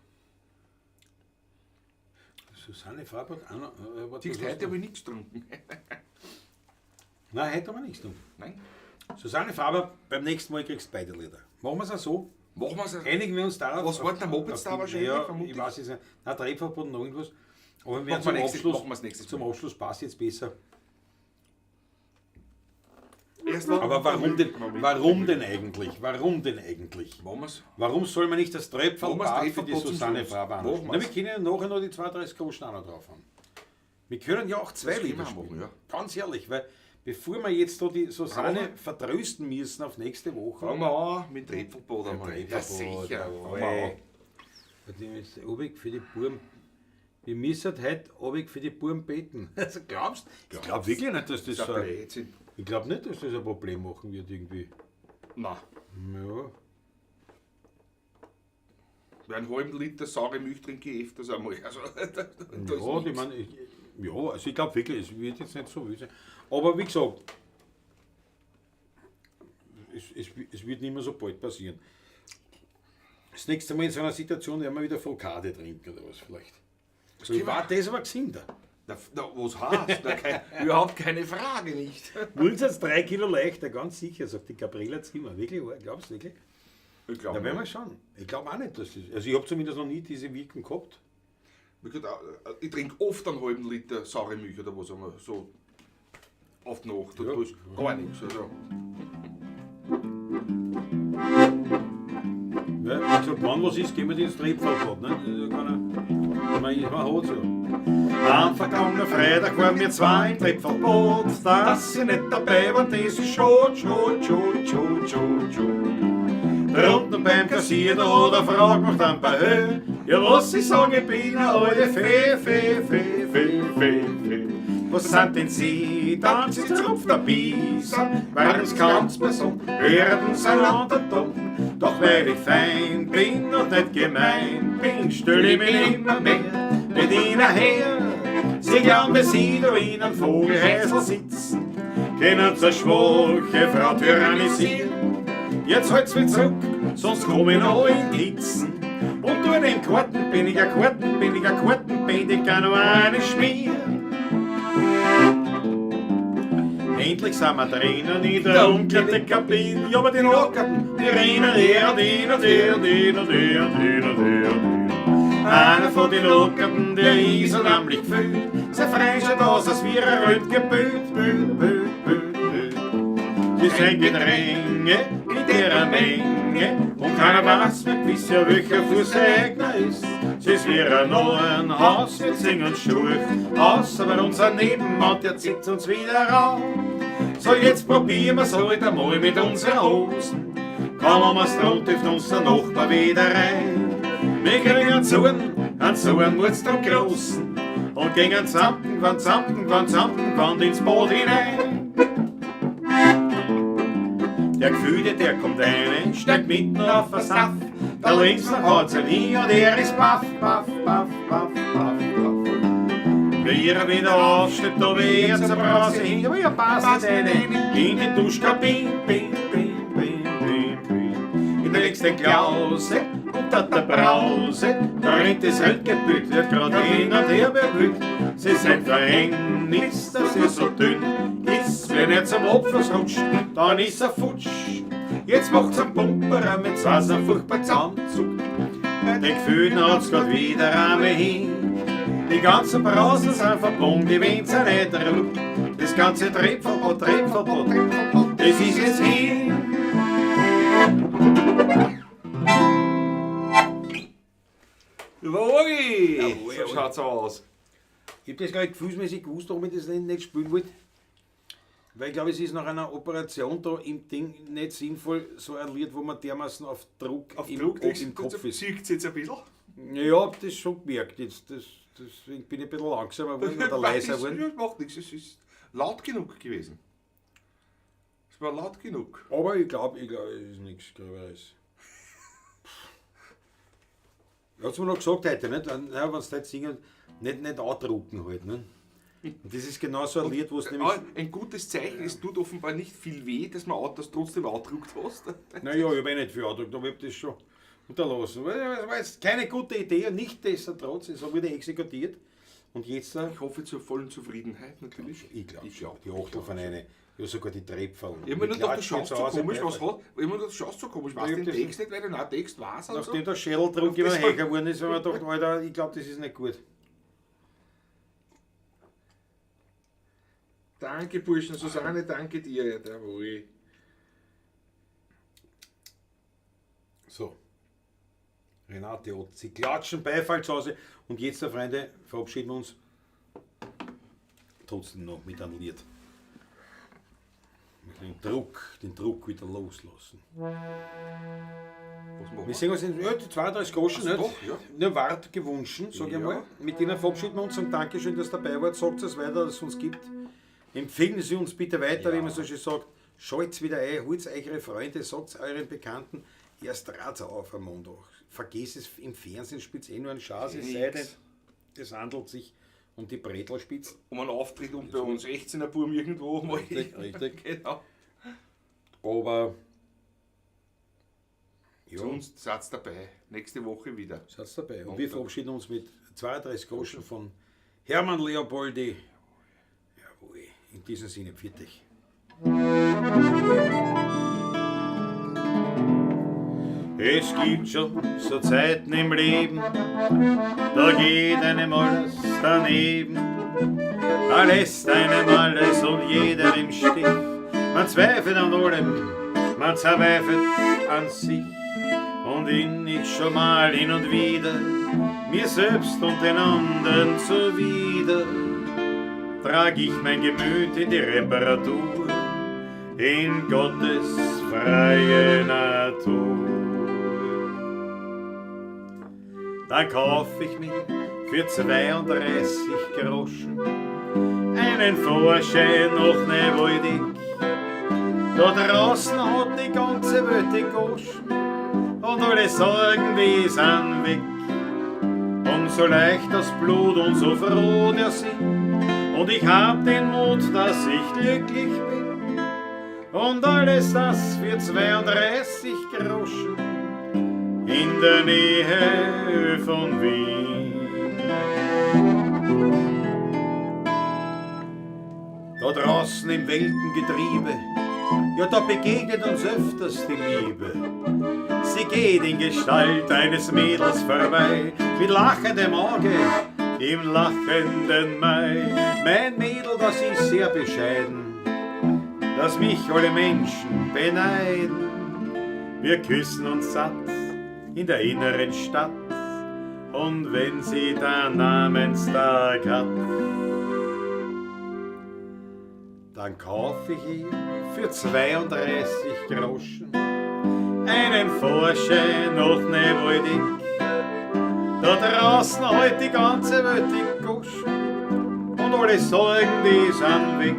Susanne Faber hat. Siehst du, heute habe ich nichts getrunken. Nein, heute haben wir nichts getrunken. Nein. Susanne Faber, beim nächsten Mal kriegst du beide Lieder. Machen wir es auch so? Machen wir es auch. Einigen wir uns darauf. Was war denn der Moped da wahrscheinlich? Ja, ich weiß es nicht. Nein, Treffverbot noch irgendwas. Aber wir zum Abschluss passt jetzt besser. Aber warum denn eigentlich? Warum denn eigentlich? Warum soll man nicht das Trepferlbad für die Susanne Faber anschauen? Na, wir können ja nachher noch die 32 Groschen auch noch drauf haben. Wir können ja auch 2 Lieder spielen. Ja. Ganz ehrlich, weil bevor wir jetzt da die Susanne vertrösten müssen auf nächste Woche. Fangen wir an mit Trepferlbad einmal. Ja, sicher. Für die Buben. Wir müssen heute Abend für die Buben beten. Also glaubst du? Ich glaube wirklich nicht, dass das so. Ich glaube nicht, dass das ein Problem machen wird irgendwie. Nein. Ja. Einen halben Liter saure Milch trinke ich öfters einmal. Also, da ja, ich meine, also ich glaube wirklich, es wird jetzt nicht so wild sein. Aber wie gesagt, es wird nicht mehr so bald passieren. Das nächste Mal in so einer Situation werden wir wieder Frokade trinken oder was vielleicht. So, war das aber gesünder. Na, was heißt? Na, überhaupt keine Frage, nicht. Wollen Sie jetzt 3 Kilo leichter, ganz sicher, sagt die Gabriela Zimmer. Wirklich, glaubst du wirklich? Ich glaube. Da werden wir schauen. Ich glaube auch nicht, dass das. Also ich habe zumindest noch nie diese Wirkung gehabt. Ich trinke oft einen halben Liter saure Milch oder was immer, so auf die Nacht. Ja. Da ist gar nichts. Also. Ja, wie gesagt, wenn was ist, gehen wir ins Trepferlbad. Ne? Da kann man hat's ja. Am vergangenen Freitag waren wir zwei im Trepferlbad, dass sie nicht dabei waren, das ist schon, schon, schon, schon, schon, schon. Drunten beim Kassier, da hat eine Frau gemacht ein paar Höhe. Ja, was ich sage, ich bin eine alte Fee, Fee, Fee, Fee, Fee, Fee. Was sind denn Sie? Dann sie zupft der Biesen, waren's ganz person, werden sie lauter dumm. Doch weil ich fein bin und nicht gemein bin, stell ich mich immer mehr mit ihnen her. Sie glauben, dass sie da in einem Vogelhäusl sitzen, können sie schwache Frau tyrannisieren. Jetzt halt's mich zurück, sonst komm ich noch in die Hitzen. Und durch den Karten bin ich ein Karten, bin ich ein Karten, bin ich gar noch eine Schmier. Endlich sind wir drinnen in der umgekehrten Kabine, ja, aber die Lockerten, die rennen her und hin und her und hin und her und hin und her und hin. Einer von den Lockerten, der ist unheimlich gefühlt, sein Freund schaut aus, als wäre er rot gebüht, büt, büt, büt, büt. Sie sind Gedränge in ihrer Menge und keiner weiß mehr gewiss, ja, welcher Fuß Eigner ist. Es ist wie ein neuen Haus, wir singen Schuhe aus, aber unser Nebenmann, der zieht uns wieder raus. So, jetzt probieren wir's halt einmal mit unseren Hosen. Kaum haben wir's dran, trifft uns der Nachbar wieder rein. Wir kriegen einen Zorn, einen großen und gingen zampen, zampen, zampen, wann ins Boot hinein. Der Gefühle, der kommt rein, steigt mitten auf den Saft. Da links noch hat's ein hin und er ist baff, baff, baff, baff, baff, baff. Wie er wieder aufsteht, da wird zur Brause hin, aber ja passt nicht rein, in die Duschkabine, bin, bin, bin, bin, bin. In der nächsten Klause, unter der Brause, da rennt das Röntgenbild, wird grad hin und her bewegt. Sie sind Verhängnis, dass er so dünn ist, wenn er zum Abfluss rutscht, dann ist er futsch. Jetzt macht's einen Pumperer mit zwei so furchtbar zusammenzuckt. Den Gefühlen hat's grad wieder einmal hin. Die ganzen Brausen sind verbunden, die Wind sind nicht ruht. Das ganze Trepfelbad, Trepfelbad, das ist jetzt hin. Lori! Jawohl, So jawohl. schaut's aus. Ich hab das gar nicht gefühlsmäßig gewusst, warum ich das nicht spielen wollte. Weil ich glaube, es ist nach einer Operation da im Ding nicht sinnvoll, so ein Lied, wo man dermaßen auf Druck, Auf im, Druck, im Kopf ist. Zieht's jetzt ein bisschen? Ja, ich hab das schon gemerkt. Jetzt, deswegen bin ich ein bisschen langsamer geworden oder leiser geworden. Ja, macht nichts, es ist laut genug gewesen. Es war laut genug. Aber ich glaube, es ist nichts Gröberes. Hat's mir noch gesagt heute, nicht? Wenn du heute singen, nicht andrucken halt. Ne? Und das ist genau so ein Lied, wo es nämlich. Ah, ein gutes Zeichen, es tut offenbar nicht viel weh, dass man das trotzdem andruckt hast. Naja, ich habe eh nicht viel andruckt, aber ich habe das schon unterlassen. Das war jetzt keine gute Idee und nichtsdestotrotz, es wurde exekutiert. Und jetzt. Ich hoffe zur vollen Zufriedenheit natürlich. Ich glaube, Ich glaub, die Achtel von einer. Ja, sogar die Trepferl. Ich hab mir nur gedacht, du schaust so komisch, was was hat. Ich hab mir gedacht, du schaust so komisch, weißt Ich du hab den das Text nicht, weil du einen Text weißt und so. Nachdem der Schädeldruck immer Das höher geworden ist, habe ich mir gedacht, Alter, ich glaube, das ist nicht gut. Danke, Burschen, Susanne, danke dir. Jawohl. So. Renate Ott, sie klatschen Beifall zu Hause. Und jetzt, Freunde, verabschieden wir uns trotzdem noch mit einem Lied. Mit dem Druck wieder loslassen. Was machen Wir sehen uns in ja, die 32 Groschen, Ach so, nicht? doch, ja. Nur wart gewünschen, sag ich Ja. mal. Mit denen verabschieden wir uns und Dankeschön, dass ihr dabei wart. Sagt es weiter, dass es uns gibt. Empfehlen Sie uns bitte weiter, wie man so schön sagt. Schalt's wieder ein, holt eure Freunde, sagt euren Bekannten. Erst draht's auf am Montag. Vergesst es, im Fernsehen spielt's eh nur einen Schatz, es sei denn, es handelt sich um die Bretelspitz. Um einen Auftritt und bei uns 16er Burm irgendwo mal. Richtig, richtig. Genau. Aber ja, Sonst seid dabei. Nächste Woche wieder. seid dabei. Und wir verabschieden uns mit 32 Groschen von Hermann Leopoldi. Jawohl, in diesem Sinne, pfiat dich. Es gibt schon so Zeiten im Leben, da geht einem alles daneben. Da lässt einem alles und jeder im Stich. Man zweifelt an allem, man zweifelt an sich. Und in ich schon mal hin und wieder, mir selbst und den anderen zuwider, trag ich mein Gemüt in die Reparatur, in Gottes freie Natur. Dann kauf ich mir für 32 Groschen einen Vorschein noch ne Woldig. Da draußen hat die ganze Welt die Goschen und alle Sorgen, die sind weg. Und so leicht das Blut und so froh der Sinn. Und ich hab den Mut, dass ich glücklich bin. Und alles das für 32 Groschen in der Nähe von Wien. Da draußen im Weltengetriebe, ja, da begegnet uns öfters die Liebe. Sie geht in Gestalt eines Mädels vorbei, mit lachendem Auge im lachenden Mai. Mein Mädel, das ist sehr bescheiden, dass mich alle Menschen beneiden. Wir küssen uns satt in der inneren Stadt Und wenn sie da Namenstag hat, dann kauf ich ihr für 32 Groschen einen Vorschein nach Neuwaldeck. Da draußen halt die ganze Welt die Goschen und alle Sorgen, die sind weg.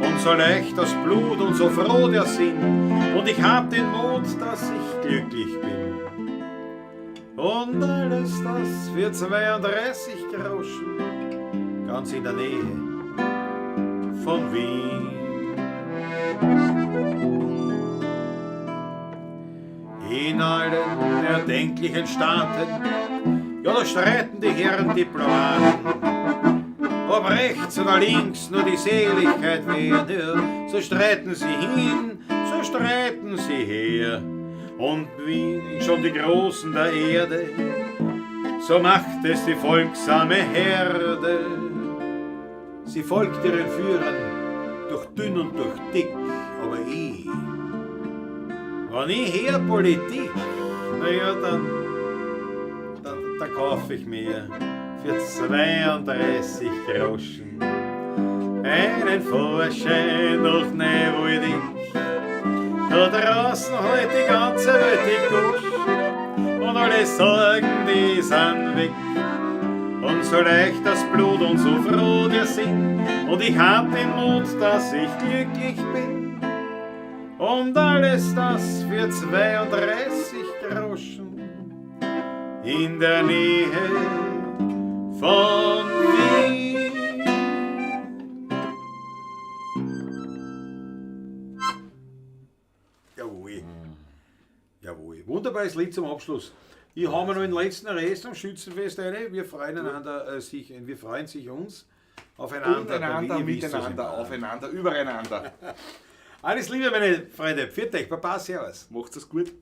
Und so leicht das Blut und so froh der Sinn und ich hab den Mut, dass ich glücklich bin. Und alles das für 32 Groschen, ganz in der Nähe von Wien. In allen erdenklichen Staaten, ja, da streiten die Herren Diplomaten, ob rechts oder links nur die Seligkeit währt, ja, so streiten sie hin, so streiten sie her. Und wie schon die Großen der Erde, so macht es die folgsame Herde. Sie folgt ihren Führern durch dünn und durch dick, aber ich, wenn ich her Politik, na ja, dann kauf ich mir für 32 Groschen einen Vorschein nach Neuwaldeck. Da draußen halt die ganze Welt die Goschen und alle Sorgen, die sind weg. Und so leicht das Blut und so froh der Sinn und ich hab den Mut, dass ich glücklich bin. Und alles das für 32 Groschen in der Nähe von Wien. Jawohl. Jawohl. Wunderbares Lied zum Abschluss. Ich hau mir noch den letzten Rest am Schützenfest rein. Wir freuen einander, wir freuen sich uns aufeinander. Untereinander, Ihr wisst, was ich miteinander, meine. aufeinander, übereinander. Alles Liebe, meine Freunde. Pfiat euch. Baba, servus. Macht's es gut.